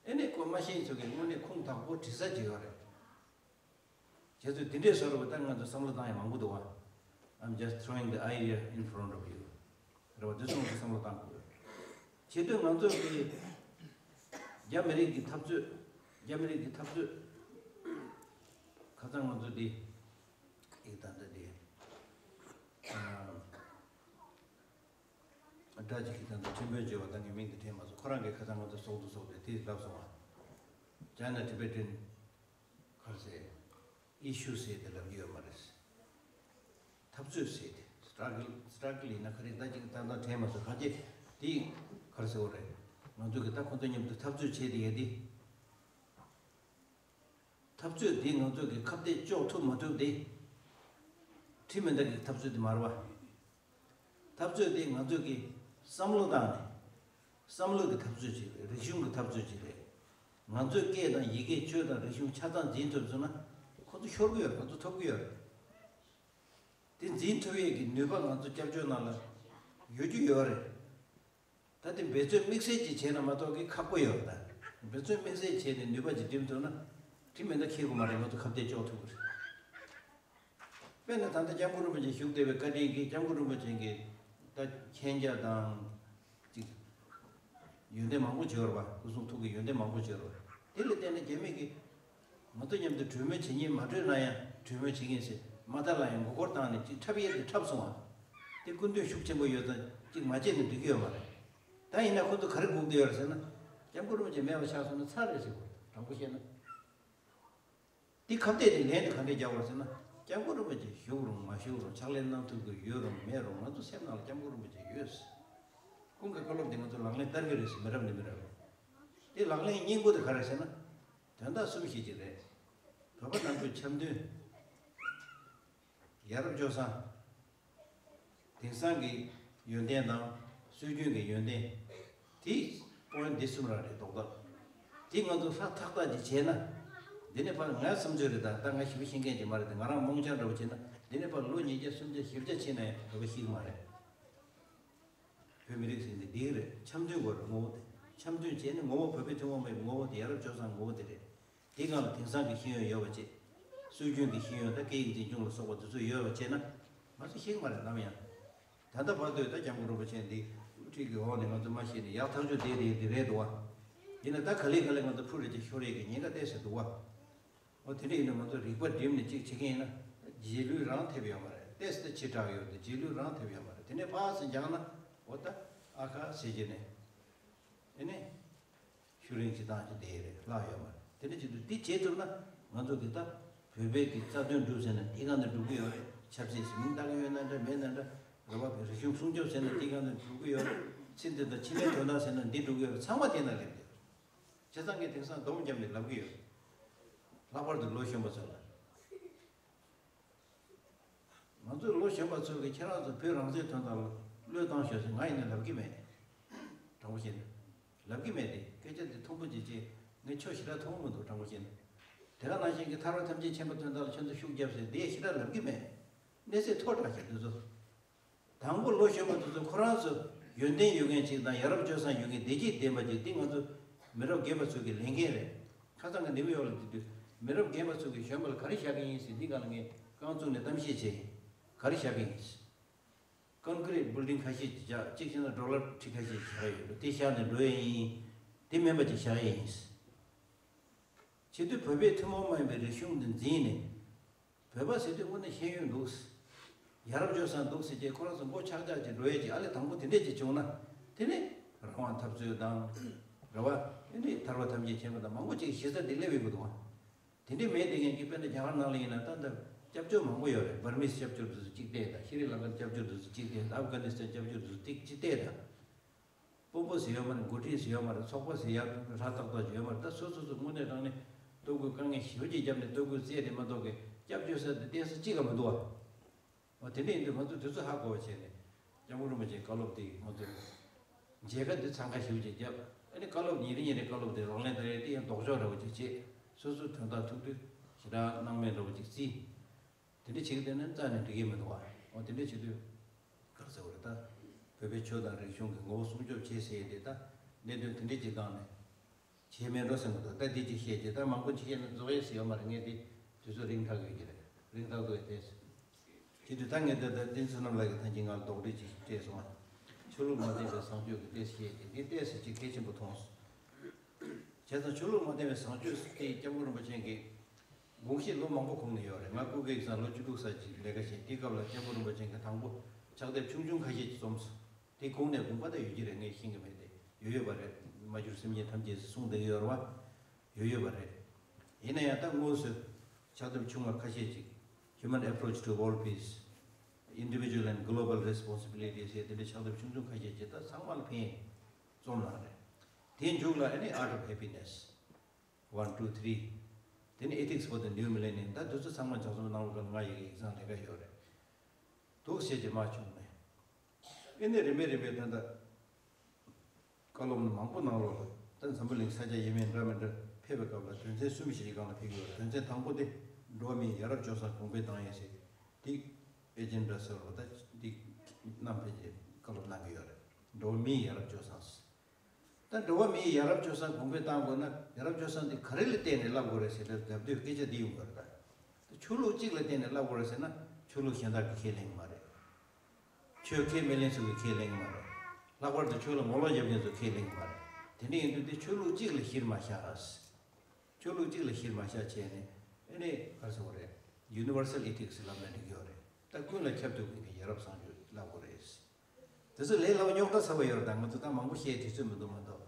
ཨེ་ནས་ཁོ་མ་ཤེས་ཚོ་གི་དངོས་གནས་ཁུངས་དག་པོ་འབྲི་ས་ཅིག་ཡོད་རེད། བྱས་ཙང་དེ་འདྲས་བཟོ་རུ་ད་ང་ཚོ་བསམ་བློ་བཏང་ཡ་མང་པོ་འདུག་བ། I'm just throwing the idea in front of you. རེད་བ། དེ་ཚོ་ང་ཚོ་བསམ་བློ་བཏང་དགོས། བྱེད་དུས་ང་ཚོ་གི་རྒྱ་མི་རིགས་ཀྱི་འཐབ་རྩོད། རྒྱ་མི་རིགས་ཀྱི་འཐབ་རྩོད། ཁ་སང་ང་ཚོ་འདི་ཨིག་ད་ལྟ་འདི་ཨ་སྒྲ་གཅིག་གིས་ད་ལྟ་ཁྲིམས་དཔོན་བརྗོད་པ་ད་ངས་མིང་དེ་དྲན་མ་སོང་། ཁོ་རང་གིས་ཁ་སང་ང་ཚོ་ཚོགས་འདུ་ཚོགས་ཏེ་དེ་ལབ་སོང་བ། China Tibetan ག་རེ་ཟེར། ཨི་ཤུ་ཟེར་དེ་ལབ་ཀྱི་ཡོད་མ་རེད། འཐབ་རྩོད་ཟེར་དེ། སི་ཊྲག་གལ། སི་ཊྲག་གལ་ཡིན་ན་ག་རེ་ད་ཅིག་ད་ལྟ་དྲན་མ་སོང་། གང་ཅི་དེ་ག་རེ་ཟེར་བ་རེད། ང་ཚོ་གི་ད་ཁོ་ཚོ་མཉམ་དུ་འཐབ་རྩོད་བྱས་དེ་ཡ་དེ། འཐབ་རྩོད་འདི་ང་ཚོ་གི་ཁ་གཏད་གཅོག་ཐུབ་མ་ཐུབ་དེ། ཁྲིམས་མེ་མདའ་གི་འཐབ་རྩོད་དེ་མ་རེད་བ། འཐབ་རྩོད་དེ་ང་ཚོ་གི་བསམ་བློ་བཏང་ནས། བསམ་བློ་གི་འཐབ་རྩོད་ཅིག་རེད། རིག་གཞུང་གི་འཐབ་རྩོད་ཅིག་རེད། ང་ཚོའི་སྐད་དང་ཡི་གེ་ཆོས་དང་རིག་གཞུང་ཆ་ཚང་འཛིན་ཐུབ་སོང་ན་ཁོ་ཚོ་ཤོར་གི་ཡོད་རེད། ང་ཚོ་ཐོབ་གི་ཡོད་རེད། དེ་འཛིན་ཐུབ་ཡས་ཀྱི་ནུས་པ་ང་ཚོ་སྐྱབས་བཅོལ་ནང་ལ་ཡོད་རྒྱུ་ཡོད་རེད། ད་དེ་འབད་བརྩོན་དམིགས་བསལ་ཅིག་བྱས་ན་མ་གཏོགས་ཀྱི་ཁག་པོ་ཡོད་རེད། ད་འབད་བརྩོན་དམིགས་བསལ་བྱས་ནས་ནུས་པ་ཅིག་བསྒྲིམས་ཐུབ་ན་ཁྲིམས་མེ་མདའ་འཁྱེར་དགོས་མ་རེད། ང་ཚོ་ཁ་གཏད་གཅོག་ཐུབ་ཀྱི་རེད། དཔེར་ན་ད་ལྟ་སྐྱབས་མགོན་རིན་པོ་ཆེ་བཞུགས་བསྡད་པའི་བཀའ་དྲིན་གྱིས་སྐྱབས་མགོན་རིན་པོ་ཆེ་གིས་ད་མཁྱེན་རྒྱ་དང་ཅིག་ཡོན་ཏན་མང་པོ་བྱོས་ར་བ། སྐུ་གསུང་ཐུགས་ཀྱི་ཡོན་ཏན་མང་པོ་བྱོས་ར་བ། དེ་ལ་བརྟེན་ནས་རྒྱ་མི་གིས་ང་ཚོ་མཉམ་དུ་གྲོས་མོལ་བྱེད་ཉེན་མ་གྲོས་ན་ཡང་གྲོས་མོལ་བྱེད་ཀྱིན་ཟེར་མ་མཐའ་ལ་ཡང་མགོ་སྐོར་བཏང་ནས་ཅིག་འཁྲབ་ཡས་དེ་འཁྲབ་སོང་བ། དེ་སྐུ་མདུན་ཤུགས་ཆེན་པོ་ཡོད་ཙང་ཅིག་མ་བྱས་ན་འགྲིག་གི་ཡོད་མ་རེད། ད་ཡིན་ན་ཁོ་ཚོ་ག་རེ་སྒུག་བསྡད་ཡོད་རེད་ཟེར་ན། སྐྱབས་མགོན་རིན་པོ་ཆེ་མེད་པ་ཆགས་སོང་ན་ཚར་རེད་ཟེར་གོ། དྲང་པོ་བཤད་ན། འདི་ཁ་གཏད་དེ་ལན་དེ་ག་འདྲས་རྒྱག་པ་ཟེར་ན། སྐྱབས་མགོན་རིན་པོ་ཆེ་བཞུགས་རུང་མ་བཞུགས་རུང་ཕྱག་ལས་གནང་ཐུབ་ཀྱི་ཡོད་རུང་མེད་རུང་ང་ཚོ་སེམས་ནང་ལ་སྐྱབས་མགོན་རིན་པོ་ཆེ་ཡོད། ཁོང་གི་བཀའ་སློབ་འདི་ང་ཚོ་ལག་ལེན་བསྟར་གྱི་རེད་ཟེར། མི་རབས་ནས་མི་རབས། དེ་ལག་ལེན་སྙིང་པོ་དེ་ག་རེ་ཟེར་ན། དོན་དག་གསུམ་བཞི་ཅིག་རེད། བོད་པ་རྣམས་ཚོའི་འཆམ་མཐུན། ཡ་རབས་སྤྱོད་བཟང་། དེང་སང་གི་ཡོན་ཏན་དང་སྲོལ་རྒྱུན་གྱི་ཡོན་ཏན། དེ་པོ་ཡིན་ཊི་འདི་གསུམ་རང་རེད། རྡོག་རྡོག་དེ་ང་ཚོ་ཧྲ་ཐག་ཐག་ཅིག་བྱས་ན། འདི་ནས་ཕར་ངའི་བསམ་ཚུལ་རེད། ད་ད་ང་ཞིབ་ཤེས་མཁན་ཅིག་མ་རེད། ད་ང་རང་རྨོངས་འཆར་འདྲ་བོ་བྱས་ན་འདི་ནས་ཕར་ལོ་ཉིས་བརྒྱ་སུམ་བརྒྱ་བཞི་བརྒྱ་ཕྱིན་ན་ཡང་བོད་པ་ཤི་གི་མ་རེད། བོད་མི་རིགས་ཟེར་འདི་འདི་རེད། འཆམ་མཐུན་དགོས་རེད། ངོ་བོ་དེ། འཆམ་མཐུན་བྱས་ནས་ངོ་བོ་བོད་པའི་ཐུན་མོང་མ་ཡིན་པའི་ངོ་བོ་དེ། ཡ་རབས་སྤྱོད་བཟང་ངོ་བོ་དེ་རེད། དེའི་སྒང་ལ་དེང་སང་གི་ཤེས་ཡོན་ཡོད་པ་བྱས། སྲོལ་རྒྱུན་གྱི་ཤེས་ཡོན་དང་སྐད་ཡིག་འཛིན་སྐྱོང་ལ་སོགས་པ་དེ་ཚོ་ཡོད་པ་བྱས་ན་ང་ཚོ་ཤེས་ཀྱི་མ་རེད་ནམ་ཡང་། ད་ལྟ་བར་དུ་ད་སྐྱབས་མགོན་རིན་པོ་ཆེ་འདི་དབུ་ཁྲིད་ཀྱི་འོག་ནས་ང་ཚོ་མ་ཤེས་ནས་ཡག་ཐག་ཆོད་བསྡད་བསྡད་དེ་རེད་འདུག་བ། ཡིན་ན་ད་ག་ལེ་ག་ལེ་ང་ཚོ་འཕུར་རེ་ཅིག་ཤོར་རེ་གི་ཉེན་ཁ་ཏོག་ཙམ་འདུག་བ། འོ་དེ་འདྲ་ཡིན་ན་ང་ཚོ་རིག་པ་བསྒྲིམས་ནས་ཅིག་བྱེད་མཁན་ཡིན་ན་རྗེས་ལུས་རང་ཐེབས་ཡོད་མ་རེད། ཏོག་ཙམ་ཕྱི་དྲགས་ཡོད་དེ་རྗེས་ལུས་རང་ཐེབས་ཡོད་མ་རེད། དེ་ནས་ཕར་ཚུར་འགྱངས་ན་འོ་ད་ཨ་ཁ་ཟེར་གྱི་ནས་ཨེ་ནས་ཤུ་རིང་ཅིག་བཏང་ཅིག་བསྡད་རེད། ལྷག་ཡོད་མ་རེད། དེ་འདྲ་བྱེད་དུས་འདི་བྱེད་ཐུབ་ན་ང་ཚོ་འདི་ལྟ་བོད་པའི་གི་རྩ་དོན་སྒྲུབ་ཟེར་ན་དེའི་སྒང་ནས་སྒྲུབ་ཀྱི་ཡོད་རེད། ཆབ་སྲིད་ཟེར་མིང་བཏགས་ཀྱི་ཡོད་ན་འདྲ་མེད་ན་འདྲ། རེད་བ། རིག་གཞུང་སྲུང་སྐྱོབ་ཟེར་ན་དེའི་སྒང་ནས་སྒྲུབ་ཀྱི་ཡོད་རེད། ཚེ་འདི་དང་ཕྱི་མའི་དོན་དག་ཟེར་ན་འདི་སྒྲུབ་ཀྱི་ཡོད་རེད། ཚང་མ་དེ་ན་སླེབས་ཀྱི་ཡོད་རེད། བྱས་ཙང་ངས་དེང་སང་སྡོམ་བརྒྱབ་ནས་ལབ་ཀྱི་ཡོད། ལྷག་པར་དུ་ལོ་གཞོན་པ་ཚོ་ལ། ང་ཚོས་ལོ་གཞོན་པ་ཚོ་གིས་ཁྱེད་རང་ཚོ་བོད་རང་བཙན་དོན་དག་ལ་བློས་བཏང་ཤོག་ཟེར་ང་ཡིན་ན་ལབ་ཀྱི་མེད། དྲང་པོ་བཤད་ན། ལབ་ཀྱི་མེད་དེ། སྐད་ཆ་འདི་མཐོན་པོ་ཅིག་བྱས་ངས་ཆོ་ཞེ་དྲག་མཐོང་གི་མི་འདུག་དྲང་པོ་བཤད་ན། དེ་ག་ནང་བཞིན་གྱི་ཐར་པ་ཐམས་ཅད་མཁྱེན་པ་དོན་དག་ལ་ཁྱོད་ཚོ་ཤུགས་རྒྱབ་ཟེར་འདི་ཞེ་དྲག་ལབ་ཀྱི་མེད། གནས་ཚད་མཐོ་དྲགས་ཤག་འདི་ཚོ། དང་པོ་ལོ་གཞོན་པ་དེ་ཚོ་ཁོ་རང་ཚོ་ཡོན་ཏན་ཡོད་མཁན་ཅིག་དང་ཡ་རབས་སྤྱོད་བཟང་ཡོད་མཁན་བདེ་སྐྱིད་ལྡན་པ་ཅིག་འདི་ང་ཚོ་མི་རབས་རྒན་པ་ཚོ་གི་ལས་འགན་རེད། ཁ་སང་གི་ནིའུ་ཡོག་ལ་དེ་དུས་མི་རབས་རྒན་པ་ཚོ་གི་གཞོན་པ་ལ་ག་རེ་བཞག་གི་ཡིན་ཟེར་འདི་སྒང་ལ་ངས་རྐང་བཙུགས་ནས་གཏམ་བཤད་བྱས་ཡིན། ག་རེ་བཞག་གི་ཡིན་ཟེར། ཀོན་ཀི་རིཊ་བིལ་ཌིང་ཁ་ཤས་ཅིག་བཞག་གཅིག་བྱས་ན་ཌོ་ལར་ཁྲི་ཁ་ཤས་ཅིག་བཞག་ཡོད་འདུག་དེ་བཞག་ནས་འགྲོ་ཡས་ཡིན། དེ་མིན་པ་ཅིག་བཞག་ཡས་ཡིན་ཟེར། བྱེད་དུས་བོད་པའི་ཐུན་མོང་མ་ཡིན་པའི་རིག་གཞུང་འདི་འཛིན་ནས། བོད་པ་ཟེར་དུས་དངོས་གནས་ཤེས་ཡོན་འདུག་ཡ་རབས་སྤྱོད་བཟང་འདུག་ཟེར་གྱི་ཁོ་རང་ཚོ་མགོ་ཆག་ཆག་ཅིག་འགྲོ་ཡས་ཀྱི་ཨ་ལས་དང་པོ་དེ་འདྲས་ཅིག་བྱུང་ན། དེ་ནས་རང་དབང་འཐབ་རྩོད་དང་། རེད་བ། དེ་ནས་ཐར་པ་ཐམས་ཅད་མཁྱེན་པ་དང་མང་པོ་ཅིག་གཞི་རྩ་འདི་སླེབས་ཡོང་གི་འདུག་བ། དེ་འདྲས་མེད་དེ་ངས་ཀྱི་དཔེར་ན་རྒྱ་གར་ནང་ལ་ཡིན་ན་ད་ལྟ་སྐྱབས་བཅོལ་མང་པོ་ཡོད་རེད། བར་མིས་སྐྱབས་བཅོལ་དུས་སུ་གཅིག་བལྟས་དང་། ཤི་རི་ལང་ཀར་སྐྱབས་བཅོལ་དུས་སུ་གཅིག་བལྟས་དང་། ཨབ་གྷ་ནི་སི་ཐན་སྐྱབས་བཅོལ་དུས་སུ་གཅིག་གཅིག་བལྟས་དང་། དཔོན་པོ་ཟེར་ཡོད་མ་རེད། འགོ་ཁྲིད་ཟེར་ཡོད་མ་རེད། ཚོགས་པ་ཟེར་ཡག་ཧྲ་ཏག་ཏག་ཡོད་མ་རེད། ད་སོ་སོ་སོ་དངོས་གནས་དྲང་གནས་ལྟོ་གོས་དཀའ་ངལ་ཞེ་པོ་ཅིག་བརྒྱབ་ནས་ལྟོ་གོས་རྩེད་དེ་མ་གཏོགས་ཀྱི་སྐྱབས་བཅོལ་ས་དེ་བལྟས་ས་གཅིག་ག་མི་འདུག་བ། འོ་དེ་འདྲ་ཡིན་དུས་ང་ཚོ་དུས་ཚོད་ཧ་གོ་བ་བྱས་ནས་སྐྱབས་མགོན་རིན་པོ་ཆེའི་བཀའ་སློབ་དེ་ང་ཚོས་ མཇལ་ཁ་འདི་འཚང་ཁ་ཞེ་པོ་ཅིག་བརྒྱབ། ཨ་ནི་བཀའ་སློབ་ཉིན་རེ་ཉིན་རེ་བཀའ་སློབ་དེ་རོགས་ལན་ད་རེ་དེ་ཡང་ལྡོག་ཕྱོགས་འདྲ་བོ་ཅིག་བྱེད། སོ་སོའི་དོན་དག་ཐུག་དུས་ཞེ་དྲག་སྣང་མེད་འདྲ་བོ་ཅིག་བརྩི། དེ་འདྲ་བྱེད་ཀྱི་བསྡད་ན་རྩ་ནས་འགྲིག་གི་མི་འདུག་བ། འོ་དེ་འདྲ་བྱེད་དུས་ག་རེ་ཟེར་དགོས་རེད། ད་བོད་པའི་ཆོས་དང་རིག་གཞུང་གི་ངོ་བོ་སྲུང་སྐྱོབ་བྱེད་ཟེར་ཡས་དེ་ད་གནད་དོན་དེ་འདྲ་ཅིག་སྒང་ནས་བྱས་མེད་འགྲོ་ཟེར་མི་འདུག་ད་འདི་ཅིག་བཤད་རྗེས་ད་མང་པོ་ཅིག་བཤད་ན་རྫོགས་ཡས་ཟེར་ཡོད་མ་རེད། ངས་འདི་དུས་ཚོད་རིང་ཐག་ཡོད་ཀྱི་རེད། རིང་ཐག་ཐུག་ཡས་བལྟས་ཟེར། བྱེད་དུས་ད་ངས་ད་ལྟ་བསྟན་འཛིན་བསོད་ནམས་ལགས་ཀྱིས་ད་གིན་ང་ལ་དོགས་འདྲི་ཅིག་སྤྲད་སོང་ང་། ཆོས་ལུགས་མ་བརྟེན་པའི་བཟང་སྤྱོད་ཀྱི་ཏོག་ཙམ་བཤད་ཀྱི་འདི་ཏོག་ཙམ་ཅིག་གལ་ཆེན་པོ་མཐོང་སོང་། བྱས་ཙང་ཆོས་ལུགས་མ་བརྟེན་པའི་བཟང་སྤྱོད་ཟེར་དེ་སྐྱབས་མགོན་རིན་པོ་ཆེ་གིས་དགོངས་བཞེས་ལོ་མང་པོ་གོང་ནས་ཡོད་རེད། ང་སྐུ་སྒེར་ཡིག་ཚང་ལོ་བཅུ་དྲུག་ཙམ་ཅིག་ལས་ཀ་བྱས། དེའི་སྐབས་ལ་སྐྱབས་མགོན་རིན་པོ་ཆེ་གིས་དང་པོ་ཕྱག་དེབ་ཆུང་ཆུང་ཁ་ཤས་ཅིག་རྩོམ་སོང་། དེ་གོང་ནས་དགོངས་པ་ད་ཡོད་ཀྱི་རེད། ངས་ཤེས་ཀྱི་མེད་དེ། ཡོད་ཡོད་པ་རེད། མ་གྱུར་སེམས་ཅན་ཐམས་ཅད་ཟེར་གསུངས་བསྡད་ཀྱི་ཡོད་རེད་བ། ཡོད་ཡོད་པ་རེད། ཡིན་ན་ཡང་ད་དངོས་སུ་ཕྱག་དེབ་ཆུང་བ་ཁ་ཤས་ཅིག Human Approach to World Peace, Individual and Global Responsibility ཟེར་དེ་འདྲའི་ཕྱག་དེབ་ཆུང་ཆུང་ཁ་ཤས་ཅིག་ད་ཚང་མ་ལ་ཕན་རྩོམ་གནང་རེད། དེའི་མཇུག་ལ་ཨ་ནི་Art of Happiness one, two, three, དེ་ནི་Ethics for the New Millennium། ད་དེ་ཚོ་ཚང་མ་ལྗགས་རྩོམ་གནང་བ་ག་ང་ཡི་ཡིག་ཚང་ལས་ཀ་ཡོད་རེད། འདུག་བྱས་ཀྱི་མ་བྱུང་ནས། ཨེ་ནས་རིམ་པས་རིམ་པས་ད་ལྟ་བཀའ་སློབ་མང་པོ་གནང་རོགས་ལ། ད་འཛམ་བུ་གླིང་ས་ཆ་ཡིན་མིན་འདྲ་མི་འདྲ་ཕེབས་པའི་སྐབས་ལ་དོན་ཚན་གསུམ་ཞིག་གི་སྒང་ལ་ཕེབས་ཀྱི་ཡོད་རེད། དོན་ཚན་དང་པོ་དེ་འགྲོ་བ་མིའི་ཡ་རབས་སྤྱོད་བཟང་གོང་འཕེལ་བཏང་ཡས་ཟེར། དེ་ཨེ་ཇེན་ཌ་ཟེར་བ་ད་འདི་གནམ་ཕེབས་ཀྱི་བཀའ་སློབ་གནང་གི་ཡོད་རེད། འགྲོ་བ་མིའི་ཡ་རབས་སྤྱོད་བཟང་ཟེར། ད་འགྲོ་བ་མིའི་ཡ་རབས་སྤྱོད་བཟང་གོང་འཕེལ་བཏང་དགོས་ན་ཡ་རབས་སྤྱོད་བཟང་དེ་ག་རེ་ལ་བརྟེན་ནས་བསླབ་དགོས་རེད་ཟེར་ལབ་དུས་སྐད་ཆ་འདི་ཡོང་གི་རེད། ད་ཆོས་ལུགས་གཅིག་ལ་བརྟེན་ནས་བསླབ་དགོས་རེད་ཟེར་ན་ཆོས་ལུགས་གཞན་དག་གིས་ཁས་ལེན་གྱི་མ་རེད། ཆོས་ཁས་མི་ལེན་ཚོ་གིས་ཁས་ལེན་གྱི་མ་རེད། ལྷག་པར་དུ་ཆོས་ལ་ངོ་ལོག་རྒྱབ་མཁན་ཚོས་ཁས་ལེན་གྱི་མ་རེད། དེ་འདྲ་ཡིན་དུས་དེ་ཆོས་ལུགས་གཅིག་ལ་གཞིར་མ་བཞག་ཆོས་ལུགས་གཅིག་ལ་གཞིར་མ་བཞག་བྱས་ནས་ཨེ་ནས་ག་རེ་ཟེར་དགོས་རེད། Universal Ethics ལབ་ན་འགྲིག་གི་ཡོད་རེད། ད་ཀུན་ལ་ཁྱབ་ཐུབ་མཁན་གྱི་ཡ་རབས་བཟང་སྤྱོད་བསླབ་དགོས་རེད། དེ་ཚོ་ལས་སླ་བོ་རྙོག་དྲ་ཚ་བོ་ཡོད་རེད། ད་ང་ཚོ་ད་མང་པོ་བཤད་དུས་ཚོད་མི་འདུག་མ་གཏོགས།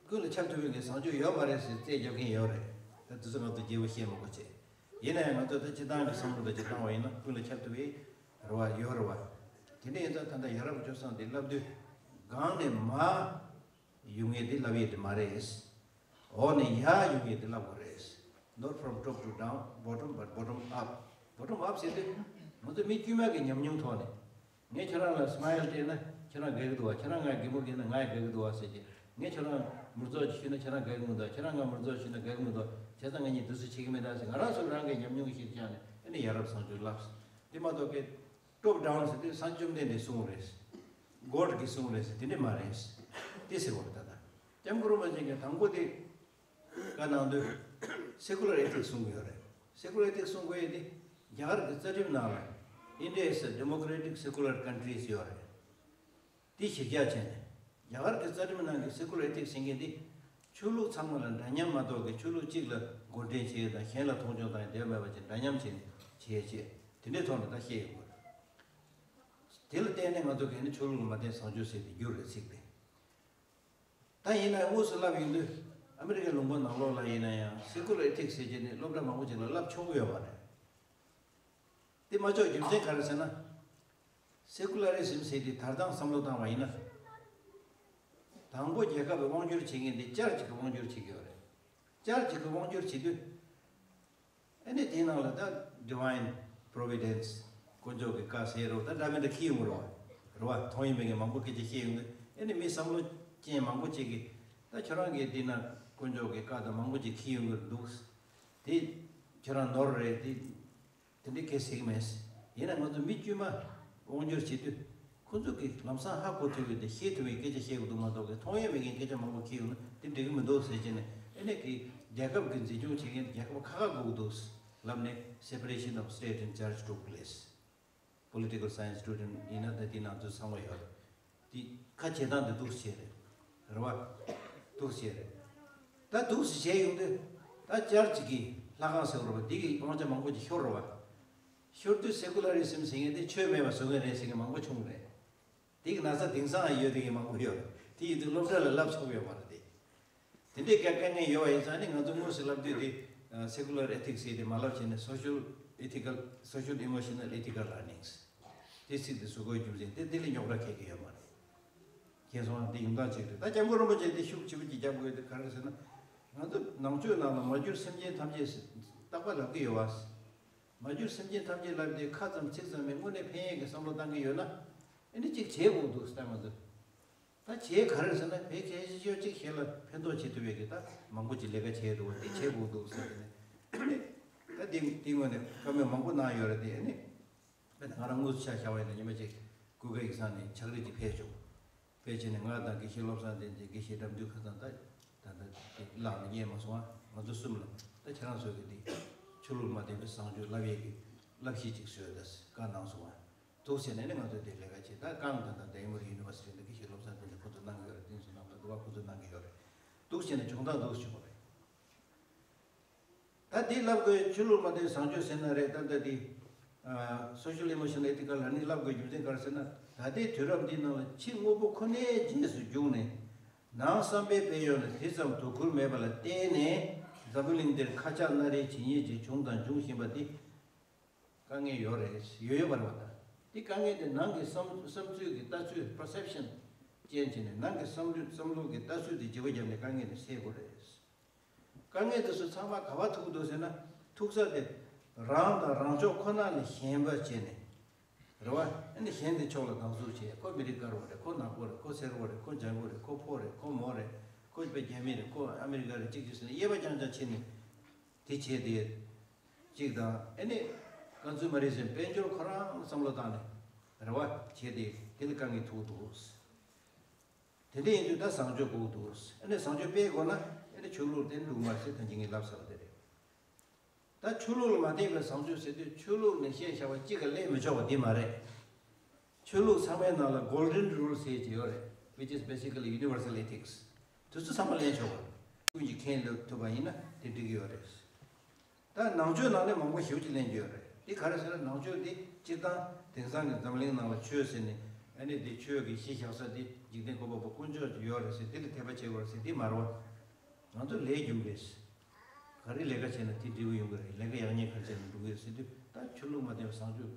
ཀུན་ལ་ཁྱབ་ཐུབ་པའི་གི་བཟང་སྤྱོད་ཡོད་མ་རེད་ཟེར་རྩད་རྒྱག་མཁན་ཡོད་རེད། ད་དེ་ཚོ་ང་ཚོ་རྒྱས་པོ་བཤད་མི་དགོས་བྱས། ཡིན་ན་ཡང་ང་ཚོ་ད་སྤྱི་བཏང་གི་བསམ་བློ་འདྲ་ཅིག་བཏང་བ་ཡིན་ན་ཀུན་ལ་ཁྱབ་ཐུབ་པའི་རེ་བ་ཡོད་རེད་བ། དེ་འདྲ་ཡིན་ཙང་ད་ལྟ་ཡ་རབས་སྤྱོད་བཟང་འདི་བསླབ་དུས་སྒང་ནས་མར་ཡོང་ཡས་འདི་བསླབ་ཡས་འདི་མ་རེད། འོག་ནས་ཡར་ཡོང་ཡས་འདི་བསླབ་དགོས་རེད། Not from top to down, bottom, but bottom up. Bottom up ཟེར་དུས་ང་ཚོ་མི་དཀྱུས་མ་གི་ཉམས་མྱོང་ཐོག་ནས། ངས་ཁྱེད་རང་ལ་སྨ་ཡལ་སྤྲད་ན་ཁྱེད་རང་དགའ་གི་འདུག་བ། ཁྱེད་རང་ང་གད་མོ་བགད་ན་ང་ཡང་དགའ་གི་འདུག་བ་ཟེར་གྱི། ངས་ཁྱེད་རང་མིག་རྫོགས་ཅིག་ཞུས་ན་ཁྱེད་རང་དགའ་གི་མི་འདུག་ཁྱེད་རང་ང་མིག་རྫོགས་ཞུས་ན་དགའ་གི་མི་འདུག་བྱས་ཙང་ང་གཉིས་དུས་ཚོད་ཕྱེད་ཀ་མེད་ད་ཟེར། ང་རང་ཚོ་རང་གི་ཉམས་མྱོང་གི་གཞིར་བཞག་ནས་ཨ་ནི་ཡ་རབས་བཟང་སྤྱོད་བསླབས། དེ་མ་གཏོགས་ཀྱི་top down ཟེར་དུས་སངས་རྒྱས་བཅོམ་ལྡན་འདས་གསུངས་རེད། God གིས་གསུངས་རེད་ཟེར་དེ་འདྲ་མ་རེད། དེ་ཟེར་བ་རེད། ད་ལྟ་སྐྱབས་མགོན་རིན་པོ་ཆེ་གིས་དང་པོ་དེ། བཀའ་གནང་དུས་Secular Ethics གསུང་གི་ཡོད་རེད། Secular Ethics གསུང་དགོས་ཡས་དེ་རྒྱ་གར་གྱི་རྩ་ཁྲིམས་ནང་ལ་India is a democratic secular country ཟེར་ཡོད་རེད། དེ་གཞི་རྒྱ་བྱས་ནས་རྒྱ་གར་གྱི་རྩ་ཁྲིམས་ནང་གི་Secular Ethics ཟེར་མཁན་དེ་ཆོས་ལུགས་ཚང་མ་ལ་འདྲ་མཉམ་མ་གཏོགས་ཀྱི་ཆོས་ལུགས་གཅིག་ལ་མགོ་འདྲེན་བྱེད་ཡས་དང་གཞན་ལ་མཐོང་ཆུང་བཏང་ཡས་དེ་མེད་པ་བྱས་འདྲ་མཉམ་བྱས་ནས་བྱེད་ཡས་བྱས་དེ་འདྲའི་ཐོག་ནས་ད་བཤད་ཡོད་དགོས་རེད། དེ་ལ་བརྟེན་ནས་ང་ཚོ་གས་ནི་ཆོས་ལུགས་ལ་མ་བརྟེན་བཟང་སྤྱོད་ཟེར་དེ་འགྱུར་རེད་ཚིག་དེ། ད་ཡིན་ན་དངོས་སུ་ལབ་ཡོང་དུས་ཨ་མི་རི་ཀའི་ལུང་པ་ནང་ལོགས་ལ་ཡིན་ན་ཡང་Secular Ethics ཟེར་གྱི་ནི་སློབ་གྲྭ་མང་པོ་ཅིག་ལ་བསླབ་ཆོག་གི་ཡོད་མ་རེད། དེ་མ་ཆོག་རྒྱུ་མཚན་ག་རེ་ཟེར་ན། Secularism ཟེར་དེ་ད་ལྟ་བསམ་བློ་བཏང་བ་ཡིན་ན། དང་པོ་རྒྱལ་ཁབ་ཀྱི་དབང་སྒྱུར་བྱེད་མཁན་དེ་བསྐྱར་གཅིག་གི་དབང་སྒྱུར་བྱེད་ཀྱི་ཡོད་རེད། བསྐྱར་གཅིག་གི་དབང་སྒྱུར་བྱེད་དུས། ཨ་ནི་དེའི་ནང་ལ་ད་Divine Providence དཀོན་མཆོག་གི་བཀའ་ཟེར་རོ་ད་འདྲ་མི་འདྲ་འཁྱེར་ཡོང་གི་རེད་བ། རེད་བ། མཐོང་ཡས་མེད་མཁན་མང་པོ་སྐད་ཆ་བཤད་ཡོང་གི། ཨ་ནི་མི་བསམ་བློ་ཅན་མང་པོ་ཅིག་གིས་ད་ཁྱོད་རང་གིས་འདི་ན་དཀོན་མཆོག་གི་བཀའ་དང་མང་པོ་ཅིག་འཁྱེར་ཡོང་གི་འདུག་དེ་ཁྱོད་རང་ནོར་རེད་དེ། དེ་འདྲའི་སྐད་ཟེར་གི་མེད། ཡིན་ན་ང་ཚོ་མི་དཀྱུས་མ་དབང་སྒྱུར་བྱེད་དུས་ཁོ་ཚོ་གིས་ལམ་སང་ཧ་གོ་ཐུབ་ཡོད་དེ་ཤེས་ཐུབ་པའི་སྐད་ཆ་བཤད་དགོས་འདུག་མ་གཏོགས་ཀྱི་མཐོང་ཡས་མེད་མཁན་སྐད་ཆ་མང་པོ་འཁྱེར་ཡོང་ན་དེ་འགྲིག་གི་མི་འདུག་ཟེར་བྱས་ནས་ཨ་ནི་གི་རྒྱལ་ཁབ་ཀྱི་འཛིན་སྐྱོང་བྱེད་མཁན་རྒྱལ་ཁབ་ཁག་ཁག་དགོས་ཀྱི་འདུག་ལབ་ནས་Separation of State and Church took place. Political science student ཡིན་ན་ད་དེ་ནང་དུ་ཚང་བ་ཡོད་རེད། དེ་ཁ་བྱེད་སྟངས་དེ་འདུག་སེ་བྱས་རེད། རེད་བ། འདུག་སེ་བྱས་རེད། ད་འདུག་སེ་བྱས་ཡོང་དུས་ད་བསྐྱར་གཅིག་གིས་ལྷ་ཁང་ཟེར་བ་རེད་བ། དེ་གི་དབང་ཆ་མང་པོ་ཅིག་ཤོར་རེད་བ། ཤོར་དུས་Secularism ཟེར་མཁན་དེ་ཆོས་མེད་པ་བཟོ་མཁན་རེད་ཟེར་མཁན་མང་པོ་བྱུང་རེད། དེ་གི་ན་ཚ་དེང་སང་ཡང་ཡོད་དེ་གི་མང་པོ་ཡོད་རེད། དེ་ཡིན་དུས་སློབ་གྲྭ་ལ་བསླབ་ཆོག་ཡོད་མ་རེད་དེ། དེ་འདྲའི་དཀའ་དཀའ་ངལ་ཡོད་པ་ཡིན་ཙང་ནི་ང་ཚོ་དངོས་སུ་བསླབ་དུས་དེ་Secular Ethics ཟེར་དེ་མ་བསླབ་བྱས་ནས་Social Ethical, Social Emotional Ethical Learnings དེ་ཚིག་དེ་བཟོ་དགོས་རྒྱུ་མཚན་དེ་དེ་ལས་རྙོག་དྲ་ཁེལ་གི་ཡོད་མ་རེད། མཁྱེན་སོང་ང་། དེ་ཡོང་སྟངས་གཅིག་རེད། ད་སྐྱབས་མགོན་རིན་པོ་ཆེ་དེ་ཤུགས་ཆེ་པོ་ཅིག་རྒྱབ་དགོས་དེ་ག་རེ་ཟེར་ན། ང་ཚོ་ནང་ཆོས་ནང་ལ་མ་གྱུར་སེམས་ཅན་ཐམས་ཅད་རྟག་པར་ལབ་གི་ཡོད་བ། མ་གྱུར་སེམས་ཅན་ཐམས་ཅད་ལབ་དེ་ཁ་ཙམ་ཚིག་ཙམ་མིན་དངོས་གནས་ཕན་ཡས་ཀྱི་བསམ་བློ་བཏང་གི་ཡོད་ན། ཨ་ནི་གཅིག་བྱེད་དགོས་འདུག་ད་ང་ཚོ། ད་བྱས་ག་རེ་ཟེར་ན། བོད་སྐད་ཤོད་ཅིག་གཞན་ལ་ཕན་ཐོགས་བྱེད་ཐུབ་པའི་གི་ད་མང་པོ་ཅིག་ལས་ཀ་བྱས་འདུག་བ། དེ་བྱེད་དགོས་འདུག་ཟེར་ཏེ་ནས། ད་དེ་དེ་ངོས་ནས་བཀའ་མོལ་མང་པོ་གནང་ཡོད་རེད། དེ་ནི་ང་རང་དངོས་སུ་ཆ་བཞག་པ་ཡིན་ན། ཉི་མ་གཅིག་ཀུ་ཀེ་ཡིག་ཚང་ནས་ཕྱག་བྲིས་ཅིག་ཕེབས་བྱུང་། ཕལ་ཆེར་ནས་ང་དང་དགེ་བཤེས་བློ་བཟང་བསྟན་འཛིན། དགེ་བཤེས་དགྲ་འདུལ་ཁ་སང་། ད་ད་ལྟ་དེ་བརླགས་ནས་རྙེད་མ་སོང་བ། ང་ཚོ་གསུམ་ལ་ད་ཁྱེད་རང་ཚོ་གི་དེ་ཆོས་ལུགས་མ་འདྲེས་པའི་བཟང་སྤྱོད་བསླབ་ཡས་ཀྱི་བསླབ་གཞི་ཅིག་བཟོས་ད་བཀའ་གནང་སོང་བ། འདུག་ཟེར་ནས་ནི་ང་ཚོས་དེ་ལས་ཀ་བྱས། ད་རྐང་ད་ལྟ་ཌེ་མོ་རི་ཡུ་ནི་ཝར་སི་ཊི་ལ་དགེ་བཤེས་བློ་བཟང་བསྟན་འཛིན་ཁོ་ཚོ་གནང་གི་ཡོད་རེད། བསྟན་སྲུང་གནང་གི་འདུག་བ། ཁོ་ཚོ་གནང་གི་ཡོད་རེད། འདུག་ཟེར་ནས་སྦྱོང་བརྡར་འདུག་བྱུང་བ་རེད། ད་འདི་ལབ་དགོས། ཆོས་ལུགས་མ་འདྲེས་བཟང་སྤྱོད་ཟེར་ན་རེད། ད་ལྟ་འདི་སོ་ཤལ་ཨི་མོ་ཤ་ནལ་ཨེ་ཐི་ཀལ་ལ་ནི་ལབ་དགོས་རྒྱུ་མཚན་ག་རེ་ཟེར་ན། ད་ལྟའི་དུས་རབས་འདི་ནང་ལ་ཕྱི་དངོས་པོ་ཁོ་ནའི་རྗེས་སུ་རྒྱུགས་ནས། ནང་བསམ་པའི་དཔལ་ཡོན་ལ་དེ་ཙམ་དོ་ཁུར་མེད་པ་ལ་བརྟེན་ནས། འཛམ་བུ་གླིང་འདིར་ཁ་ཆག་སྣ་རལ་ཇི་སྙེད་ཅིག་བྱུང་དང་འབྱུང་བཞིན་པ་འདི་དཀའ་ངལ་ཡོད་རེད། ཡོད་ཡོད་པ་རེད་བ། ད་འདི་དཀའ་ངལ་དེ་ནང་གི་བསམ་བསམ་ཚུལ་གྱི་ལྟ་ཚུལ། པར་སེབ་ཤན་ཅན་བྱས་ནས། ནང་གི་བསམ་བློ་བསམ་བློ་གི་ལྟ་ཚུལ་དེ་བརྗེ་པོ་བརྒྱབ་ནས་དཀའ་ངལ་དེ་སེལ་དགོས་རེད། དཀའ་ངལ་དེ་ཚོ་ཚང་མ་ག་པར་ཐུག་འདུག་ཟེར་ན། ཐུག་ས་དེ་རང་དང་རང་ཕྱོགས་ཁོ་ན་ལས་གཞན་པ་བྱས་ནས་རེད་བ། ཨ་ནི་གཞན་དེ་ཕྱོགས་ལ་སྡང་ཟུག་བྱས། ཁོ་མི་རིགས་དཀར་པོ་རེད། ཁོ་ནག་པོ་རེད། ཁོ་སེར་པོ་རེད། ཁོ་ལྗང་གུ་རེད། ཁོ་ཕོ་རེད། ཁོ་མོ་རེད། ཁོ་དཔེ་རྒྱ་མི་རེད། ཁོ་ཨ་མི་རི་ཀ་རེད། གཅིག་གཅིག་ཟེར་ནས་དབྱེ་བ་རྐྱང་རྐྱང་བྱས་ནས་དེ་བྱས་ཏེ། གཅིག་དང་། ཨ་ནི་ཀོན་སུ་མ་རི་ཛམ། དཔལ་འབྱོར་ཁོ་རང་བསམ་བློ་བཏང་ནས་རེད་བ། བྱས་ཏེ་དེ་ལ་དཀའ་ངལ་ཐུག་འདུག་དེ་འདྲ་ཡིན་དུས་ད་བཟང་སྤྱོད་དགོས་འདུག་ཨ་ནི་བཟང་སྤྱོད་སྤེལ་དགོས་ན། ཨ་ནི་ཆོས་ལུགས་དེ་འདུག་མ་ཟེར། ད་ཅི་ངས་ལབ་ཚར་བ་དེ་རེད། ད་ཆོས་ལུགས་ལ་མ་བརྟེན་པའི་བཟང་སྤྱོད་ཟེར་དུས། ཆོས་ལུགས་ནས་བཤད་བཞག་པ་གཅིག་ག་ལེན་མི་ཆོག་པ་འདི་མ་རེད། ཆོས་ལུགས་ཚང་མའི་ནང་ལ་གོལ་ཌེན་རུལ་ཟེར་གྱི་ཡོད་རེད། Which is basically universal ethics. དེ་ཚོ་ཚང་མ་ལེན་ཆོག་པ་རེད། ཀུན་གྱིས་མཁྱེན་ཐུབ་པ་ཡིན་ན་དེ་འགྲིག་གི་ཡོད་རེད། ད་ནང་ཆོས་ནང་ནས་མང་པོ་ཞེ་པོ་ཅིག་ལེན་རྒྱུ་ཡོད་རེད། དེ་ག་རེ་ཟེར་ན། ནང་ཆོས་དེ་སྤྱིར་བཏང་དེང་སང་གི་འཛམ་གླིང་ནང་ལ་ཆོས་ཟེར་ནས། ཨ་ནི་དེ་ཆོས་ཀྱི་གཞི་བཞག་ས་དེ་འཇིག་རྟེན་བཀོད་པ་པོ་དཀོན་མཆོག་ཅིག་ཡོད་རེད་ཟེར། དེ་ལ་དད་པ་བྱེད་དགོས་རེད་ཟེར། དེ་མ་རེད་བ། ང་ཚོ་ལས་རྒྱུ་འབྲས། ག་རེ་ལས་ཀ་བྱས་ན་དེ་འབྲས་བུ་ཡོང་གི་རེད། ལས་ཀ་ཡག་ཉེས་ག་རེ་བྱས་ན་འགྲོ་གི་རེད་ཟེར་དུས། ད་ཆོས་ལུགས་མ་བརྟེན་པའི་བཟང་སྤྱོད་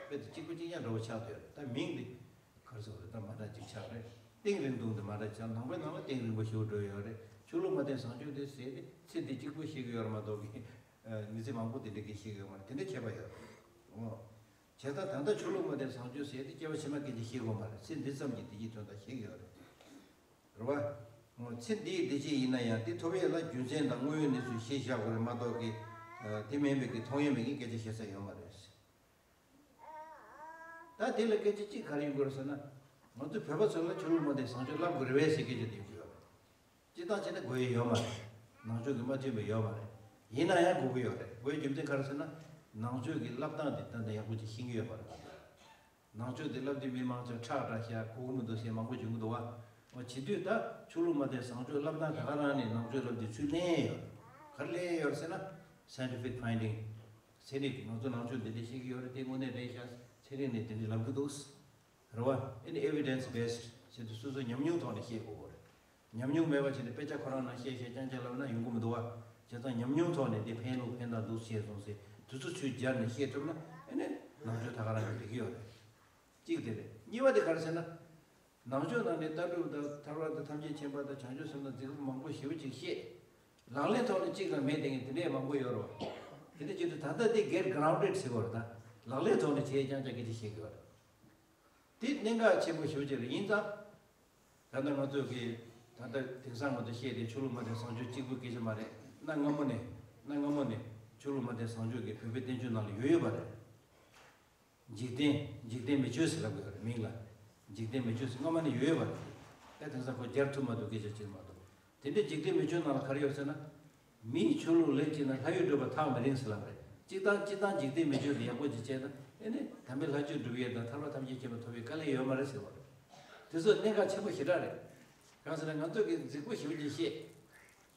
དཔེ་དེ་གཅིག་པ་གཅིག་རྐྱང་འདྲ་བོ་ཆགས་བསྡད་ཡོད་རེད། ད་མིང་དེ་ག་རེ་ཟེར་བ་རེད། ད་མ་འདྲ་ཅིག་ཆགས་རེད། གཏིང་རིང་ཐུང་དེ་མ་འདྲ་ཆགས། ནང་པའི་ནང་ལ་གཏིང་རིང་པོ་ཞེ་པོ་འགྲོ་ཡོད་རེད། ཆོས་ལུགས་མ་བརྟེན་བཟང་སྤྱོད་དེ་ཟེར་ཏེ་ཚིག་འདི་གཅིག་པོ་ཤེས་ཀྱི་ཡོད་རེད་མ་གཏོགས་ཀྱི། ཨ། མི་ཚེ་མང་པོ་དེ་འདྲ་གི་ཤེས་ཀྱི་ཡོད་མ་རེད། དེ་འདྲ་ཁྱད་པར་ཡོད་རེད། འོ། བྱས་ཙང་ད་ལྟ་ཆོས་ལུགས་མ་བརྟེན་བཟང་སྤྱོད་ཟེར་ཏེ་སྐྱེ་བ་ཕྱི་མ་སྐད་ཆ་ཤེས་ཀྱི་ཡོད་མ་རེད། ཚེ་འདི་ཙམ་གྱི་བདེ་སྐྱིད་དོན་དག་ཤེས་ཀྱི་ཡོད་རེད། རེད་བ། ཚེ་འདིའི་བདེ་སྐྱིད་ཡིན་ན་ཡང་དེ་ཐོབ་ཡས་ལ་རྒྱུ་མཚན་དང་དངོས་ཡོད་གནས་ཚུལ་གཞི་བཞག་དགོས་རེད་མ་གཏོགས་ཀྱི། ཨ། དེ་མིན་པའི་གི་མཐོང་ཡས་མེད་ཀྱི་སྐད་ཆ་བཤད་ས་ཡོད་མ་རེད། ད་དེ་ལ་སྐད་ཆ་གཅིག་ག་རེ་ཡོང་གི་རེད་ཟེར་ན། ང་ཚོ་བོད་པ་ཚོ་ལ་ཆོས་ལུགས་མ་བརྟེན་བཟང་སྤྱོད་བསླབ་དགོས་རེད་པས་ཟེར་སྐད་ཆ་དེ་ཡོང་གི་ཡོད་རེད། སྤྱིར་བཏང་བྱས་ན་དགོས་ཡས་ཡོད་མ་རེད། ནང་ཆོས་ཀྱིས་མ་བསྟན་པ་ཡོད་མ་རེད། ཡིན་ན་ཡང་དགོས་ཀྱི་ཡོད་རེད། དགོས་ཡས་རྒྱུ་མཚན་ག་རེ་ཟེར་ན། ནང་ཆོས་ཀྱི་བསླབ་སྟངས་དེ་ད་ལྟ་ཡག་པོ་ཅིག་ཤེས་ཀྱི་ཡོད་མ་རེད། ནང་ཆོས་དེ་བསླབ་དུས་མི་མང་ཆེ་ཁྲག་དྲག་ཤག་གོ་གི་མི་འདུག་ཟེར་མང་པོ་བྱུང་གི་འདུག་བ། འོ། བྱེད་དུས་ད་ཆོས་ལུགས་མ་བརྟེན་བཟང་སྤྱོད་བསླབ་སྟངས་ད་ག་རང་ནས་ནང་ཆོས་བསླབ་དུས་ཚུར་ལེན་ཡོད། ག་རེ་ལེན་ཡོད་ཟེར་ན། scientific finding། ཚན་རིག་གིས་ང་ཚོ་ནང་ཆོས་འདི་འདྲ་བཤད་ཀྱི་ཡོད་རེད། དེ་དངོས་གནས་རེད་ཤག་ཚན་རིག་ནས་འདི་འདྲ་ལབ་ཀྱི་འདུག། རེད་བ། ཨ་ནི་evidence based་བྱེད་དུས་སོ་སོའི་ཉམས་མྱོང་ཐོག་ནས་བཤད་དགོས་རེད། ཉམས་མྱོང་མེད་པ་བྱས་ནས་དཔེ་ཆ་ཁོ་རང་ནང་བཤད་བཤད་རྐྱང་རྐྱང་ལབ་ན་ཡོང་གི་མི་འདུག་བ། བྱས་ཙང་ཉམས་མྱོང་ཐོག་ནས་འདི་ཕན་ལུགས་ཕན་སྟངས་འདུག་བཤད་སོང་ཟེར་དུས་ཚོད་ཚུར་སྦྱར་ནས་བཤད་ཐུབ་ན། ཨ་ནི་ནང་ཆོས་ད་ག་རང་གི་འགྲིག་གི་ཡོད་རེད། གཅིག་དེ་རེད། གཉིས་པ་དེ་ག་རེ་ཟེར་ན། ནང་ཆོས་ནང་ནས་ལྟ་གྲུབ་དང་ཐར་པ་དང་ཐམས་ཅད་མཁྱེན་པ་དང་བྱང་ཆུབ་སེམས་དང་འཛིན་རིམ་མང་པོ་ཞེ་པོ་ཅིག་བཤད། ལག་ལེན་ཐོག་ནས་གཅིག་ལ་མེད་དེ་ངས་དེ་འདྲས་མང་པོ་ཡོད་རེད་བ། དེ་འདྲ་བྱེད་དུས་ད་ལྟ་དེ་get grounded་ཟེར་བ་རེད། ད་ལག་ལེན་ཐོག་ནས་བྱས་རྐྱང་རྐྱང་སྐད་ཆ་བཤད་དགོས་རེད། དེ་གནད་འགག་ཆེན་པོ་ཞེ་པོ་ཅིག་རེད། ཡིན་ཙང་། ད་ལྟ་ང་ཚོ་གིས་ད་ལྟ་དེང་སང་ང་ཚོ་བཤད་དེ་ཆོས་ལུགས་མ་བརྟེན་བཟང་སྤྱོད་གཅིག་པུའི་སྐད་ཆ་མ་རེད། གནའ་སྔ་མོ་ནས། གནའ་སྔ་མོ་ནས་ཆོས་ལུགས་མ་བརྟེན་བཟང་སྤྱོད་ཀྱི་བོད་པའི་བསྟན་བཅོས་ནང་ལ་ཡོད་ཡོད་པ་རེད། འཇིག་རྟེན། འཇིག་རྟེན་མི་ཆོས་ཟེར་ལབ་ཀྱི་ཡོད་རེད་མིང་ལ། འཇིག་རྟེན་མི་ཆོས་ཟེར་སྔ་མ་ནས་ཡོད་ཡོད་པ་རེད། ད་དེང་སང་ཁོ་སྦྱར་ཐུབ་མ་ཐུབ་སྐད་ཆ་ཅིག་མ་གཏོགས། དེ་འདྲའི་འཇིག་རྟེན་མི་ཆོས་ནང་ལ་ག་རེ་ཡོད་ཟེར་ན། མིའི་ཆོས་ལུགས་ལས་གཅིག་ན་ལྷ་ཡུལ་བགྲོད་པ་ཐག་མི་རིང་ཟེར་ལབ་རེད། སྤྱིར་བཏང་སྤྱིར་བཏང་འཇིག་རྟེན་མི་ཆོས་དེ་ཡག་པོ་ཅིག་བྱས་ན། ཨེ་ནི་དམ་པའི་ལྷ་ཆོས་སྒྲུབ་ཡས་དང་ཐར་པ་ཐམས་ཅད་མཁྱེན་པ་ཐོབ་པའི་དཀའ་ལས་ཡོད་མ་རེད་ཟེར་བ་རེད། དེ་ཚོ་གནད་འགག་ཆེན་པོ་ཞེ་དྲག་རེད། གང་ཟེར་ན་ང་ཚོ་གིས་རྫིག་པོ་ཞེ་པོ་ཅིག་བཤད།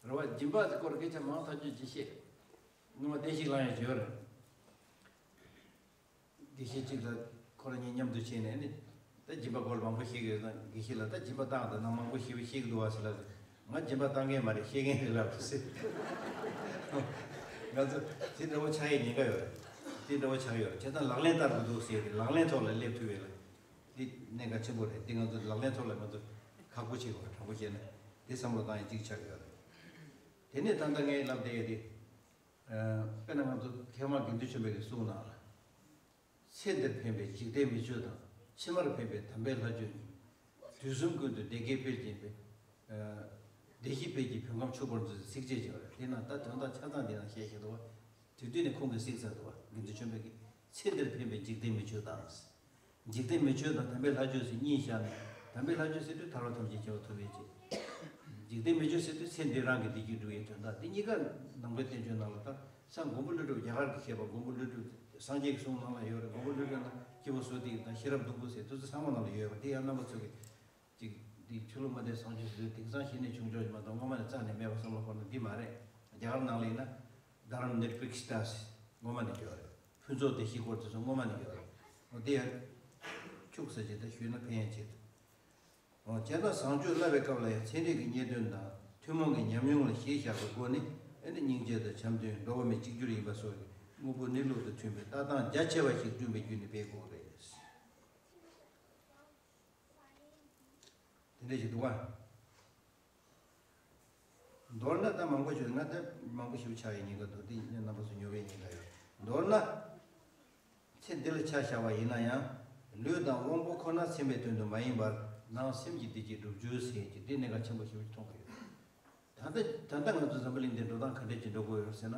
རེད་བ། སྦྱིན་པ་དེ་སྐོར་སྐད་ཆ་མང་ཐག་ཆོད་ཅིག་བཤད། སྔོན་མ་བསྟན་བཤིག་བླངས་ཡས་ཅིག་ཡོད་རེད། དགེ་བཤེས་གཅིག་དང་ཁོ་རང་གཉིས་མཉམ་དུ་བྱས་ནས་ནི། ད་སྦྱིན་པ་སྐོར་མང་པོ་བཤད་ཀྱི་ཡོད་ཙང་། དགེ་བཤེས་ལ་ད་སྦྱིན་པ་བཏང་དང་ན་མང་པོ་ཞེ་པོ་བཤད་ཀྱི་འདུག་བ་ཟེར་ལབ་ཟེར། ང་སྦྱིན་པ་བཏང་མཁན་མ་རེད། བཤད་མཁན་རེད་ལབ་ཟེར། ང་ཚོ་དེ་འདྲ་བོ་ཆགས་ཡས་ཉེན་ཁ་ཡོད་རེད། དེ་འདྲ་བོ་ཆགས་ཡོད་རེད། བྱས་ཙང་ལག་ལེན་བསྟར་དགོས་འདུག་ཟེར་ཏེ། ལག་ལེན་ཐོག་ལ་སླེབས་ཐུབ་ཡས་ལ་དེ་གནད་འགག་ཆེན་པོ་རེད། དེ་ང་ཚོ་ལག་ལེན་ཐོག་ལ་ང་ཚོ་ཁག་པོ་བྱེད་དགོས་རེད། དྲང་པོ་བཤད་ན་དེ་བསམ་བློ་བཏང་ཡས་གཅིག་ཆགས་ཡོད་རེད། དེ་ནས་ད་ལྟ་ངས་ལབ་བསྡད་ཡས་དེ། ཨ། དཔེར་ན་ང་ཚོ་མཁས་དབང་དགེ་འདུན་ཆོས་འཕེལ་གྱི་གསུང་ནང་ལ། ཚེ་འདིར་ཕན་པའི་འཇིག་རྟེན་མི་ཆོས་དང་། ཕྱི་མར་ཕན་པའི་དམ་པའི་ལྷ་ཆོས་གཉིས། དུས་གསུམ་ཀུན་ཏུ་བདེ་སྐྱིད་སྤེལ་གྱིན་པའི། ཨ། བདེ་སྐྱིད་སྤེལ་གྱིན་བོད་ཁམས་ཕྱུག་པར་མཛོད་ཟེར་ཚིགས་བཅད་ཅིག་ཡོད་རེད། དེ་ནང་ད་དོན་དག་ཆ་ཚང་འདི་ནང་བཤད་བཞག་འདུག་བ། དེ་དུས་ནས་ཁོང་གིས་གཟིགས་ཚར་འདུག་བ། དགེ་འདུན་ཆོས་འཕེལ་གྱིས་ཚེ་འདིར་ཕན་པའི་འཇིག་རྟེན་མི་ཆོས་དང་། འཇིག་རྟེན་མི་ཆོས་དང་དམ་པའི་ལྷ་ཆོས་ཟེར་གཉིས་བཞག་ནས། དམ་པའི་ལྷ་ཆོས་ཟེར་དུས་ཐར་པ་ཐམས་ཅད་སྐྱེ་བ་ཐོབ་པའི་ཆེད། འཇིག་རྟེན་མི་ཆོས་ཟེར་དུས་ཚེ་འདི་རང་གི་བདེ་སྐྱིད་སྒྲུབ་ཡའི་དོན་དག་དེ་གཉིས་ཀ་ནང་པའི་བསྟན་བཅོས་ནང་ལ། ད་ས་མགོན་པོ་ཀླུ་སྒྲུབ། རྒྱ་གར་གྱི་མཁས་པ་མགོན་པོ་ཀླུ་སྒྲུབ། སངས་རྒྱས་ཀྱི་གསུང་ནང་ལ་ཡོད་རེད། མགོན་པོ་ཀླུ་སྒྲུབ་ན་སྐྱེས་བུ་སུ་དེ་དང་ཤེས་རབ་སྡོང་པོ་ཟེར་དུས་ཚོད་ཚང་མ་ནང་ལ་ཡོད་རེད། དེ་ཡང་རྣམ་པ་ཚོ་གིས་ཅིག་འདི་ཆོས་ལུགས་མ་དད་བཟང་སྤྱོད་ཟེར་དུས་དེང་སང་གཞི་ནས་བྱུང་ཆོག་མ་གཏོགས་སྔོན་མ་ནས་རྩ་ནས་མེད་པ་བསམ་བློ་འཁོར་ན་འདི་མ་རེད། རྒྱ་གར་ནང་ལ་ཡིན་ན་དྷརྨ་ནིར་པིག་ཤི་ཏཱ་ཟེར་སྔོན་མ་ནས་ཡོད་རེད། ཕུན་ཚོགས་བདེ་གཤེགས་སྐོར་དེ་ཚོ་སྔོན་མ་ནས་ཡོད་རེད། འོ་དེ་ཡང་ཁྱུག་ས་ཅིག་ད་ཞུས་ན་ཕན་ཡང་ཆེ། འོ་བྱས་ན་བཟང་སྤྱོད་བསླབ་པའི་སྐབས་ལ་ཡང་ཚན་རིག་གི་རྙེད་དོན་དང་ཐུན་མོང་གི་ཉམས་མྱོང་ལ་གཞི་བཞག་པའི་སྒོ་ནས། ཨ་ནི་སྙིང་རྗེ་དང་བྱམས་མཐུན། འགྲོ་བ་མི་གཅིག་གྱུར་ཡིན་པ་སོགས་ཀྱི་དངོས་པོ་གནས་ལུགས་དང་མཐུན་པའི་ལྟ་སྟངས་རྒྱ་ཆེ་བ་ཞིག་བསྐྲུན་པའི་བརྒྱུད་ནས་སྤེལ་དགོས་རེད། དེ་འདྲ་ཞིག་འདུག་ག་མདོར་ན་ད་མང་པོ་ཞིག་ང་ད་མང་པོ་ཞིག་ཆགས་ཡི་ཉེན་ཁ་འདུག་དེ་རྣམ་པ་ཚོ་ཉོབ་པའི་ཉེན་ཁ་ཡོད། མདོར་ན། ཚེ་འདི་ལ་ཆ་བཞག་པ་ཡིན་ན་ཡང་། ལུས་དང་དབང་པོ་ཁོ་ན་ཚིམ་པའི་དོན་དུ་མ་ཡིན་པར། ནང་སེམས་ཀྱི་བདེ་སྐྱིད་སྒྲུབ་རྒྱུ་ཟེར་གྱི་དེ་གནད་འགག་ཆེན་པོ་ཞིག་མཐོང་གི་ཡོད། ད་ལྟ་ད་ལྟ་ང་ཚོ་འཛམ་བུ་གླིང་འདིར་འགྲོ་སྟངས་ག་འདྲ་ཅིག་འགྲོ་དགོས་ཡོད་ཟེར་ན།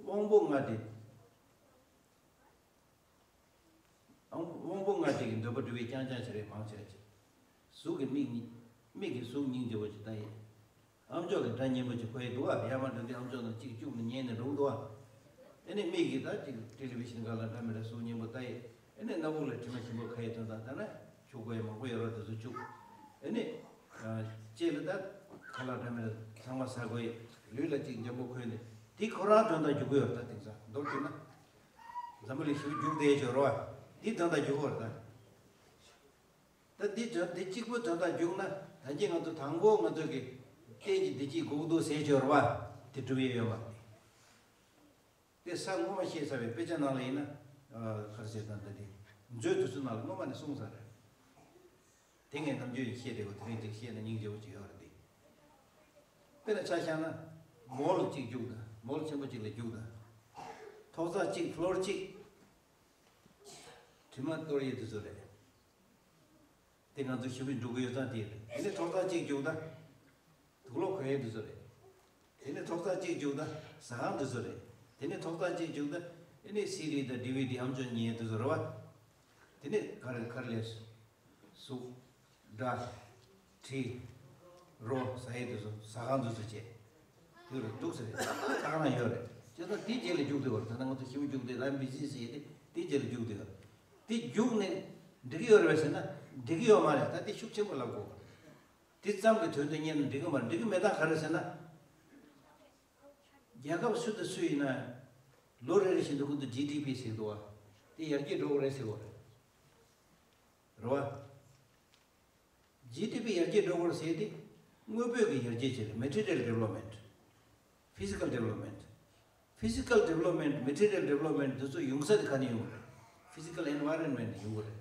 དབང་པོ་ལྔ་སྟེ། དབང་དབང་པོ་ལྔ་སྟེ་གི་འདོད་པ་སྒྲུབ་པའི་རྐྱང་རྐྱང་བྱེད་རེས་མང་ཆེ་བ་ཅིག་གཟུགས་ཀྱི་མིག་གཉིས། མིག་གིས་གཟུགས་སྙིང་རྗེ་པོ་ཅིག་ལྟ་ཡི། ཨམ་ཅོག་གི་སྒྲ་སྙན་པོ་ཅིག་གོ་ཡི་འདུག་བ། ཡར་མར་འགྲོ་དུས་ཨམ་ཅོག་ནང་གཅིག་བཅུག་ནས་ཉན་ནས་འགྲོ་གི་འདུག་བ། ཨ་ནི་མིག་གིས་ད་ཅིག་ཊེ་ལི་ཝི་ཤན་སྒང་ལ་འདྲ་མི་འདྲ་གཟུགས་སྙན་པོ་ལྟ་ཡི། ཨ་ནི་སྣ་བུག་ལ་དྲི་མ་ཞིམ་པོ་ཁ་ཡི་དོན་དག་ད་ན་བཅུག་དགོས་ཡ་མང་པོ་ཡོད་རེད། དེ་ཚོ་བཅུག་ཨ་ནི་ལྕེ་ལ་ད་ཁ་ལག་འདྲ་མི་འདྲ་ཚང་མ་ཟ་དགོས་ཡི། ལུས་ལ་ཅིག་འཇམ་པོ་ཁོལ་ནས་དེ་ཁོ་རང་དོན་དག་རྒྱུག་གི་ཡོད་རེད། ད་དེང་སང་མདོར་བསྡུས་ན། འཛམ་བུ་གླིང་ཞེ་པོ་རྒྱུག་བསྡད་ཡོད་རེད་བ། འདི་དོན་དག་རྒྱུག་གི་ཡོད་རེད་ད། ད་འདི་དོན་འདི་གཅིག་པུ་དོན་དག་རྒྱུག་ན། ད་གིན་ང་ཚོ་དང་པོ་ང་ཚོ་གི་རྟེན་གྱི་བདེ་སྐྱིད་དགོས་འདུག་ཟེར་གྱི་ཡོད་རེད་བ། དེ་སྒྲུབ་ཡས་ཡོད་མ་རེད། དེ་ས་སྔོན་མ་བཤད་ཚར་བའི་དཔེ་ཆ་ནང་ལ་ཡིན་ན། ཨ། ག་རེ་ཟེར་ད་འདི་དེ་མཛོད་དེ་ཚོ་ནང་ལ་སྔོན་མ་ནས་གསུངས་ཚར་རེད། དེ་ངས་ནམ་རྒྱུན་བཤད་བསྡད་པ་དེ་རིང་ཅིག་བཤད་ན་སྙིང་རྗེ་པོ་ཅིག་ཡོད་རེད་དེ། དཔེར་ན་ཆ་བཞག་ན། མོལ་གཅིག་རྒྱུག་དང་། མོལ་ཆེན་པོ་གཅིག་ལ་རྒྱུག་དང་། ཐོག་རྩེག་གཅིག་ཕློར་གཅིག་དྲི་མ་གཏོར་ཡས་དེ་ཚོ་རེད། དེ་ང་ཚོ་ཞེ་པོ་འགྲོ་གི་ཡོད་སྟངས་དེ་རེད། དེ་ནས་ཐོག་རྩེག་གཅིག་རྒྱུག་དང་། དུག་ལོག་གོན་ཡས་དེ་ཚོ་རེད། དེ་ནས་ཐོག་རྩེག་གཅིག་རྒྱུག་དང་། ཟ་ཁང་དེ་ཚོ་རེད། དེ་ནས་ཐོག་རྩེག་གཅིག་རྒྱུག་དང་། ཨ་ནི་སི་ཌི་དང་ཌི་ཝི་ཌི་ཨམ་ཅོག་ཉན་ཡས་དེ་ཚོ་རེད་བ། དེ་ནས་ག་རེ་ག་རེ་ལས། གཟུགས། སྒྲ། དྲི། རོ། ཟ་ཡས་དེ་ཚོ། ཟ་ཁང་དེ་ཚོ་བྱས། ཡོད་རེད། འདུག་ཟེར་རེད། ད་ག་ན་ཡོད་རེད། བྱས་ཙང་དེའི་རྗེས་ལ་རྒྱུག་བསྡད་པ་རེད། ད་ལྟ་ང་ཚོ་ཞེ་པོ་རྒྱུག་བསྡད། ཨམ་བི་ཟི་ཟེར་ཡས་དེ་དེའི་རྗེས་ལ་རྒྱུག་བསྡད་པ་རེད། དེ་རྒྱུག་ནས་འགྲིག་གི་ཡོད་རེད་པས་ཟེར་ན། འགྲིག་གི་ཡོད་མ་རེད། ད་དེ་ཤུགས་ཆེན་པོ་ལབ་དགོས་པ་རེད། དེ་ཙམ་གྱི་དོན་དུ་གཉེར་ན་འགྲིག་གི་མ་རེད། འགྲིག་གི་མེད་སྟངས་ག་རེ་ཟེར་ན། རྒྱལ་ཁབ་སུ་དང་སུ་ཡིན་ན། ལོ་རེ་རེ་བཞིན་དུ་ཁོང་ཚོ་ཇི་ཌི་པི་ཟེར་གྱི་འདུག་བ། དེ་ཡར་རྒྱས་འགྲོ་གི་རེད་ཟེར་གྱི་ཡོད་རེད། རེད་བ། ཇི་ཌི་པི་ཡར་རྒྱས་འགྲོ་དགོས་ཟེར་དེ། དངོས་པོའི་གི་ཡར་རྒྱས་བྱེད་རེད། Material Development, Physical Development, Physical Development, Material Development དེ་ཚོ་ཡོང་ས་དེ་ག་ནས་ཡོང་གི་རེད། Physical Environment ནས་ཡོང་གི་རེད།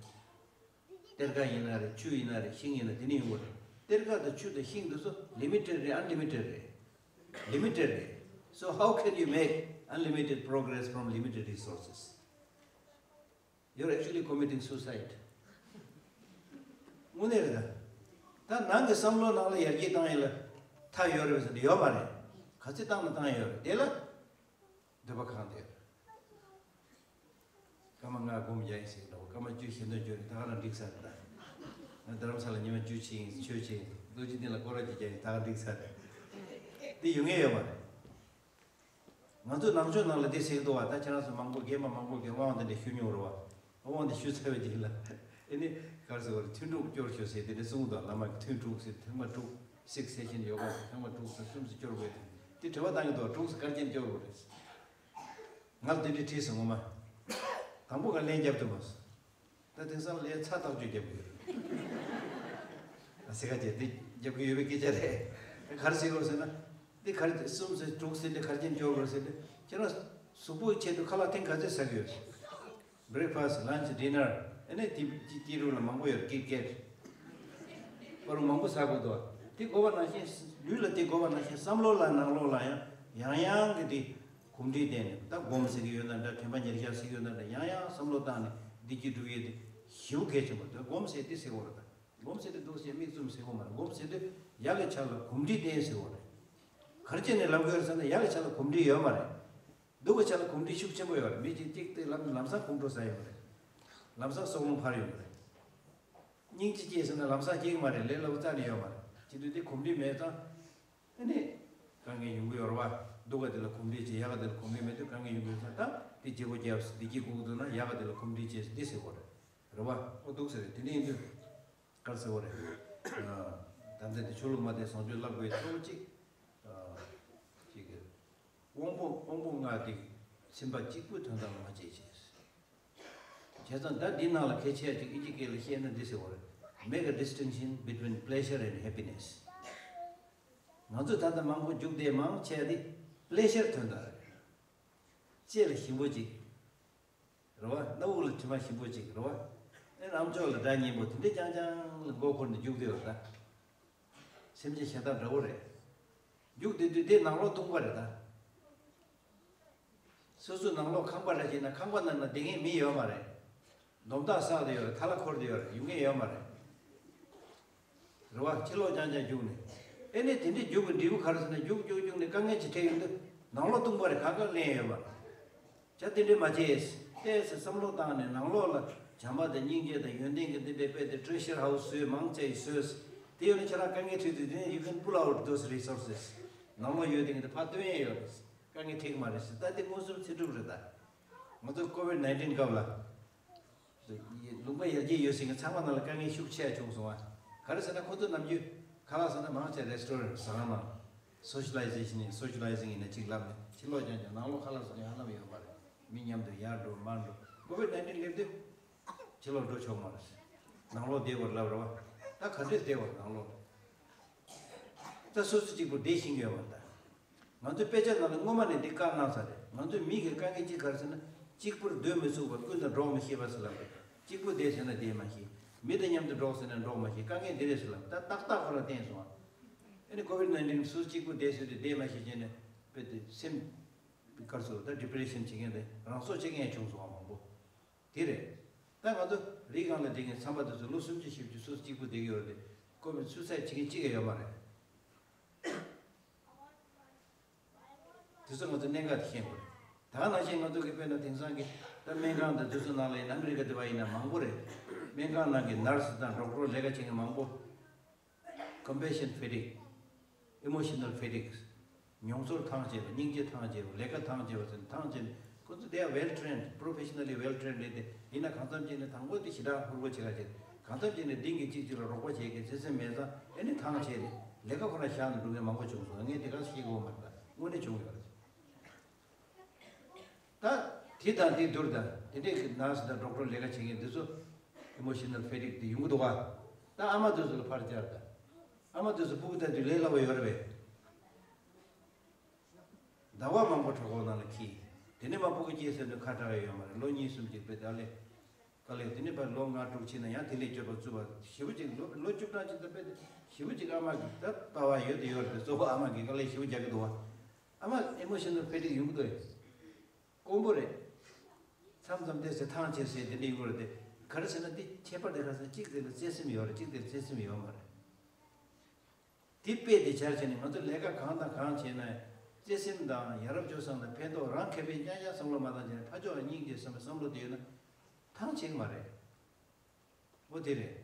གཏེར་ཁ་ཡིན་ན་རེད། ཆུ་ཡིན་ན་རེད། ཤིང་ཡིན་ན། དེ་ནས་ཡོང་གི་རེད། གཏེར་ཁ་དང་ཆུ་དང་ཤིང་དེ་ཚོ་ལི་མི་ཊེཌ་རེད། ཨན་ལི་མི་ཊེཌ་རེད། ལི་མི་ཊེཌ་རེད། So how can you make unlimited progress from limited resources? You're actually committing suicide. དངོས་གནས་རེད་ད། ད་ནང་གི་བསམ་བློ་ནང་ལ་ཡར་རྒྱས་བཏང་ཡས་ལ་མཐའ་ཡོད་རེད་ཟེར་ན་ཡོད་མ་རེད། ག་ཚོད་བཏང་ན་བཏང་ཡས་ཡོད་རེད། དེ་ལ་འདོད་པ་གང་དེ་རེད། སྐར་མ་ལྔ་སྒོམ་རྒྱག་ཡིན་ཟེར་གྱི་འདུག་སྐར་མ་བཅུ་ཞལ་འདོན་བརྗོད་རེད། ད་ག་རང་འགྲིག་ས་རེད་ད། ང་རྡ་རམ་ས་ལ་ཉི་མ་བཅུ་ཕྱིན་ཡིན། ཆོས་ཕྱིན་ཡིན། རྡོ་རྗེ་གདན་ལ་སྐོར་ར་གཅིག་རྒྱག་ཡིན། ད་ག་འགྲིག་ས་རེད། འདི་ཡོང་ངེས་ཡོད་མ་རེད། ང་ཚོ་ནང་ཆོས་ནང་ལ་འདི་ཟེར་གྱི་འདུག་བ། ད་ཁྱེད་རང་ཚོ་མང་པོ། རྒན་པ་མང་པོ་གིས་དབང་དེ་འདྲ་ཞུ་མྱོང་རེད་བ། དབང་དེ་ཞུ་ཚར་བའི་རྗེས་ལ། ཨེ་ནི་ག་རེ་ཟེར་བ་རེད། ཐུན་དྲུག་སྐྱོར་ཤོག་ཟེར་དེ་འདྲ་གསུངས་འདུག་བླ་མ་གིས་ཐུན་དྲུག་ཟེར། ཐེངས་མ་དྲུག Six session yoga ཟེར། ཐེངས་མ་དྲུག་ཟེར། གསུམ་ཟེར་སྐྱོར་དགོས་དེ། དེ་དྲི་བ་བཏང་གི་འདུག་དྲུག་ཟེར་ག་རེ་བྱས་ནས་སྐྱོར་དགོས་རེད། ང་ལ་དེ་འདྲ་དྲིས་སོང་ངོ་མ། དང་པོ་ང་ལན་རྒྱབ་ཐུབ་མ་སོང་། ད་དེང་སང་ལས་ཚ་ཐག་ཆོད་རྒྱབ་ཀྱི་ཡོད་རེད། ཨ་སེ་ཁ་བྱས་དེ་རྒྱབ་ཀྱི་ཡོད་པའི་སྐད་ཆ་རེད། ག་རེ་ཟེར་དགོས་ཟེར་ན། འདི་ག་རེ་གསུམ་ཟེར་དྲུག་ཟེར་འདི་ག་རེ་བྱས་ནས་སྐྱོར་དགོས་ཟེར་ཏེ། ཁྱེད་རང་གཟུགས་པོའི་ཆེད་དུ་ཁ་ལག་ཐེངས་ག་ཚོད་ཟ་གི་ཡོད། Breakfast, lunch, dinner ཨ་ནི་དེ་དེ་དེ་རུ་ལ་མང་པོ་ཡོད། Kit Kat པ་རུ་མང་པོ་ཟ་དགོས་འདུག་དེ་དགོས་པ་ནང་བཞིན། ལུས་ལ་དེ་དགོས་པ་ནང་བཞིན་བསམ་བློ་ལ་ནང་ལོགས་ལ་ཡང་ཡང་ཡང་གི་དེ་གོམས་འདྲིས་བསྟེན་ནས། ད་སྒོམ་ཟེར་གྱི་ཡོད་ན་འདྲ། དྲན་པ་ཉེར་བཞག་ཟེར་གྱི་ཡོད་ན་འདྲ། ཡང་ཡང་བསམ་བློ་བཏང་ནས་བདེ་སྐྱིད་སྒྲུབ་ཡས་དེ་ཞེ་པོ་གལ་ཆེན་པོ་འདུག་སྒོམ་ཟེར་དེ་ཟེར་དགོས་རེད་ད། སྒོམ་ཟེར་དུས་འདུག་ཟེར་མིག་བཙུམ་ཟེར་གོ་མ་རེད། སྒོམ་ཟེར་དུས་ཡག་གི་ཆ་ལ་གོམས་འདྲིས་བསྟེན་ཟེར་གོ་རེད། ག་རེ་བྱས་ནས་ལབ་དགོས་རེད་ཟེར་ན་ཡག་གི་ཆ་ལ་གོམས་འདྲིས་ཡོད་མ་རེད། སྡུག་གི་ཆ་ལ་གོམས་འདྲིས་ཤུགས་ཆེན་པོ་ཡོད་རེད། མི་གཅིག་གཅིག་དེ་ལམ་ལམ་སང་ཁོང་ཁྲོ་ཟ་ཡོང་གི་རེད། ལམ་སང་སྲོག་རླུང་འཕར་ཡོང་གི་རེད། སྙིང་རྗེ་སྐྱེས་ཟེར་ན་ལམ་སང་སྐྱེ་གི་མ་རེད། ལས་སླ་པོ་རྩ་ནས་ཡོད་མ་རེད། བྱེད་དུས་དེ་གོམས་འདྲིས་མེད་ཙང་། ཨ་ནི། དཀའ་ངལ་ཡོང་གི་ཡོད་རེད་བ། སྡུག་ག་དེ་ལ་གོམས་འདྲིས་བྱེད། ཡག་ག་དེ་ལ་གོམས་འདྲིས་མེད་དུས་དཀའ་ངལ་ཡོང་གི་ཡོད་ཙང་། ད་དེ་བརྗེ་པོ་རྒྱབ། བདེ་སྐྱིད་དགོས་ཀྱི་འདུག་ན་ཡག་ག་དེ་ལ་གོམས་འདྲིས་བྱེད། འདི་ཟེར་དགོས་རེད། རེད་བ། ཨོ་འདུག་ཟེར་རེད། དེ་ནས་ཡིན་དུས། ག་རེ་ཟེར་དགོས་རེད། ཨ། ད་ལྟ་དེ་ཆོས་ལུགས་མ་དེ་བཟང་སྤྱོད་བསླབ་དགོས་གཙོ་བོ་གཅིག་ཨ། གཅིག་གི་དབང་པོ་དབང་པོ་ལྔ་དེ་སེམས་པ་གཅིག་པུའི་དོན་དག་ལ་མ་བྱེད་ཅེས། བྱས་ཙང་ད་འདི་ནང་ལ་གལ་ཆེ་ཡ་གཅིག་དབྱིན་ཇི་སྐད་ལ་བཤད་ན་འདི་ཟེར་བ་རེད། Make a distinction between pleasure and happiness. ང་ཚོས་ད་ལྟ་མང་པོ་རྒྱུགས་བསྡད་མང་ཆེ་བ་དེ་པི་ལེ་ཤར་དོན་དག་རེད། ལྕེ་ལ་ཞིམ་པོ་གཅིག་རེད་བ། སྣ་བུག་ལ་དྲི་མ་ཞིམ་པོ་གཅིག་རེད་བ། ཨེ་རྣམ་ཅོག་ལ་སྒྲ་སྙན་པོ་དེ་འདྲས་རྐྱང་རྐྱང་ལ་མགོ་འཁོར་ནས་རྒྱུགས་བསྡད་པ་རེད་ད། སེམས་ཅན་གཞན་དག་འདྲ་བོ་རེད། རྒྱུགས་བསྡད་དུས་དེ་ནང་ལོགས་སྟོང་པ་རེད་ད། སོ་སོའི་ནང་ལོགས་ཁང་པ་རེ་བྱས་ན་ཁང་པ་ནང་ན་བསྡད་མཁན་མི་ཡོད་མ་རེད། དོམ་དག་བསགས་བསྡད་ཡོད་རེད། ཐལ་བ་འཁོར་བསྡད་ཡོད་རེད། ཡོང་མཁན་ཡོད་མ་རེད། རེད་བ། ཕྱི་ལོགས་རྐྱང་རྐྱང་རྒྱུགས་ནས། ཨེ་ནས་དེ་འདྲའི་རྒྱུགས་ཀྱི་འབྲས་བུ་ག་རེ་ཟེར་ན་རྒྱུགས་རྒྱུགས་རྒྱུགས་ནས་དཀའ་ངལ་ཅིག་འཕྲད་ཡོང་དུས་ནང་ལོགས་སྟོང་པ་རེད། གང་ག་གླེང་ཡོད་མ་རེད། བྱ་དེ་འདྲས་མ་བྱེད། ཏོག་ཙམ་བསམ་བློ་བཏང་ནས་ནང་ལོགས་ལ་བྱམས་པ་དང་སྙིང་རྗེ་དང་ཡོན་ཏན་གྱི་འདི་འདྲའི་དཔེ་དེ་ཊི་རེ་ཤར་ཧའུ་སི་བཟོས་མང་ཆེ་བཟོས། དེ་ཡོད་ན་ཁྱེད་རང་དཀའ་ངལ་འཕྲད་དུས་དེ་ནས་you can pull out those resources. ནང་ལོགས་ཡོད་དེ་གི་དེ་ཕར་བཏོན་ཡས་ཡོད་རེད། དཀའ་ངལ་འཕྲད་ཀྱི་མ་རེད་ཟེར། ད་དེ་མངོན་སུམ་ཚེ་སྒྲུབ་རེད་ད། ང་ཚོ་ཀོ་ཝིཌ་ནའིན་ཊིན་སྐབས་ལ། ལུང་པ་ཡར་རྒྱས་ཡོད་ཟེར་མཁན་ཚང་མ་ནང་ལ་དཀའ་ངལ་ཤུགས་ཆེ་བྱུང་སོང་བ། ག་རེ་ཟེར་ན་ཁོ་ཚོ་ནམ་རྒྱུན་ཁ་ལག་ཟ་ན་མང་ཆེ་རེ་སི་ཊོ་རེན་ཊི་ཟ་ཁང་ནང་། སོ་ཤི་ལའི་ཟེ་ཤན་ཡིན། སོ་ཤི་ལའི་ཟིང་ཡིན་ན་གཅིག་ལབ་ནས་ཕྱི་ལོགས་རྐྱང་རྐྱང་། ནང་ལོགས་ཁ་ལག་ཟ་ཡ་ལམ་ཡོད་མ་རེད། མི་མཉམ་དུ་ཡར་འགྲོ་མར་འགྲོ། ཀོ་ཝིཌ་ནའིན་ཊིན་སླེབས་དུས། ཕྱི་ལོགས་འགྲོ་ཆོག་མ་རེད། ནང་ལོགས་བསྡད་དགོས་ལབ་རེད་བ། ད་ག་འདྲས་བསྡད་དགོས་ནང་ལོགས། ད་སོ་སོ་གཅིག་པུ་བསྡད་ཤེས་ཀྱི་ཡོད་མ་རེད་ད། ང་ཚོའི་དཔེ་ཆ་ནང་ལ་སྔོན་མ་ནས་འདི་བཀའ་གནང་ས་རེད། ང་ཚོའི་མི་གི་དཀའ་ངལ་གཅིག་ག་རེ་ཟེར་ན། གཅིག་པུར་སྡོད་མི་ཚུགས་པ། ཀུན་དང་འགྲོགས་མི་ཤེས་པ་ཟེར་ལབ་རེད། གཅིག་པུ་བསྡད་ཟེར་ན་བསྡད་མ་ཤེས། མི་དང་མཉམ་དུ་འགྲོགས་ཟེར་ན་འགྲོགས་མ་ཤེས། དཀའ་ངལ་འདི་རེད་ཟེར་ལབ། ད་ཏག་ཏག་ཁོ་རང་བསྟན་སོང་ཨ། ཨ་ནི་ཀོ་ཝིཌ་ནའིན་ཊིན་སུ་གཅིག་པུ་བསྡད་ཟེར་དུས་བསྡད་མ་ཤེས་བྱས་ནས་དཔེ་དེ་སེམས་དཀར་སོ། ད་ཌི་པི་རེ་ཤན་བྱེད་མཁན་དེ་རང་སྲོག་བཅད་མཁན་བྱུང་སོང་ཨ་མང་པོ། དེ་རེད། ད་ང་ཚོ་རི་སྒང་ལ་བསྡད་མཁན་ཚང་མ་དེ་ཚོ་ལོ་སུམ་ཅུ་བཞི་བཅུ་སུ་གཅིག་པུ་བསྡད་ཀྱི་ཡོད་རེད་དེ། ཀོ་ཝིཌ་སུའི་སའིཌ་བྱེད་མཁན་གཅིག་ཀྱང་ཡོད་མ་རེད། དེ་ཚོ་ང་ཚོ་གནད་འགག་དེ་ཤེས་དགོས་རེད། ད་ག་ནང་བཞིན་ང་ཚོ་གི་དཔེར་ན་དེང་སང་གི་ད་སྨན་ཁང་དང་དེ་ཚོ་ནང་ལ་ཡིན་ན་ཨ་མི་རི་ཀ་དེ་བ་ཡིན་ན་མང་པོ་རེད། སྨན་ཁང་ནང་གི་ནར་སི་དང་ཌོག་ཊར་ལས་ཀ་བྱེད་མཁན་མང་པོ། Compassion fatigue, emotional fatigue. མྱོང་ཚོར་ཐང་ཆད་པ། སྙིང་རྗེ་ཐང་ཆད་པ། ལས་ཀ་ཐང་ཆད་པ་ཟེར་ནས་ཐང་ཆད་ནས། ཁོ་ཚོ་they are well trained, professionally well trained རེད་དེ། ཡིན་ན་གང་འཚམ་ཅིག་ནས་དང་པོ་དེ་ཞེ་དྲག་ཧུར་པོ་བྱེད་ག་བྱེད། གང་འཚམ་ཅིག་ནས་འབྲིང་གི་གཅིག་གཅིག་ལ་རོགས་པ་བྱེད་མཁན་བརྩེ་སེམས་མེད་ཙང་ཨེ་ནི་ཐང་ཆད་ནས་ལས་ཀ་ཁོ་རང་བཞག་ནས་འགྲོ་མཁན་མང་པོ་བྱུང་སོང་། ངས་དེ་ག་ཤེས་གི་ཡོད་མ་རེད། ད་དངོས་གནས་བྱུང་ཡོད་རེད། ད་དེ་དང་དེ་བསྡུར་དང་དེ་འདྲས་ཀྱི་ནར་སི་དང་ཌོག་ཊར་ལས་ཀ་བྱེད་མཁན་འདི་ཚོ་ཨི་མོ་ཤི་ནལ་ཕེ་ཊིག་དེ་ཡོང་གི་འདུག་ག་ད་ཨ་མ་དེ་ཚོ་ལ་ཕར་བཅར་དང་། ཨ་མ་དེ་ཚོ་སྤུ་གུ་ལྟ་དུས་ལས་སླ་པོ་ཡོད་རེད་པས། ཟླ་བ་མང་པོ་གྲོད་ཁོག་ནང་ལ་འཁྱིལ། དེ་ནས་མ་སྤུ་གུ་སྐྱེས་ཟེར་དུས་ཁ་གྲག་ཡ་ཡོད་མ་རེད། ལོ་གཉིས་གསུམ་ཅིག་དཔེ་ད་ལས། དཀའ་ལས། དེ་ནས་ཕར་ལོ་ལྔ་དྲུག་ཕྱིན་ན་ཡང་དེ་ལས་སྐྱོབ་པ་བཙུགས་པ་ཞེ་པོ་ཅིག་ལོ་ལོ་བཅུ་གྲངས་ཅིག་ད་དཔེ་ཞེ་པོ་ཅིག་ཨ་མ་གི་ད་ལྟ་བ་ཡོད་དེ་ཡོད་རེད་དེ། གཙོ་བོ་ཨ་མ་གི་དཀའ་ལས་ཞེ་པོ་རྒྱག་གི་འདུག་བ། ཨ་མ་ཨི་མོ་ཤི་ནལ་ཕེ་ཊིག་ཡོང་གི་འདུག་ཨེ། དཀོན་པོ་རེད། མཚམས་མཚམས་ཏོག་ཙམ་ཐང་ཆད་ཟེར་དེ་འདྲ་ཡོང་གི་རེད་དེ། ག་རེ་ཟེར་ན་དེ་ཁྱད་པར་དེ་ག་ཟེར། གཅིག་དེ་ལ་བརྩེ་སེམས་ཡོད་རེད། གཅིག་དེ་ལ་བརྩེ་སེམས་ཡོད་མ་རེད། དེ་དཔེ་དེ་སྦྱར་བྱས་ནས་ང་ཚོ་ལས་ཀ་གང་དང་གང་བྱས་ན་བརྩེ་སེམས་དང་ཡ་རབས་སྤྱོད་བཟང་དང་ཕན་ཐོགས། རང་ཁེ་ཕན་རྐྱང་རྐྱང་བསམ་བློ་མ་བཏང་བྱས་ནས་ཕར་ཕྱོགས་ལ་སྙིང་རྗེ་བསམ་པའི་བསམ་བློ་དེ་ཡོད་ན་ཐང་ཆད་ཀྱི་མ་རེད། འོ་དེ་རེད།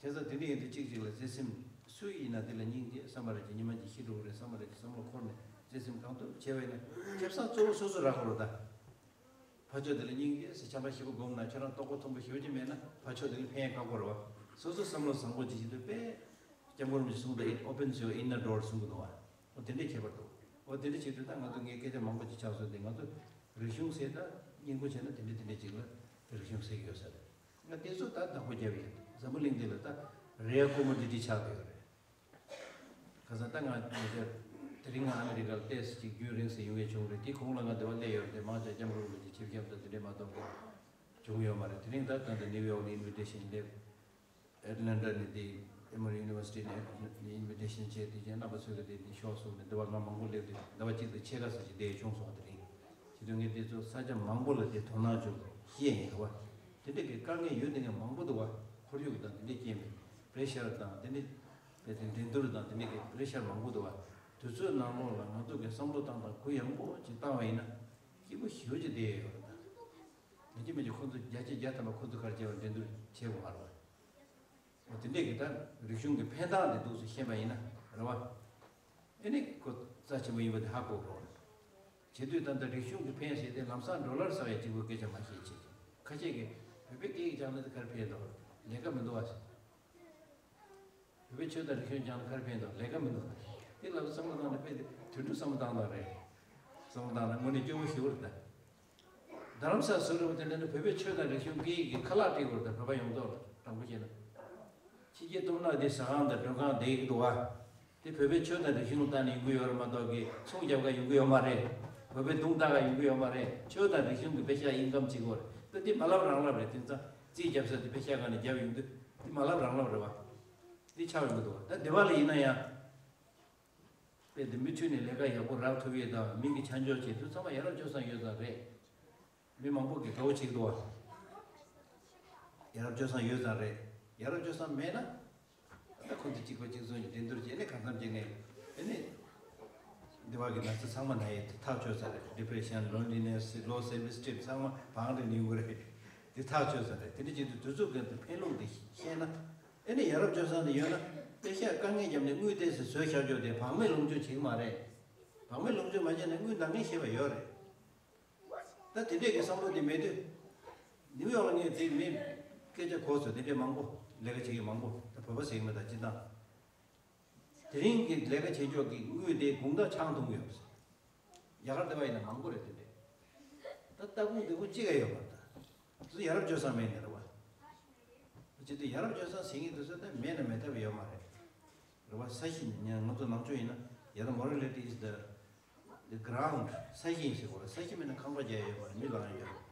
བྱས་ཙང་དེ་འདྲ་ཡིན་དུས་གཅིག་གཅིག་ལ་བརྩེ་སེམས། སུ་ཡིན་ན་དེ་ལ་སྙིང་རྗེ་བསམ་པ་རེད་ཀྱི། ཉི་མ་གཅིག་ཤི་འགྲོ་གི་རེད་བསམ་པ་རེད་ཀྱི་བསམ་བློ་འཁོར་ནས་བརྩེ་སེམས་གང་ཐུབ་བྱས་པ་ཡིན་ན། ཁེ་བཟང་གཙོ་བོ་སོ་སོ་རག་གི་རེད་ད། ཕར་ཕྱོགས་དེ་ལ་སྙིང་རྗེ་ཟེར་བྱམས་པ་ཞེ་པོ་བསྒོམས་ན་ཁྱོད་རང་ལྟོ་གོས་མཐོན་པོ་ཞེ་པོ་ཅིག་མེད་ན་ཕར་ཕྱོགས་དེ་ལ་ཕན་ཡ་ཁག་པོ་རེད་བ། སོ་སོ་བསམ་བློ་བཟང་པོ་ཅིག་བྱེད་དུས་དཔེ། སྐྱབས་མགོན་རིན་པོ་ཆེ་གསུངས་པ། It opens your inner door གསུང་གི་འདུག་བ། འོ་དེ་འདྲའི་ཁྱད་པར་འདུག་འོ་དེ་འདྲ་བྱེད་དུས་ད་ང་ཚོ་ངའི་སྐད་ཆ་མང་པོ་ཅིག་ཆགས་སོང་སྟེ། ང་ཚོ་རིག་གཞུང་ཟེར་ད་སྙིང་པོ་བྱས་ན་དེ་འདྲ་དེ་འདྲ་ཅིག་ལ་རིག་གཞུང་ཟེར་གྱི་ཡོད་ས་རེད། ང་དེ་ཚོ་ད་བདག་པོ་རྒྱབ་ཡིན། འཛམ་བུ་གླིང་འདི་ལ་ད་རེ་ཡ་ཀོ་མོ་ཌི་ཊི་ཆགས་བསྡད་ཡོད་རེད། ཁ་སང་ད་ང་ཉེ་ཆར་དེ་རིང་ང་ཨ་མི་རི་ཀར་ཏོག་ཙམ་ཅིག་རྒྱུན་རིང་ཙམ་ཡོང་ཡས་བྱུང་རེད། དེ་གོང་ལ་ང་འདི་པར་སླེབས་ཡོད་རེད་དེ། མང་ཆེ་སྐྱབས་མགོན་རིན་པོ་ཆེ་ཆིབས་ཞབས་དང་དེ་འདྲས་མ་གཏོགས་བྱུང་ཡོད་མ་རེད། དེ་རིང་ད་ད་ལྟ་ནིའུ་ཡོག་ནས་ཨིན་བི་ཊེ་ཤན་སླེབས། ཨེ་ཊ་ལན་ཊ་ནས་དེ་ཨེ་མོ་རི་ཡུ་ནི་ཝར་སི་ཊི་ནས་ཨིན་བི་ཊེ་ཤན་བྱས། དེ་རྗེས་རྣམ་པ་ཚོས་ཀྱི་དེ་ནས་ཤོག་གསུངས་ནས་འདི་པར་ང་མང་པོ་སླེབས་ཏེ་ཟླ་བ་གཅིག་དང་ཕྱེད་ཀ་ཙམ་ཅིག་བསྡད་བྱུང་སོང་བ། དེ་རིང་བྱེད་དུས་ངས་དེ་ཚོ་ས་ཆ་མང་པོ་ལ་དེ་དོ་སྣང་བྱུང་ཤེས་ཡིན་རེད་བ། དེ་འདྲ་གི་དཀའ་ངལ་ཡོད་དེ་ངས་མང་པོ་འདུག་བ། ཁོར་ཡུག་དང་དེ་འདྲས་རྐྱེན་པས་པེ་རེ་ཤར་དང་དེ་འདྲས་པའི་དེ་འགྲན་བསྡུར་དང་དེ་འདྲས་ཀྱི་པེ་རེ་ཤར་མང་པོ་འདུག་བ། དུས་ཚོད་ནང་ལོགས་ལ་ང་ཚོ་གི་བསམ་བློ་བཏང་དང་གུ་ཡངས་པོ་ཅིག་བཏང་བ་ཡིན་ན་སྐྱིད་པོ་ཞེ་པོ་ཅིག་བསྡད་ཡོད་རེད་ད། མི་གཅིག་མི་གཅིག་ཁོ་ཚོ་བརྒྱ་ཆ་བརྒྱ་ཐམ་པ་ཁོ་ཚོ་གར་བྱས་པ་འགྲན་བསྡུར་བྱེད་དགོས་མ་རེད་བ། འོ་དེ་འདྲས་ཀྱི་ད་རིག་གཞུང་གི་ཕན་སྟངས་དེ་འདུག་སེ་ཤེས་པ་ཡིན་ན་རེད་བ། ཨེ་ནི་ཁོ་རྩ་ཆེན་པོ་ཡིན་པ་དེ་ཧ་གོ་རོགས། བྱེད་དུས་ད་ལྟ་རིག་གཞུང་གི་ཕན་ཟེར་ཏེ་ལམ་སང་ཌོ་ལར་ཟ་བའི་གཅིག་པུ་སྐད་ཆ་མ་བཤད་ཅིག་ཁ་ཤས་ཀྱིས་བོད་པའི་སྐད་ཡིག་སྦྱངས་ན་དེ་གར་ཕན་འདུག་ལས་ཀ་མི་འདུག་བ་ཟེར། བོད་པའི་ཆོས་དང་རིག་གཞུང་སྦྱངས་ན་གར་ཕན་འདུག་ལས་ཀ་མི་འདུག་དེ་ལབ་བསམ་བློ་བཏང་ནས་དཔེ་དེ་དུད་འགྲོ་བསམ་བློ་བཏང་སྟངས་རེད། བསམ་བློ་བཏང་ན་དངོས་གནས་སྐྱོ་བོ་ཞེ་པོ་རེད་ད། རྡ་རམ་ས་ལ་བཟོ་རུ་དེ་འདྲ་ནི་བོད་པའི་ཆོས་དང་རིག་གཞུང་སྐད་ཡིག་གི་ཁ་ལག་སྤྲད་དགོས་རེད་ད། བོད་པ་ཡོངས་རྫོགས་ལ་དྲང་པོ་བཤད་ན། ཕྱི་རྒྱལ་སྟོབས་ན་དེ་ཟ་ཁང་དང་མགྲོན་ཁང་བསྡད་ཀྱི་འདུག་བ། དེ་བོད་པའི་ཆོས་དང་རིག་གཞུང་ལྟ་ནས་ཡོང་གི་ཡོད་རེད་མ་གཏོགས་ཀྱི་ཚོང་རྒྱབ་ག་ཡོང་གི་ཡོད་མ་རེད། བོད་པའི་དུང་བཏགས་ག་ཡོང་གི་ཡོད་མ་རེད། ཆོས་དང་རིག་གཞུང་གི་པེ་ཤ་ཨིན་ཀམ་བྱེད་དགོས་རེད་ད། དེ་མ་ལབ་རང་ལབ་རེད། དེང་སང་རྩིས་རྒྱབ་ས་དེ་པེ་ཤ་ག་ནས་རྒྱབ་ཡོང་དུས་དེ་མ་ལབ་རང་ལབ་རེད་བ། དེ་ཆགས་ཡོང་གི་འདུག་བ། ད་སྡེ་བ་ལ་ཡིན་ན་ཡང་། དཔེ་དེ་མུ་མཐུད་ནས་ལས་ཀ་ཡག་པོ་རག་ཐུབ་ཡས་དང་མི་གི་ཆ་འཇོག་བྱེད་དུས་ཚང་མ་ཡ་རབས་སྤྱོད་བཟང་ཡོད་ཙང་རེད། མི་མང་པོ་གིས་དགའ་བོ་བྱེད་ཀྱི་འདུག་བ། ཡ་རབས་སྤྱོད་བཟང་ཡོད་ཙང་རེད། ཡ་རབས་སྤྱོད་བཟང་མེད་ན། ད་ཁོང་ཚོ་གཅིག་པ་གཅིག་མཚུངས་ཀྱི་འགྲན་བསྡུར་བྱས་ནས་གང་འཚམ་བྱས་ནས་ཨེ་ནི། འདི་བ་གི་ན་ཚ་ཚང་མ་ན་ཡས་དེ་ཐག་ཆོད་ས་རེད། Depression, loneliness, low self esteem ཚང་མ་བང་རེ་ནས་ཡོང་གི་རེད། དེ་ཐག་ཆོད་ས་རེད། དེ་འདྲ་བྱེད་དུས་དུས་ཚོད་ཀྱི་ཕན་ལུགས་དེ་ཤེས་ན། ཨེ་ནི་ཡ་རབས་སྤྱོད་བཟང་དེ་ཡོད་ན་པེ་ཤ་དཀའ་ངལ་བརྒྱབ་ནས་དངུལ་ཏོག་ཙམ་བཟོས་བཞག་ཆོག་དེ་བག་མེད་ལོངས་སྤྱོད་བྱེད་ཀྱི་མ་རེད། བག་མེད་ལོངས་སྤྱོད་མ་བྱས་ན་དངུལ་འདང་ངེས་ཤེས་པ་ཡོད་རེད། ད་དེ་འདྲས་ཀྱི་བསམ་བློ་དེ་མེད་དུས། ནིའུ་ཡོག་ལ་ངས་དེ་མི་སྐད་ཆ་གོ་སོང་། དེ་འདྲས་མང་པོ་ལས་ཀ་བྱེད་མཁན་མང་པོ་ད་བོད་པ་ཟེར་གྱི་མེད་ད་སྤྱིར་བཏང་། དེ་རིང་གི་ལས་ཀ་བྱེད་ཕྱོགས་ཀྱི་དངུལ་དེ་དགུང་ཟླ་ཆང་འཐུང་གི་ཡོད་པ་ཟེར། རྒྱ་གར་དེ་བ་ཡིན་ན་མང་པོ་རེད་དེ་འདྲས། ད་སྟ་གོན་སྡེ་གོན་གཅིག་ཡང་ཡོད་མ་རེད་ད། དེ་ཚོ་ཡ་རབས་སྤྱོད་བཟང་མེད་ནི་རེད་བ། བྱེད་དུས་ཡ་རབས་སྤྱོད་བཟང་ཟེར་མཁན་དེ་ཚོ་ད་མེད་ན་མེད་ཐབས་ཡོད་མ་རེད། རེད་བ། ས་གཞི་ནི་ང་ཚོ་ནང་ཆོས་ཡིན་ན་ཡ་རབས་morality is the the ground. ས་གཞི་ཡིན་ཟེར་གོ་རེད། ས་གཞི་མེད་ན་ཁང་པ་རྒྱག་ཡ་ཡོད་མ་རེད། མི་ལངས་ཡ་ཡོད་རེད།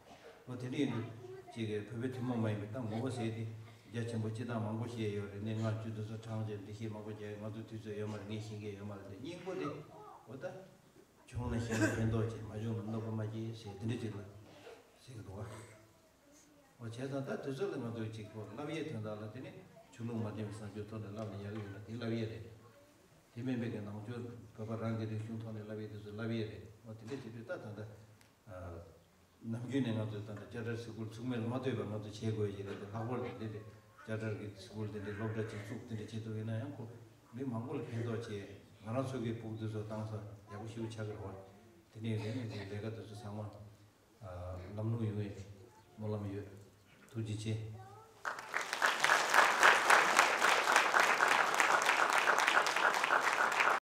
འོ་དེ་འདྲ་ཡིན་དུས་ཅིག་གི་བོད་པའི་ཐུན་མོང་མ་ཡིན་པའི་ད་ངོ་བོ་ཟེར་དེ་རྒྱ་ཆེན་པོ་སྤྱི་བཏང་མང་པོ་བཤད་ཡོད་རེད། གནས་ལྔ་བཅུ་དེ་ཚོ་གྲངས་ཅན་འདི་ཤེས་མང་པོ་རྒྱག་ཡོད། ང་ཚོ་དུས་ཚོད་ཡོད་མ་རེད། ངས་ཤེས་མཁན་ཡོད་མ་རེད། དེ་སྙིང་པོ་དེ་འོ་ད་བྱུང་ན་གཞན་ལ་ཕན་ཐོགས་བྱེད། མ་བྱུང་ན་གནོད་པ་མ་སྐྱེལ་ཟེར་དེ་འདྲ་ཅིག་ལ་ཟེར་གི་འདུག་བ། འོ་བྱས་ཙང་ད་དུས་ཚོད་ལ་ང་ཚོས་ཅིག་གོ་བསླབ་ཡས་དོན་དག་ལ་དེ་ནི་ཆོས་ལུགས་མ་ལྡན་པའི་བཟང་སྤྱོད་ཐོག་ནས་བསླབ་ན་ཡག་གི་ཡོད་ན་དེ་བསླབ་ཡས་རེད། དེ་མིན་པའི་གི་ནང་ཆོས་བོད་པ་རང་གི་རིག་གཞུང་ཐོག་ནས་བསླབ་ཡས་དེ་ཚོ་བསླབ་ཡས་རེད། འོ་དེ་འདྲ་བྱེད་དུས་ད་ད་ལྟ་ནམ་རྒྱུན་ནས་ང་ཚོས་ད་ལྟ་དཔྱ་ཁྲལ་གཟིགས་སྐོར་ཚུགས་མེད་ལ་མ་ལྟོས་པར་ང་ཚོ་བྱེད་དགོས་ཀྱི་རེད་དེ། ལྷག་པར་དུ་འདི་འདྲའི་དཔྱ་ཁྲལ་གྱི་གཟིགས་སྐོར་འདི་འདྲའི་སློབ་གྲྭ་ཅིག་བཙུགས་དེ་འདྲ་བྱེད་ཐུབ་ཡིན་ན་ཡང་ཁོ་མི་མང་པོ་ལ་ཕན་ཐོགས་བྱེད། ང་རང་ཚོ་གི་ཕྲུ་གུ་དེ་ཚོ་བཏང་ས་ཡག་པོ་ཞེ་པོ་ཆགས་ཀྱི་རེད་བ། དེ་ནས་ལས་ནས་ལས་ཀ་དེ་ཚོ་ཚང་མ། ལམ་ལྷོང་ཡོང་བའི་སྨོན་ལམ་ཡོད། ཐུགས་རྗེ་ཆེ།